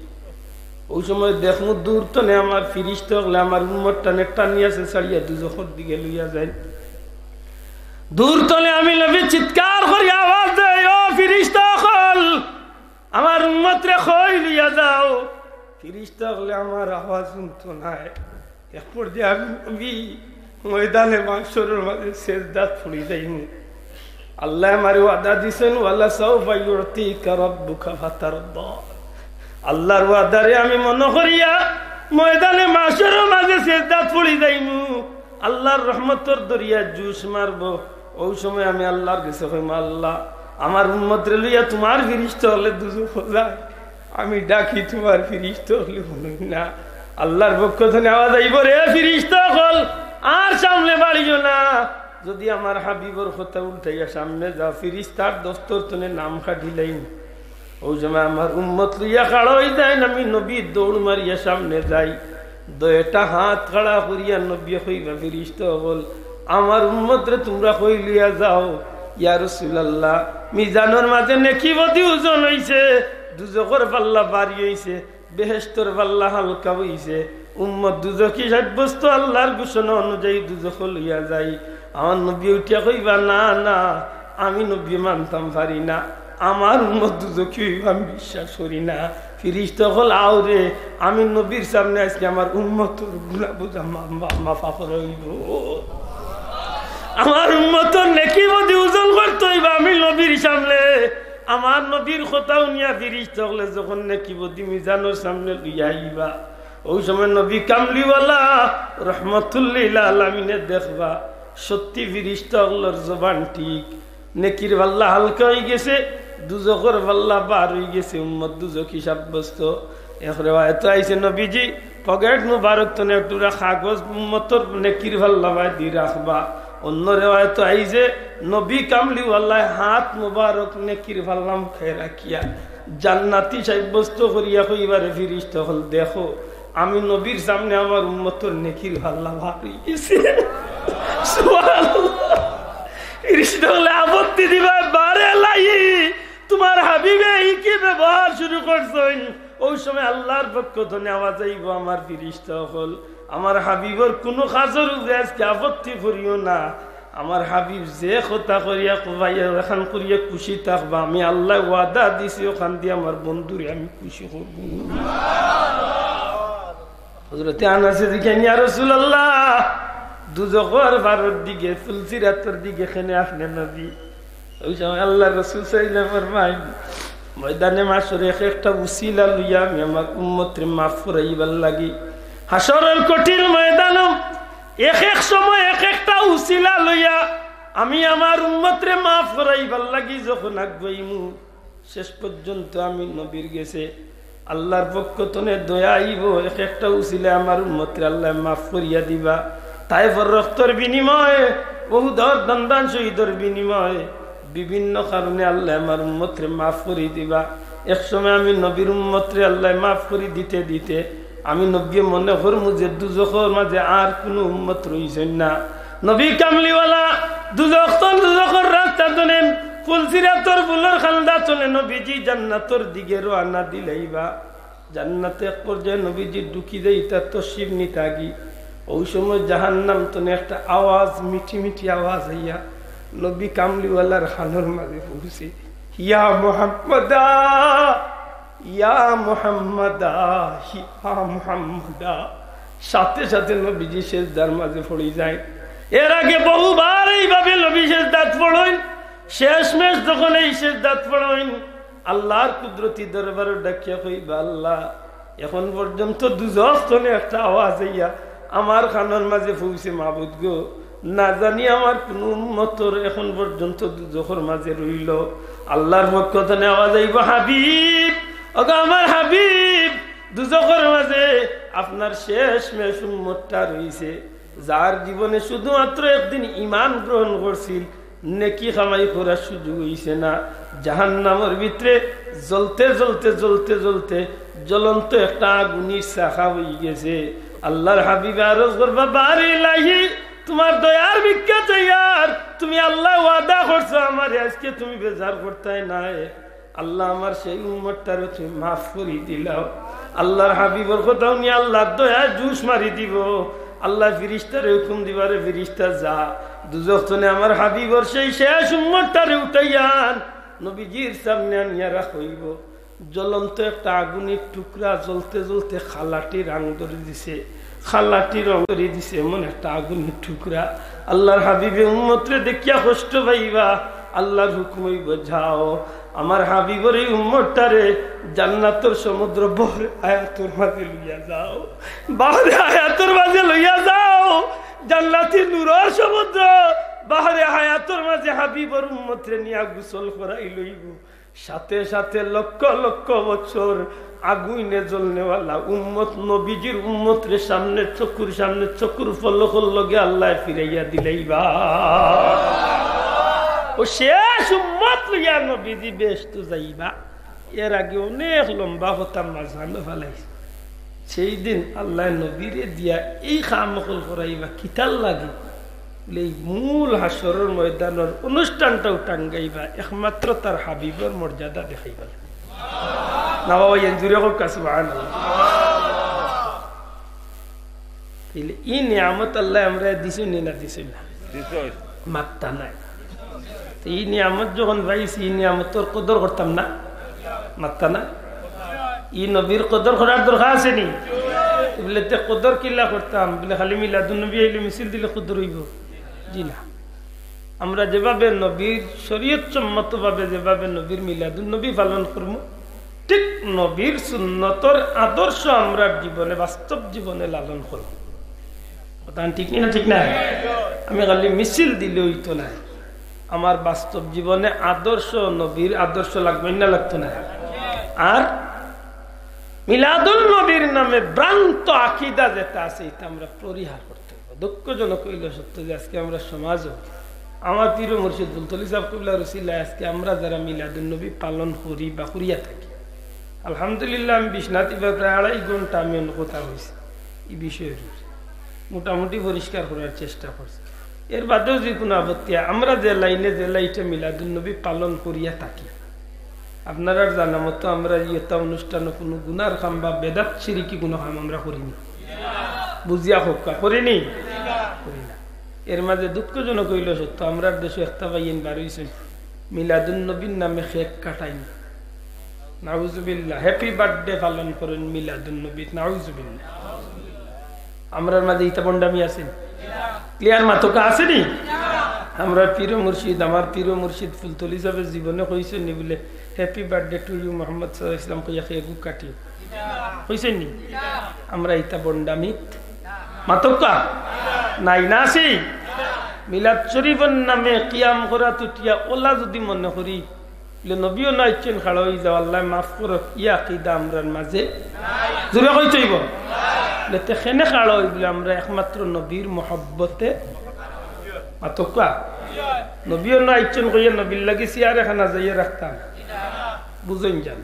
অউ সময় দেখমু দূর তনে আমার ফিরিস্তা অকলে আমার উম্মতটারে টানিয়া ছাড়িয়া দুজখর দিকে লইয়া যাইন। দূর তনে আমি নবী চিৎকার করি আওয়াজ দেই, 'ও ফিরিস্তা অকল, আমার উম্মতরে কই লইয়া যাও।' ফিরিস্তা অকলে আমার আওয়াজ হুনতো নায়। এক পর্যায়ে আমি নবী ময়দানে মাহশরর মাঝে সেজদাত পড়ি যাইমু। আল্লায় আমারে ওয়াদা দিছইন, "ওয়ালা সাউফা ইউতিকা রাব্বুকা ফাতারদা।" আল্লাহর ওয়াদারে আমি মনো করিয়া ময়দানে মাহশরর মাঝে সেজদাত পড়ি যাইমু। আল্লাহর রহমতর দরিয়া জোশ মারবো। অউ সময় আমি আল্লাহর গেছে কইমু, "আল্লাহ, আমার উম্মতরে লইয়া তুমার ফিরিস্তা অকলে দুজখো যায়।" আমি ডাকি, তুমার ফিরিস্তা অকলে হুনইন না। আল্লাহর পক্ষ তনে আওয়াজ আইবো, "রে ফিরিস্তা অকল, আর সামনে বাড়িও না। যুদি আমার হাবিবর কথা উল্টাইয়া সামনে যাও, ফিরিস্তার দফতর তনে নাম কাটিলাইমু।" অউ সময় আমার উম্মত লইয়া খাড়া অই যাইন, আমি নবী দৌড় মারিয়া সামনে যাই। দুইটা হাত খাড়া করিয়া নবীয়ে কইবা, "ফিরিস্তা অকল, আমার উম্মতরে তুমরা কই লইয়া যাও।" ইয়া রাসূলুল্লাহ, মিজানর মাঝে নেকি বদি ওজন অইছে, দুজখর পাল্লা ভারি অইছে, বেহেশতর পাল্লা হালকা অইছে। উম্মত দুজখি সাব্যস্ত, আল্লাহর ঘোষণা অনুযায়ী দুজখো লইয়া যাই। আমার নবী উঠিয়া কইবা, "না, না, আমি নবী মানতাম পারি না, আমার উম্মত দুজখি অইবো আমি বিশ্বাস করি না।" ফিরিস্তা অকল, "আও রে, আমি নবীর সামনে আইজকে আমার উম্মতর গুনা বুঝা মা-, মা-, মাফা করা অইবো। আমার উম্মতর নেকি বদি ওজন করতে অইবো আমি নবীর সামনে।" আমার নবীর কথা হুনিয়া ফিরিস্তা অকলে যখন নেকি বদি মিজানর সামনে লইয়া আইবা, অউ সময় নবী কামলিওয়ালা রহমতুল্লিল আলামিনে দেখবা, সত্যি ফিরিস্তা অকলর জবান ঠিক, নেকির পাল্লা হালকা অই গেছে, দুজখর পাল্লা ভার অই গেছে, উম্মত দুজখি সাব্যস্ত। এক রেওয়ায়ত আইছে, নবীজি পকেট মুবারক তনে এক টুকরা কাগজ উম্মতর নেকির পাল্লা বায়দি রাখবা। অন্য রেওয়ায়ত আইছে, নবী কামলিওয়ালায় হাত মুবারক নেকির পাল্লা মুখায় রাখিয়া জান্নাতি সাব্যস্ত করিয়া কইবা, "রে ফিরিস্তা অকল, দেখো, আমি নবীর সামনে আমার উম্মতর নেকির পাল্লা ভার অই গেছে।" সুবহানাল্লাহ। ফিরিস্তা অকলে আপত্তি দিবা, "বারে লাইন, তুমার হাবিবে ই কি ব্যবহার শুরু করছইন?" অউ সময় আল্লাহর পক্ষ তনে আওয়াজ আইবো, "আমার ফিরিস্তা অকল, আমার হাবিবর কুনু কাজর উপরে আইজকে আপত্তি করিও না। আমার হাবিব যে কথা করিয়া কবাইয়া অখান করিয়া খুশি থাকবা, আমি আল্লায় ওয়াদা দিছি, অখান দি আমার বন্ধুরে আমি খুশি করমু।" হযরতে আনাসে জিকাইন, "ইয়া রাসূলুল্লাহ, দুজখর ভারর দিকে, ফুলসিরাতর দিকে কেনে আপনে নবী?" অউ সময় আল্লাহর রাসূল সাল্লাল্লাহু আলাইহি ওয়াসাল্লাম ফরমাইন, "ময়দানে মাহশরে এক একটা উসিলা লইয়া আমি আমার উম্মতরে মাফ করাইবার লাগি, হাশরর কঠিন ময়দানো এক এক সময় এক একটা উসিলা লইয়া আমি আমার উম্মতরে মাফ করাইবার লাগি যখন আগুয়াইমু, শেষ পর্যন্ত আমি নবীর গেছে আল্লাহর পক্ষ তনে দয়া আইবো, এক একটা উসিলায় আমার উম্মতরে আল্লায় মাফ করিয়া দিবা।" তায়েফর রক্তর বিনিময়ে, উহুদর দন্দান শহীদর বিনিময়ে, বিভিন্ন কারণে আল্লায় আমার উম্মতরে মাফ করি দিবা। এক সময় আমি নবীর উম্মতরে আল্লায় মাফ করি দিতে দিতে আমি নবীয়ে মনে করমু যে দুজখর মাঝে আর কুনু উম্মত রইছইন না। নবী কামলিওয়ালা দুজখ তন, দুজখর রাস্তা তনে, ফুলসিরাতর ফুলর খান্দা তনে নবীজি জান্নাতর দিকে রওয়ানা দিলাইবা। জান্নাতে এক পর্যায়ে নবীজি ঢুকি যাইতা তশরিফ নিতা গি। ওই সময় জাহান্নাম তনে একটা আওয়াজ, মিঠি মিঠি আওয়াজ আইয়া নবী কামলিওয়ালার কানর মাঝে পৌঁছে, "ইয়া মুহাম্মাদা, ইয়া মুহাম্মাদা, ইয়া মুহাম্মাদা।" সাথে সাথে নবীজি সেজদার মাঝে পড়ি যায়। এর আগে বহুবার এইভাবে নবী সেজদাত পড়ইন, শেষমেশ যখন এই সেজদাত পড়ইন, আল্লাহর কুদরতি দরবারো ডাকিয়া কইবা, "আল্লাহ, এখন পর্যন্ত দুজখ তনে একটা আওয়াজ আইয়া আমার কানর মাঝে পৌঁছে, মাবুদ গো, না জানি আমার কুনু উম্মতর এখন পর্যন্ত দুজখর মাঝে রইল।" আল্লাহর পক্ষ তনে আওয়াজ আইব, "হাবিব, ওগো আমার হাবিব, দুজখর মাঝে আপনার শেষমেশ উম্মতটা রইছে, যার জীবনে শুধুমাত্র একদিন ঈমান গ্রহণ করছিল, নেকি কামাই করার সুযোগ অইছে না, জাহান্নামর ভিতরে জ্বলতে জ্বলতে, জ্বলতে জ্বলতে, জ্বলন্ত একটা আগুনির শাখা অইগেছে।" আল্লাহর হাবিবে আরজ করবা, "বারে ইলাহি, তুমার দয়ার ভিক্ষা চাইয়ার, তুমি আল্লাহ ওয়াদা করছো আমারে, আজকে তুমি বেজার করতায় নায়। আল্লাহ, আমার সেই উম্মতটারে তুমি মাফ করি দিলাও।" আল্লাহর হাবিবর কথা হুনি আল্লাহর দয়া জোশ মারি দিব। আল্লাহ ফিরিস্তারে হুকুম দিবা, "রে ফিরিস্তা, যা, দুজখ তনে আমার হাবিবর সেই শেষ উম্মতটারে উঠাইয়া আন।" নবীজির সামনে আনিয়া রাখা অইব। জ্বলন্ত একটা আগুনের টুকরা জ্বলতে জ্বলতে কালাটি রং ধরি দিছে, কালাটি রং ধরি দিছে, এমন একটা আগুনের টুকরা। আল্লাহর হাবিবে উম্মতরে দেখিয়া কষ্ট পাইবা, আল্লাহর হুকুম অইব, "যাও, আমার হাবিবর এই উম্মতটারে জান্নাতর সমুদ্র বহরে হায়াতর মাঝে লইয়া যাও, বহরে হায়াতর মাঝে লইয়া যাও, জান্নাতি নূরর সমুদ্র বহরে হায়াতর মাঝে হাবিবর উম্মতরে নিয়া গোসল করাই লইব।" সাথে সাথে লক্ষ লক্ষ বছর আগুইনে জ্বলনেওয়ালা উম্মত, নবীজির উম্মতরে সামনে চকুর সামনে চকুর পলকর লগে আল্লাহ ফিরাইয়া দিলাইবা। ও শেষ উম্মত লইয়া নবীজি বেহেস্তো যাইবা। এর আগে অনেক লম্বা কথা মাঝখানো ফালাইছি। সেই দিন আল্লাহ নবীরে দিয়া এই কাম অকল করাইবা, কিতার লাগি? বলে, এই মূল হাশরর ময়দানর অনুষ্ঠানটাও টাঙ্গাইবা, একমাত্র তার হাবিবর মর্যাদা দেখাইবা। না বাবা, এন জুরে কউক্কা সুবহানাল্লাহ। তাইলে ই নিয়ামত আল্লাহ আমরারে দিছইন নি না দিছইন না? দিছইন। মাত্তা নাই। তো ই নিয়ামত যখন পাইছি, ই নিয়ামতর কদর করতাম না? মাত্তা না? ই নবীর কদর করার দরকার আছে নি? বলে, "তে কদর কিলা করতাম?" বলে, "খালি মিলাদুন নবী আইলে মিছিল দিলে কদর অইব?" জি না। আমরা যেভাবে নবীর শরীয়ত সম্মতভাবে যেভাবে নবীর মিলাদুন নবী পালন করমু, ঠিক নবীর সুন্নতর আদর্শ আমরার জীবনে, বাস্তব জীবনে লালন করমু। কথা ঠিক নি না? ঠিক না? আমি খালি মিছিল দিলে অইতো নায়। আমার বাস্তব জীবনে আদর্শ, নবীর আদর্শ লাগবো না, লাগতো না? আর মিলাদুন নবীর নামে ভ্রান্ত আকিদা যেটা আছে, এটা আমরা পরিহার করতে হবে। দুঃখজনক অইল সত্য যে আজকে আমরা সমাজও আমার পীর মুর্শিদ ফুলতলি সাহেব কিবলার উসিলায় আজকে আমরা যারা মিলাদুন নবী পালন করি বা করিয়া থাকি, আলহামদুলিল্লাহ, আমি বিশ্বনাথ ইবার প্রায় আড়াই ঘন্টা আমি অন্য কথা কইছি এই বিষয়ের উপরে। মোটামুটি পরিষ্কার করার চেষ্টা করছি। এর বাদেও যে কোনো আপত্তি, আমরা যে লাইনে যে লাইটে মিলাদুন নবী পালন করিয়া থাকি, আপনারার জানা মতো আমরা ইয়েতা অনুষ্ঠানে কোনো গুনার কাম বা বেদাত শিরিকি কোনো কাম আমরা করিনি। বুঝিয়া কউক্কা, করিনি? করি না। এর মাঝে দুঃখজনক অইল সত্য, আমরার দেশো একটা ভাইয়াইন বার অইছইন, মিলাদুন নবীর নামে কেক কাটাইন। নাউজুবিল্লাহ, হ্যাপি বার্থডে পালন করইন মিলাদুন নবীর, নাউজুবিল্লাহ। আমরার মাঝে ইতা ভন্ডামি আছে নি? ক্লিয়ার মাতকা আছে নি? আমরার পীর মুর্শিদ, আমার পীর মুর্শিদ ফুলতলি সাহেব জীবনে কইছইন নি বলে, "Happy birthday to you Mohammad সাল্লাল্লাহু আলাইহি ওয়াসাল্লাম" কইয়া কেক কাটি? কইছইন নি? আমরা ইতা ভন্ডামিত মাতকা নাই না আছি? মিলাদ শরীফর নামে কিয়াম করাত উঠিয়া অলা যদি মনে করি, বলে, "নবীও না আইচ্ছইন, খাড়া অই যাও, আল্লাহ মাফ করো", ই আকিদা আমরার মাঝে জুরে কইতে অইব। বলে, "তে কেনে খাড়া অই?" বলে, "আমরা একমাত্র নবীর মহব্বতে।" মাতকা। নবীও না আইচ্ছইন কইয়া নবীর লাগি চেয়ার এখানা যাইয়া রাখতাম? বুঝইন জানো,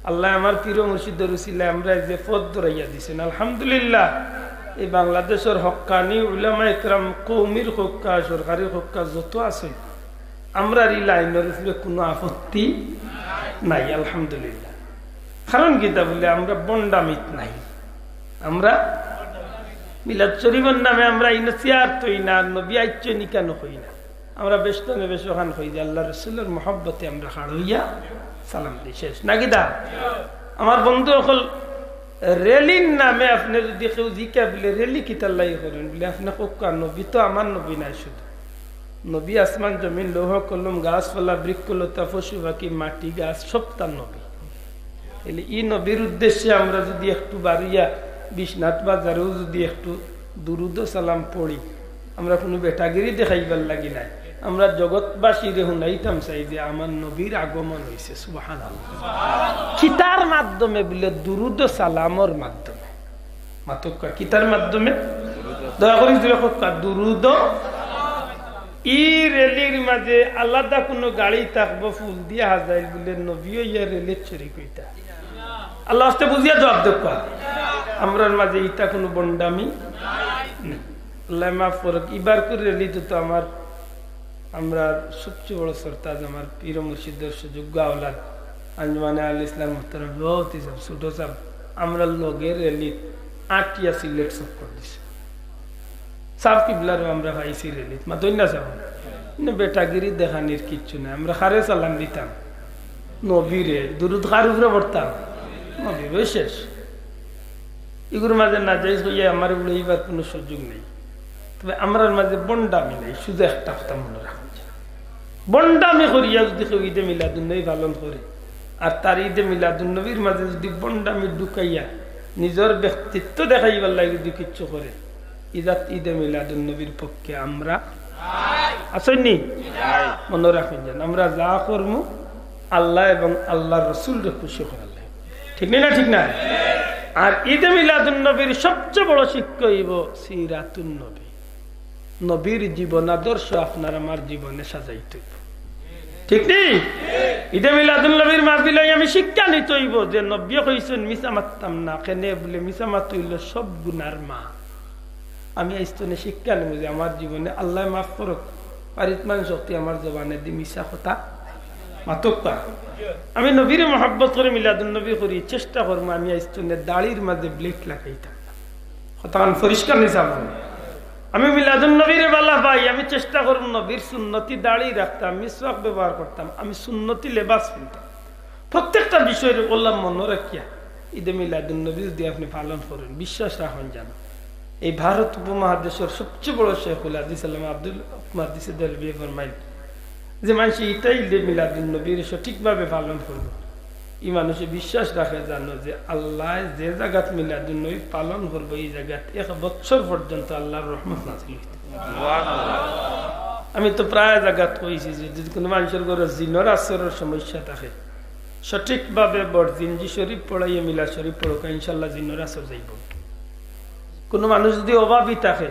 আল্লাহ আমার পীর মুর্শিদর উসিলায় আমরা যে পথ ধরাইয়া দিছইন, আলহামদুলিল্লাহ। এই বাংলাদেশর হক্কানি উলামা একরাম, কওমির হক্কা, সরকারি হক্কা যত আছে, আমরার ই লাইনর উপরে কোনো আপত্তি নাই, আলহামদুলিল্লাহ। কারণ কিতা বুলে, আমরা বন্ডামিত নাই। আমরা মিলাদ শরীফর নামে আমরা ইনো চেয়ার তৈ না, নবী আইচ্ছইন ইখানও কই না। আমরা বেষ্টনে বেশখান কই যে আল্লাহ রসুলর মহব্বতে আমরা খাড়া অইয়া সালাম দেই, শেষ। না কিতা? আমার বন্ধু অকল, র‍্যালির নামে আপনে যুদি কেউ জিকা বুলে, "র‍্যালি কিতার লাগি করইন?" বুলে, "আপনে কউক্কা, নবী তো আমার নবী নায় শুধু। নবী আসমান জমিন, লৌহ কলম, গাছপালা, বৃক্ষলতা, পশু পাখি, মাটি, গাছ, সব তার নবী।" তাইলে ই নবীর উদ্দেশ্যে আমরা যুদি একটু বারইয়া বিশ্বনাথ বাজারেও যুদি একটু দুরুদ ও সালাম পড়ি, আমরা কুনু বেটাগিরি দেখাইবার লাগি নায়, আমরা জগৎবাসীরে হুনাইতাম চাই যে আমার নবীর আগমন অইছে। সুবহানাল্লাহ। কিতার মাধ্যমে বুলে? দুরুদ ও সালামর মাধ্যমে। মাতউক্কা, কিতার মাধ্যমে? দয়া করি জুরে কউক্কা, দুরুদ। ই র‍্যালির মাঝে আলাদা কুনু গাড়ি থাকবো, ফুল দিয়া হাজাইল বুলে, নবীও ইয়া র‍্যালিত শরিক অইতা। আল্লাহ আস্তে বুঝিয়া জবাব দেউক্কা। আমরার মাঝে ইতা কুনু বন্ডামি নাই। আল্লাহ মাফ করউক, ইবার করে র‍্যালিত তো আমার, আমরার সবচেয়ে বড় সরতাজ, আমার পীর মুর্শিদর সুযোগ্য আওলাদ, আঞ্জুমানে আল ইসলাম মুহতারাম সভাপতি সাব, ছোট সাব, আমরার লগে র‍্যালিত আটিয়া সিলেট সফর দিছে। সাব কিবলারেও আমরা পাইছি র‍্যালিত, মাতইন না সাব? ইনো বেটাগিরি দেখানির কিচ্ছু নাই। আমরা কারে সালাম দিতাম? নবীরে। দুরুদ কার উপরে পড়তাম? নবীর। শেষ। ইগুর মাঝে নাজাইজ অইয়া আমারে উড়াইবার কুনু সুযোগ নাই। তবে আমরার মাঝে বন্ডামি নাই, শুধু একটা কথা মনো রাখইন, বন্ডামি করিয়া যুদি কেউ ঈদে মিলাদুন্নবী পালন করে, আর তার ঈদে মিলাদুন্নবীর মাঝে যুদি বন্ডামি ঢুকাইয়া নিজর ব্যক্তিত্ব দেখাইবার লাগি যুদি কিচ্ছু করে, ইজাত ঈদে মিলাদুন্নবীর পক্ষে আমরা আছইন নি? মনো রাখইন যেন, আমরা যা করমু আল্লাহ এবং আল্লাহর রসুলরে খুশি করার লাগি। ঠিক নি না? ঠিক না? আর ঈদে মিলাদুন্নবীর সবচেয়ে বড় শিক্ষা অইবো সিরাতুন্নবী। নবীর জীবন আদর্শ আপনার আমার জীবনে সাজাইতে অইবো। ঠিক নি? ঈদে মিলাদুন্নবীর মাহফিলে আমি শিক্ষা নিতে অইবো যে নবীয়ে কইছইন, "মিছা মাততাম না।" কেনে বুলে, মিছা মাত অইলো সব গুনার মা। আমি আইজ থনে শিক্ষা নিমু যে আমার জীবনে, আল্লাহ মাফ করউক, পারিত মান শক্তি আমার জবানেদি মিছা কথা মাতউক্কা। আমি নবীরে মহব্বত করি, মিলাদুন্নবী করি, চেষ্টা করমু আমি আইজ থনে দাড়ির মাঝে ব্লেড লাগাইতাম না। কথাখান পরিষ্কার নি সাব? আমি মিলাদুন্নবীরে ভালা পাই, আমি চেষ্টা করমু নবীর সুন্নতি দাড়ি রাখতাম, মিসওয়াক ব্যবহার করতাম, আমি সুন্নতি লেবাস পিনতাম। প্রত্যেকটা বিষয়রে অলা মনো রাখিয়া ঈদে মিলাদুন্নবী যুদি আপনে পালন করইন, বিশ্বাস রাখইন যেন এই ভারত উপমহাদেশর সবচেয়ে বড় শেখুল হাদিস আল্লামা আব্দুল মুহাদ্দিস দেহলভী ফরমাইন যে মানষে ইতা ঈদে মিলাদুন্নবীরে সঠিকভাবে পালন করবো, ই মানষে বিশ্বাস রাখে যেন যে আল্লায় যে জাগাত মিলাদুন্নবী পালন করবো, ই জাগাত এক বছর পর্যন্ত আল্লাহর রহমত নাজিল অইতো। আমি তো প্রায় জাগাত কইছি যে যুদি কুনু মানষর ঘরো জিনর আসরর সমস্যা থাকে, সঠিকভাবে বড় জিন জি শরীফ পড়াইয়া মিলাদ শরীফ পড়উক্কা, ইনশাআল্লাহ জিনর আসর যাইবো। কুনু মানুষ যুদি অভাবী থাকে,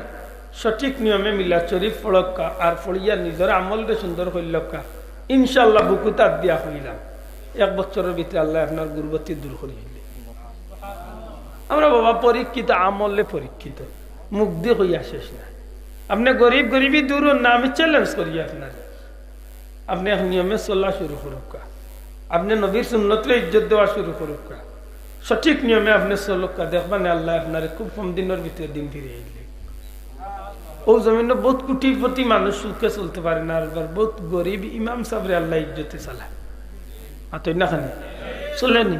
সঠিক নিয়মে মিলাদ শরীফ পড়উক্কা, আর পড়িয়া নিজর আমলরে সুন্দর করিলউক্কা, ইনশাআল্লাহ বুকুত আত দিয়া কইলাম, এক বছরর ভিতরে আল্লায় আপনার গুরবতি দূর করি দিলে। আমরা বাবা পরীক্ষিত, আমলে পরীক্ষিত, মুখদি কইয়া শেষ নাই। আপনে গরিব, গরিবি দূর অর না, আমি চ্যালেঞ্জ করি আপনারে। আপনে এক নিয়মে চলা শুরু করউক্কা, আপনে নবীর সুন্নতরে ইজ্জত দেওয়া শুরু করউক্কা, সঠিক নিয়মে আপনে চলউক্কা, দেখবা নে আল্লায় আপনারে খুব কম দিনর ভিতরে দিন ফিরাই দিলে। অউ জমিনো বউত কোটিপতি মানুষ সুখে চলতে পারে না, আর আবার বউত গরিব ইমাম সাবরে আল্লায় ইজ্জতে চালায়। মাতইন না কেনে? চলে নি।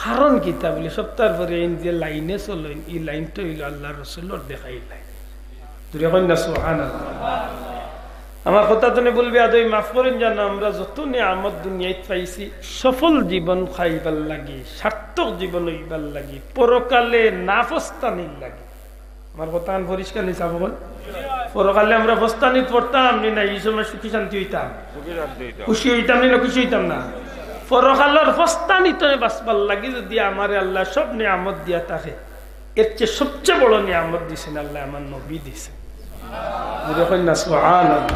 কারণ কিতা বুলে, সপ্তাহর পরে এইন যে লাইনে চলইন, ই লাইনটা অইলো আল্লাহর রসুলর দেখাইল লাইন। জুরে কইন না সুবহানাল্লাহ। আমার কথা থনে ভুল বেয়াদবি মাফ করইন যেন, আমরা যত নিয়ামত দুনিয়াত পাইছি, সফল জীবন খাইবার লাগি, সার্থক জীবন অইবার লাগি, পরকালে না ফস্তানির লাগি। আমার কথাখান পরিষ্কার নি সাব অকল? পরকালে আমরা ফস্তানিত পড়তাম নি না, ই সময় সুখী শান্তি অইতাম? খুশি অইতাম নি না, খুশি অইতাম না? পরকালর ফস্তানিত বাঁচবার লাগি যুদি আমারে আল্লায় সব নিয়ামত দিয়া থাকে, এর চেয়ে সবচেয়ে বড় নিয়ামত দিছইন আল্লায়, আমার নবী দিছইন। জুরে কইন না সুবহানাল্লাহ।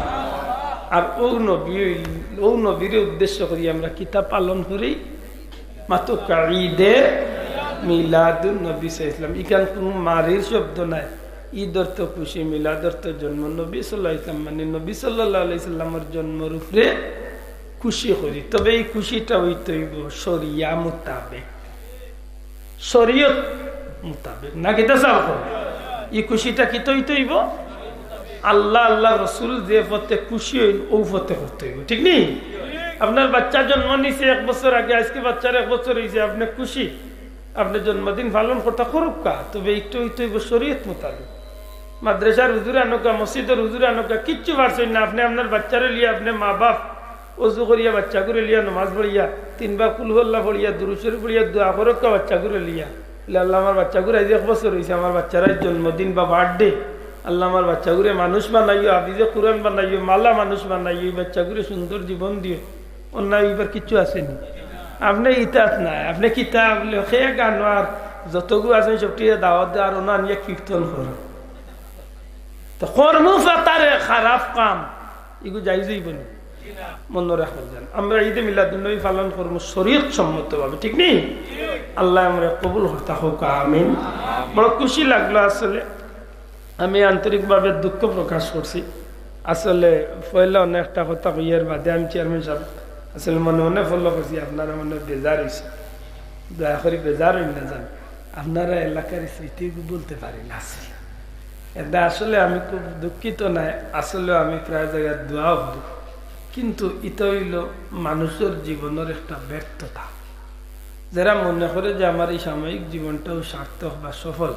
আর অউ নবী, অউ নবীরে উদ্দেশ্য করি আমরা কিতা পালন করি? মাতউক্কা, ঈদে মিলাদুন নবী সাল্লাল্লাহু আলাইহি ওয়াসাল্লাম। ইখান কুনু মারির শব্দ নায়, ঈদ অর্থ খুশি, মিলাদ অর্থ জন্ম। নবী সাল্লাল্লাহু আলাইহি ওয়াসাল্লাম মানে নবী সাল্লাল্লাহু আলাইহি ওয়াসাল্লামর জন্মর উপরে খুশি করি। তবে ই খুশিটা অইতে অইবো শরিয়া মোতাবেক। শরীয়ত মোতাবেক না, কিতা চাও কও? ই খুশিটা কিতা অইতে অইবো? আল্লাহ, আল্লাহর রসুল যে পথে খুশি অইন, অউ পথে করতে অইবো, ঠিক নি? আপনার বাচ্চা জন্ম নিছে এক বছর আগে, আইজকে বাচ্চার এক বছর অইছে, আপনে খুশি, আপনে জন্মদিন পালন করতা করউক্কা, তবে ইটা অইতে অইবো শরীয়ত মোতাবেক। মাদ্রাসার হুজুর আনউক্কা, মসজিদর হুজুর আনউক্কা, কিচ্ছু পারছইন না, আপনে আপনার বাচ্চারে লইয়া, আপনে মা-বাপ অজু করিয়া, বাচ্চাগুরে লইয়া, নমাজ পড়িয়া, তিনবার কুল হু আল্লাহ পড়িয়া, দুরূদ শরীফ পড়িয়া, দোয়া করউক্কা বাচ্চাগুরে লইয়া। বলে, "আল্লাহ, আমার বাচ্চাগুর আইজ এক বছর অইছে, আমার বাচ্চার আইজ জন্মদিন বা birthday। আল্লাহ, আমার বাচ্চাগুরে মানুষ বানাইও, হাফিজে কুরআন বানাইও, মালা মানুষ বানাইও, ই বাচ্চাগুরে সুন্দর জীবন দিও।" অন্যায় অইবার কিচ্ছু আছে নি? আপনে ইতাত নাই, আপনে কিতা বলে, খে গান আর যতগু আছইন সবটিরে দাওয়াত দেও, আর অনো আনিয়া কীর্তন করো। তো কর্ম ফাতারে খারাপ কাম, ইগু জায়েজ অইবো নি? মনো রাখবা যেন। আমরা ঈদে মিলাদুন্নবী পালন করমু শরীয়ত সম্মতভাবে, ঠিক নি? আল্লায় আমরারে কবুল করতা কউক্কা, আমিন। বড় খুশি লাগলো আসলে, আমি আন্তরিকভাবে দুঃখ প্রকাশ করছি। আসলে পয়লা অনেক একটা কথা কইয়ার বাদে আমি চেয়ারম্যান সাব আসলে মনে মনে ফলো করছি, আপনারা মনে বেজার অইছে, দয়া করি বেজার অইন না যেন। আপনারা এলাকার স্মৃতি বলতে পারি না আসলে। এটা আসলে আমি খুব দুঃখিত নায়, আসলে আমি প্রায় জাগাত দোয়াও করি, কিন্তু ইটা অইলো মানুষর জীবনর একটা ব্যর্থতা। যেরা মনে করে যে আমার ই সাময়িক জীবনটাও সার্থক বা সফল,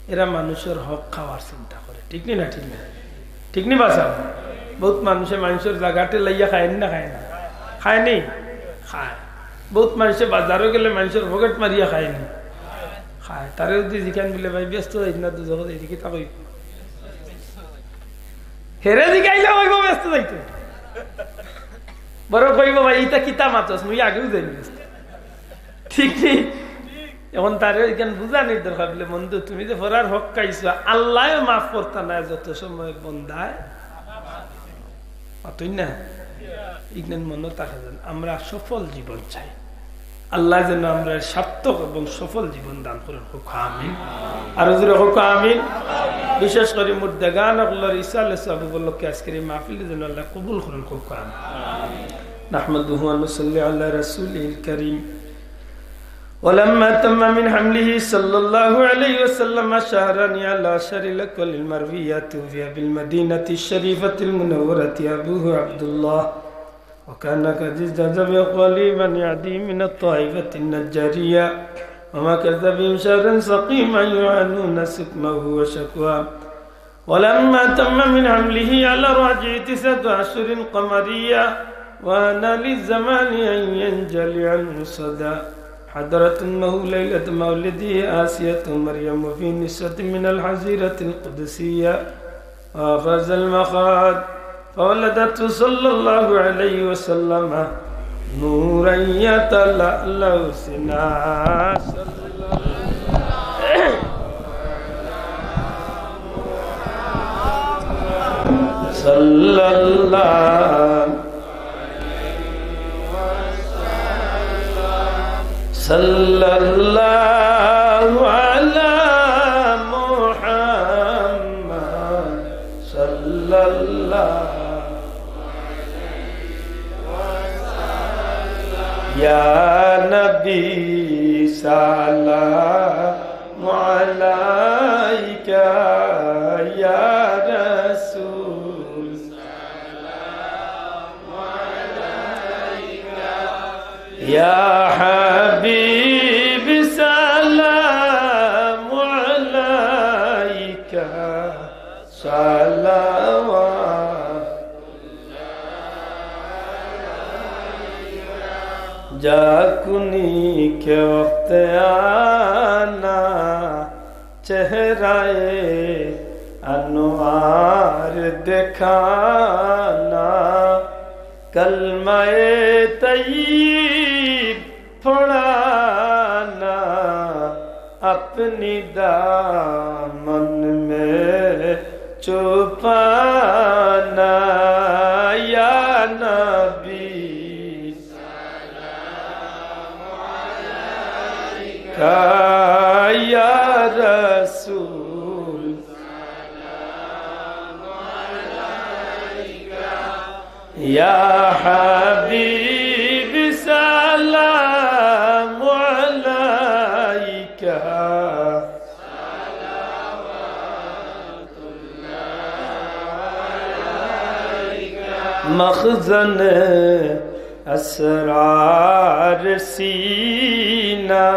এরা মানুষর হক খাওয়ার চিন্তা করে, ঠিক নি না? ঠিক না? ঠিক নি বা সাব? বউত মানুষে মানুষর জাগাতে লাইয়া খায় নি না খায় না? খায় নি? খায়। বউত মানুষে বাজারো গেলে মানুষর পকেট মারিয়া খায় নি? খায়। তারে যদি জিকাইন বলে, "ভাই, ব্যস্ত যাইত না, দুজখো যাইতে কিতা কইবো?" হেরে জিকাইলে কইবো ব্যস্ত যাইতে। বড় কইবো, "ভাই, ইতা কিতা মাতস? মুই আগেউ যাই ব্যস্ত।" ঠিক নি? এখন তারে ইখান বুঝানির দরকার বলে, "বন্ধু, তুমি যে পরার হক খাইছো, আল্লায় মাফ করতা নায় যত সময় বন্দায়।" মাতইন না? ইখান মনো থাকে যেন আমরা সফল জীবন চাই। আল্লায় যেন আমরারে সার্থক এবং সফল জীবন দান করইন, কউক্কা আমিন। আরো জোরে কউক্কা আমিন। বিশেষ করি মুর্দেগান অকলর ইসালে সওয়াব উপলক্ষে আইজকের ই মাহফিল যেন আল্লায় কবুল করইন, কউক্কা আমিন। نحمده ونصلي على رسوله الكريم. ولما تم من حمله صلى الله عليه وسلم شهران على أشهر الأقوال المروية، توفي بالمدينة الشريفة المنورة أبوه عبد الله، وكان قد ازداد بأقواله بني عدي من الطائفة النجارية، ومكث بهم شهرا سقيما يعانون سقمه وشكواه. ولما تم من حمله على الراجح تسعة أشهر قمرية، وآن للزمان أن ينجلي عنه الصدى، حضرت أمه ليلة مولده آسية مريم في نسوة من الحظيرة القدسية، وأفاز المخاض، فولدته صلى الله عليه وسلم نورا يتلألأ سناه. صلى الله، صلى الله على محمد، صلى الله. يا نبي سلام عليك، يا رسول سلام عليك، يا حبيب سلام عليك، صلوات. جاکونی کے وقت آنا، چہرہ انوار دکھانا، کلمہ طیب پڑھانا، اپنی دامن میں چھپانا، یا نبی سلام علیک، یا رسول سلام علیک، یا حبیب سلام علیک۔ مخزن اسرار سینا،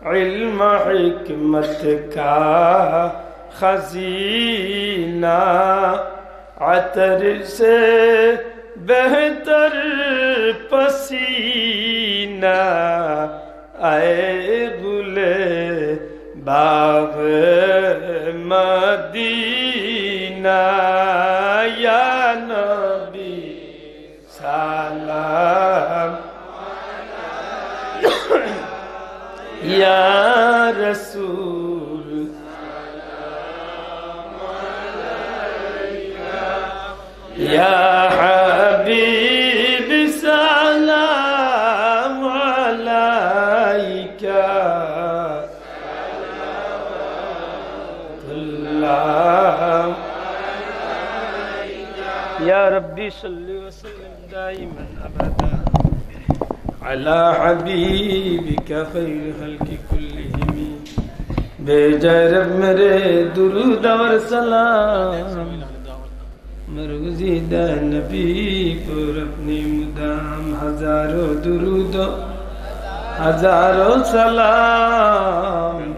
علم حکمت کا خزینہ، عطر سے بہتر پسینہ، اے گل باغ مدینہ، یا نبی سلام، یا رسول، یا حبیب سلام علیک، صلوات اللہ۔ یا ربی صلی وسلم دائما ابدا علی حبیبک خیر خلق کلہم۔ بھیجا اے رب میرے درود اور سلام، مروزی دہ نبی پر اپنے مدام، ہزاروں درود و ہزاروں سلام۔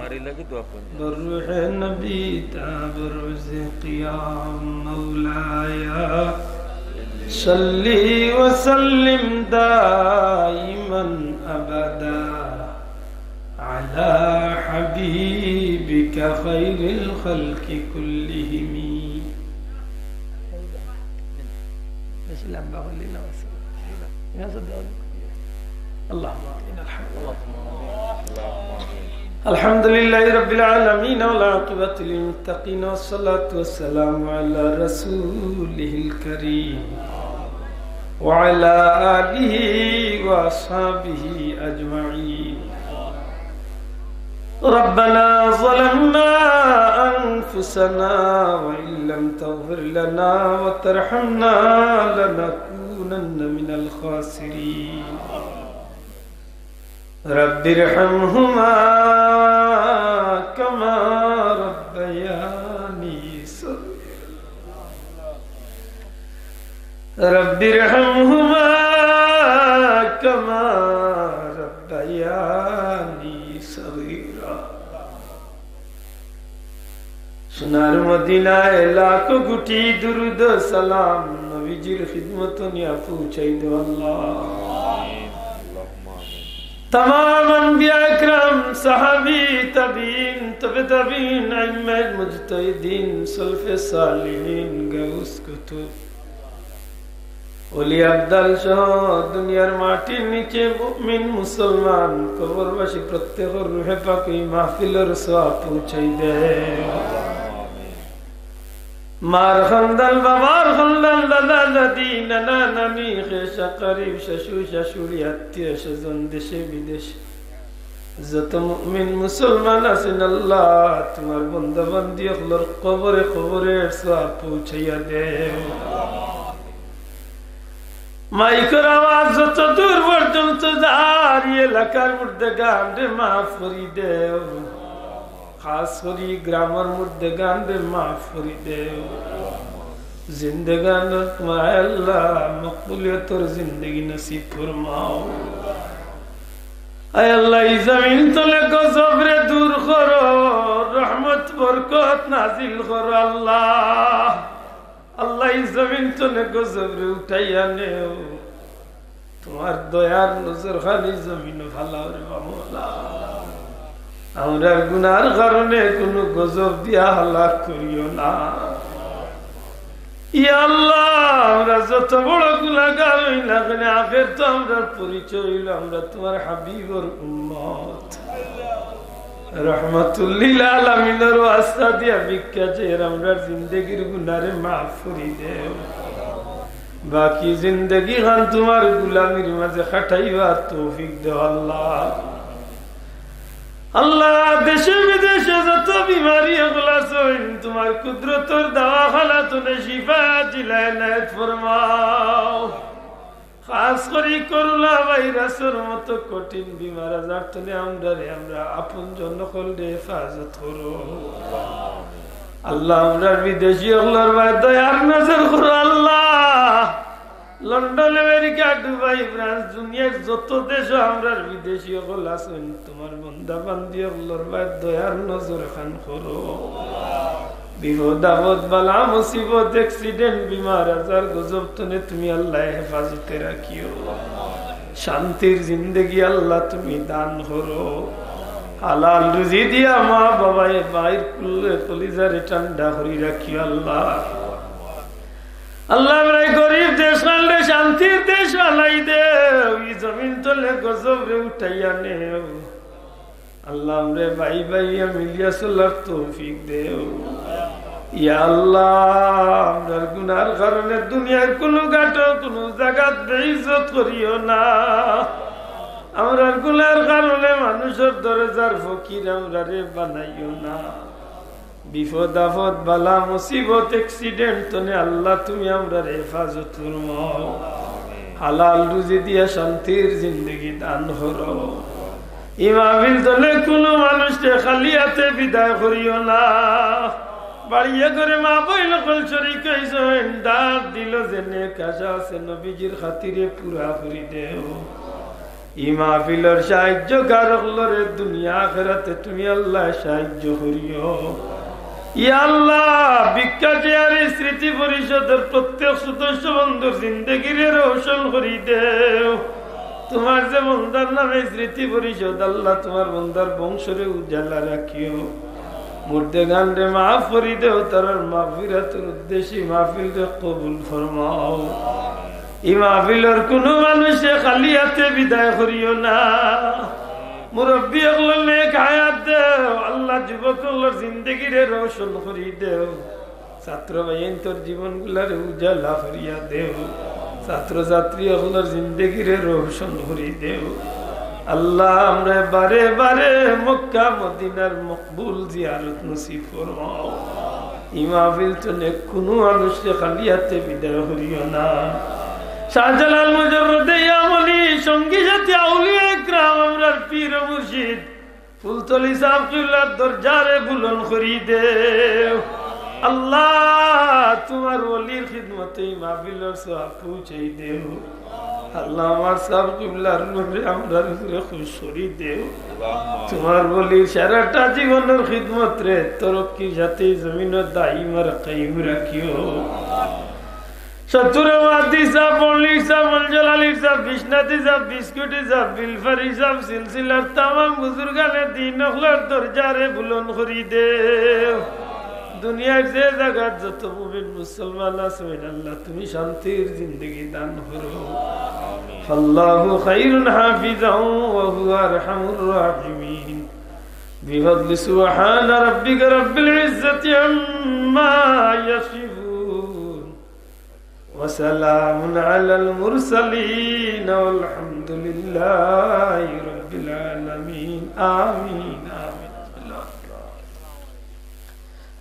بر روح نبی تا بروز قیام، مولایا صلی وسلم دائما ابدا علی حبیبک خیر الخلق کلہم۔ اللهم آمين۔ الحمد لله۔ الحمد لله رب العالمين، والعاقبة للمتقين، والصلاة والسلام على رسوله الكريم وعلى آله وأصحابه أجمعين۔ ربنا ظلمنا أنفسنا وإن لم تغفر لنا وترحمنا لنكونن من الخاسرين۔ رب ارحمهما كما ربياني صغيرا۔ رب ارحمهما كما ربياني صغيرا۔ সোনার মদিনায় লাখো কোটি দুরুদ সালাম নবীজির খিদমত নিয়া পৌঁছাই দেও আল্লাহ। তামাম আম্বিয়া একরাম, সাহাবী, তাবিঈন, তবে তাবিঈন, আইম্মায়ে মুজতাহিদিন, সলফে সালিহিন, গাউস কুতুব, ওলি আবদাল সহ দুনিয়ার মাটির নিচে মুমিন মুসলমান কবরবাসী প্রত্যেকর রুহে পাক এই মাহফিলর সওয়াব পৌঁছাই দেও। মার খান্দান, বাবার খান্দান, দাদা দাদি, নানা নানি, খেশ আকরিব, শ্বশুর শাশুড়ি, আত্মীয় স্বজন, দেশে বিদেশে যত মুমিন মুসলমান আছেন আল্লাহ, তোমার বন্দা বান্দি অকলর কবরে কবরে সওয়াব পৌঁছাইয়া দেও। মাইকর আওয়াজ যত দূর পর্যন্ত যার, এই এলাকার মুর্দেগানরে মাফ করি দেও। খাস করি গ্রামর মুর্দেগানরে মাফ করি দেও। জিন্দেগানরে তোমার আল্লাহ মকবুলিয়তর জিন্দেগি নসিব ফরমাও। আয় আল্লাহ, এই জমিন তনে গজবরে দূর করো, রহমত বরকত নাজিল করো আল্লাহ। আল্লাহ, এই জমিন তনে গজবরে উঠাইয়া নেও। তোমার দয়ার নজর খানি জমিনো ফালাও রে বা মওলা। আমরার গুনার কারণে কুনু গজব দিয়া হালাক করিও না। ইয়া আল্লাহ, আমরা যত বড় গুনাগার অই না কেনে, আখের তো আমরার পরিচয় অইলো আমরা তোমার হাবিবর উম্মত। রহমাতুল্লিল আলামিনর ওয়াস্তা দিয়া ভিক্ষা চাইয়ার আমরার জিন্দেগির গুনারে মাফ করি দেও। বাকি জিন্দেগি খান তোমার গুলামির মাঝে কাটাইবার তৌফিক দেও আল্লাহ। আল্লাহ, দেশে বিদেশে যত বিমারি অকল আছইন, তোমার কুদরতর দাওয়াখানা তনে শিফা আজিলা এনায়েত ফরমাও। খাস করি করোনা ভাইরাসর মতো কঠিন বিমার আজার তনে আমরারে, আমরার আপনজন অকলরে হেফাজত করো। আল্লাহ, আমরার বিদেশি অকলর বায় দয়ার নজর করো আল্লাহ। লন্ডন, আমেরিকা, দুবাই, ফ্রান্স, দুনিয়ার যত দেশো আমরার বিদেশি অকল আছইন, তুমার বন্দা বান্দি অকলর বায় দয়ার নজর খান করো। বিপদ আপদ, বালা মুসিবত, accident, বিমার আজার, গজব তনে তুমি আল্লাহ হেফাজতে রাখিও। শান্তির জিন্দেগি আল্লাহ তুমি দান করো। হালাল রুজি দিয়া মা বাবায়, ভাইর কুলে কলিজারে ঠান্ডা করি রাখিও আল্লাহ। আল্লাহ, আমরা এই গরিব দেশখানরে শান্তির দেশ বানাই দেও, ই জমিন তনে গজবরে উঠাইয়া নেও। আল্লাহ, আমরারে ভাই ভাইয়া মিলিয়া চলার তৌফিক দেও। ইয়া আল্লাহ, আমরার গুনার কারণে দুনিয়ার কুনু ঘাটো কুনু জাগাত বেইজ্জত করিও না। আমরার গুনার কারণে মানুষর দরজার ফকির আমরারে বানাইও না। বিপদ আপদ, বালা মুসিবত, accident তনে আল্লাহ তুমি আমরারে হেফাজত ফরমাও। হালাল রুজি দিয়া শান্তির জিন্দেগি দান করো। ই মাহফিল তনে কুনু মানুষরে খালি আতে বিদায় করিও না। বাড়িয়ে ঘরে মা বইন অকল শরিক অইছইন, দান দিলো যে নেক আশা আছে, নবীজির খাতিরে পুরা করি দেও। ই মাহফিলর সাহায্যকার অকলরে দুনিয়া আখেরাতে তুমি আল্লাহ সাহায্য করিও। ইয়া আল্লাহ, ভিক্ষা চেয়ারি স্মৃতি পরিষদর প্রত্যেক সদস্য বন্ধুর জিন্দেগিরে রোশন করি দেও। তুমার যে বন্দার নামে স্মৃতি পরিষদ, আল্লাহ, তুমার বন্দার বংশরে উজালা রাখিও। মুর্দেগানরে মাফ করি দেও, তারার মাগফিরাতর উদ্দেশ্যে মাহফিলরে কবুল ফরমাও। ই মাহফিলর কুনু মানুষরে খালি আতে বিদায় করিও না। মুরব্বি অকলরে নেক হায়াত দেও, আল্লাহ, যুবক অকলর জিন্দেগিরে রোশন করি দেও। ছাত্র ভাইয়াইন্তর জীবনগুলারে উজালা করিয়া দেও, ছাত্র ছাত্রী অকলর জিন্দেগিরে রোশন করি দেও। আল্লাহ, আমরারে বারে বারে মক্কা মদিনার মকবুল জিয়ারত নসিব ফরমাও। ই মাহফিল তনে কুনু মানুষরে খালি আতে বিদায় করিও না। শাহজালাল মুজাররদে ইয়ামনি, সঙ্গী সাথী আউলিয়া একরাম, আমরার পীর ও মুর্শিদ ফুলতলি সাব কিবলার দরজারে বুলন্দ করি দেও। আল্লাহ, তুমার ওলির খিদমতে ই মাহফিলর সওয়াব পৌঁছাই দেও। আল্লাহ, আমার সাব কিবলার নূরে আমরার উপরে খুশ করি দেও। তুমার ওলির সারাটা জীবনর খিদমতরে তরক্কির সাথে ই জমিনো দাইম আর কায়েম রাখিও। সত্তর ওয়াদি সাব, মল্লিক সাব, মঞ্জল আলী সাব, বিশ্বনাথী সাব, বিস্কুটি সাব, বিলফারি সাব, সিলসিলার তামাম বুজুর্গানে দিন অকলর দরজারে বুলন্দ করি দেও। দুনিয়ার যে জাগাত যত মুমিন মুসলমান আছইন, আল্লাহ, তুমি শান্তির জিন্দেগি দান করো। আল্লাহু খাইরুন হাফিজাও ওয়া হুয়া আরহামুর রাহিমিন। بفضل سبحان ربك رب العزة عما يصفون وسلام على المرسلين والحمد لله رب العالمين. آمين، آمين.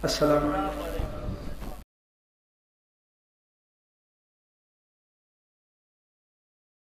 السلام عليكم.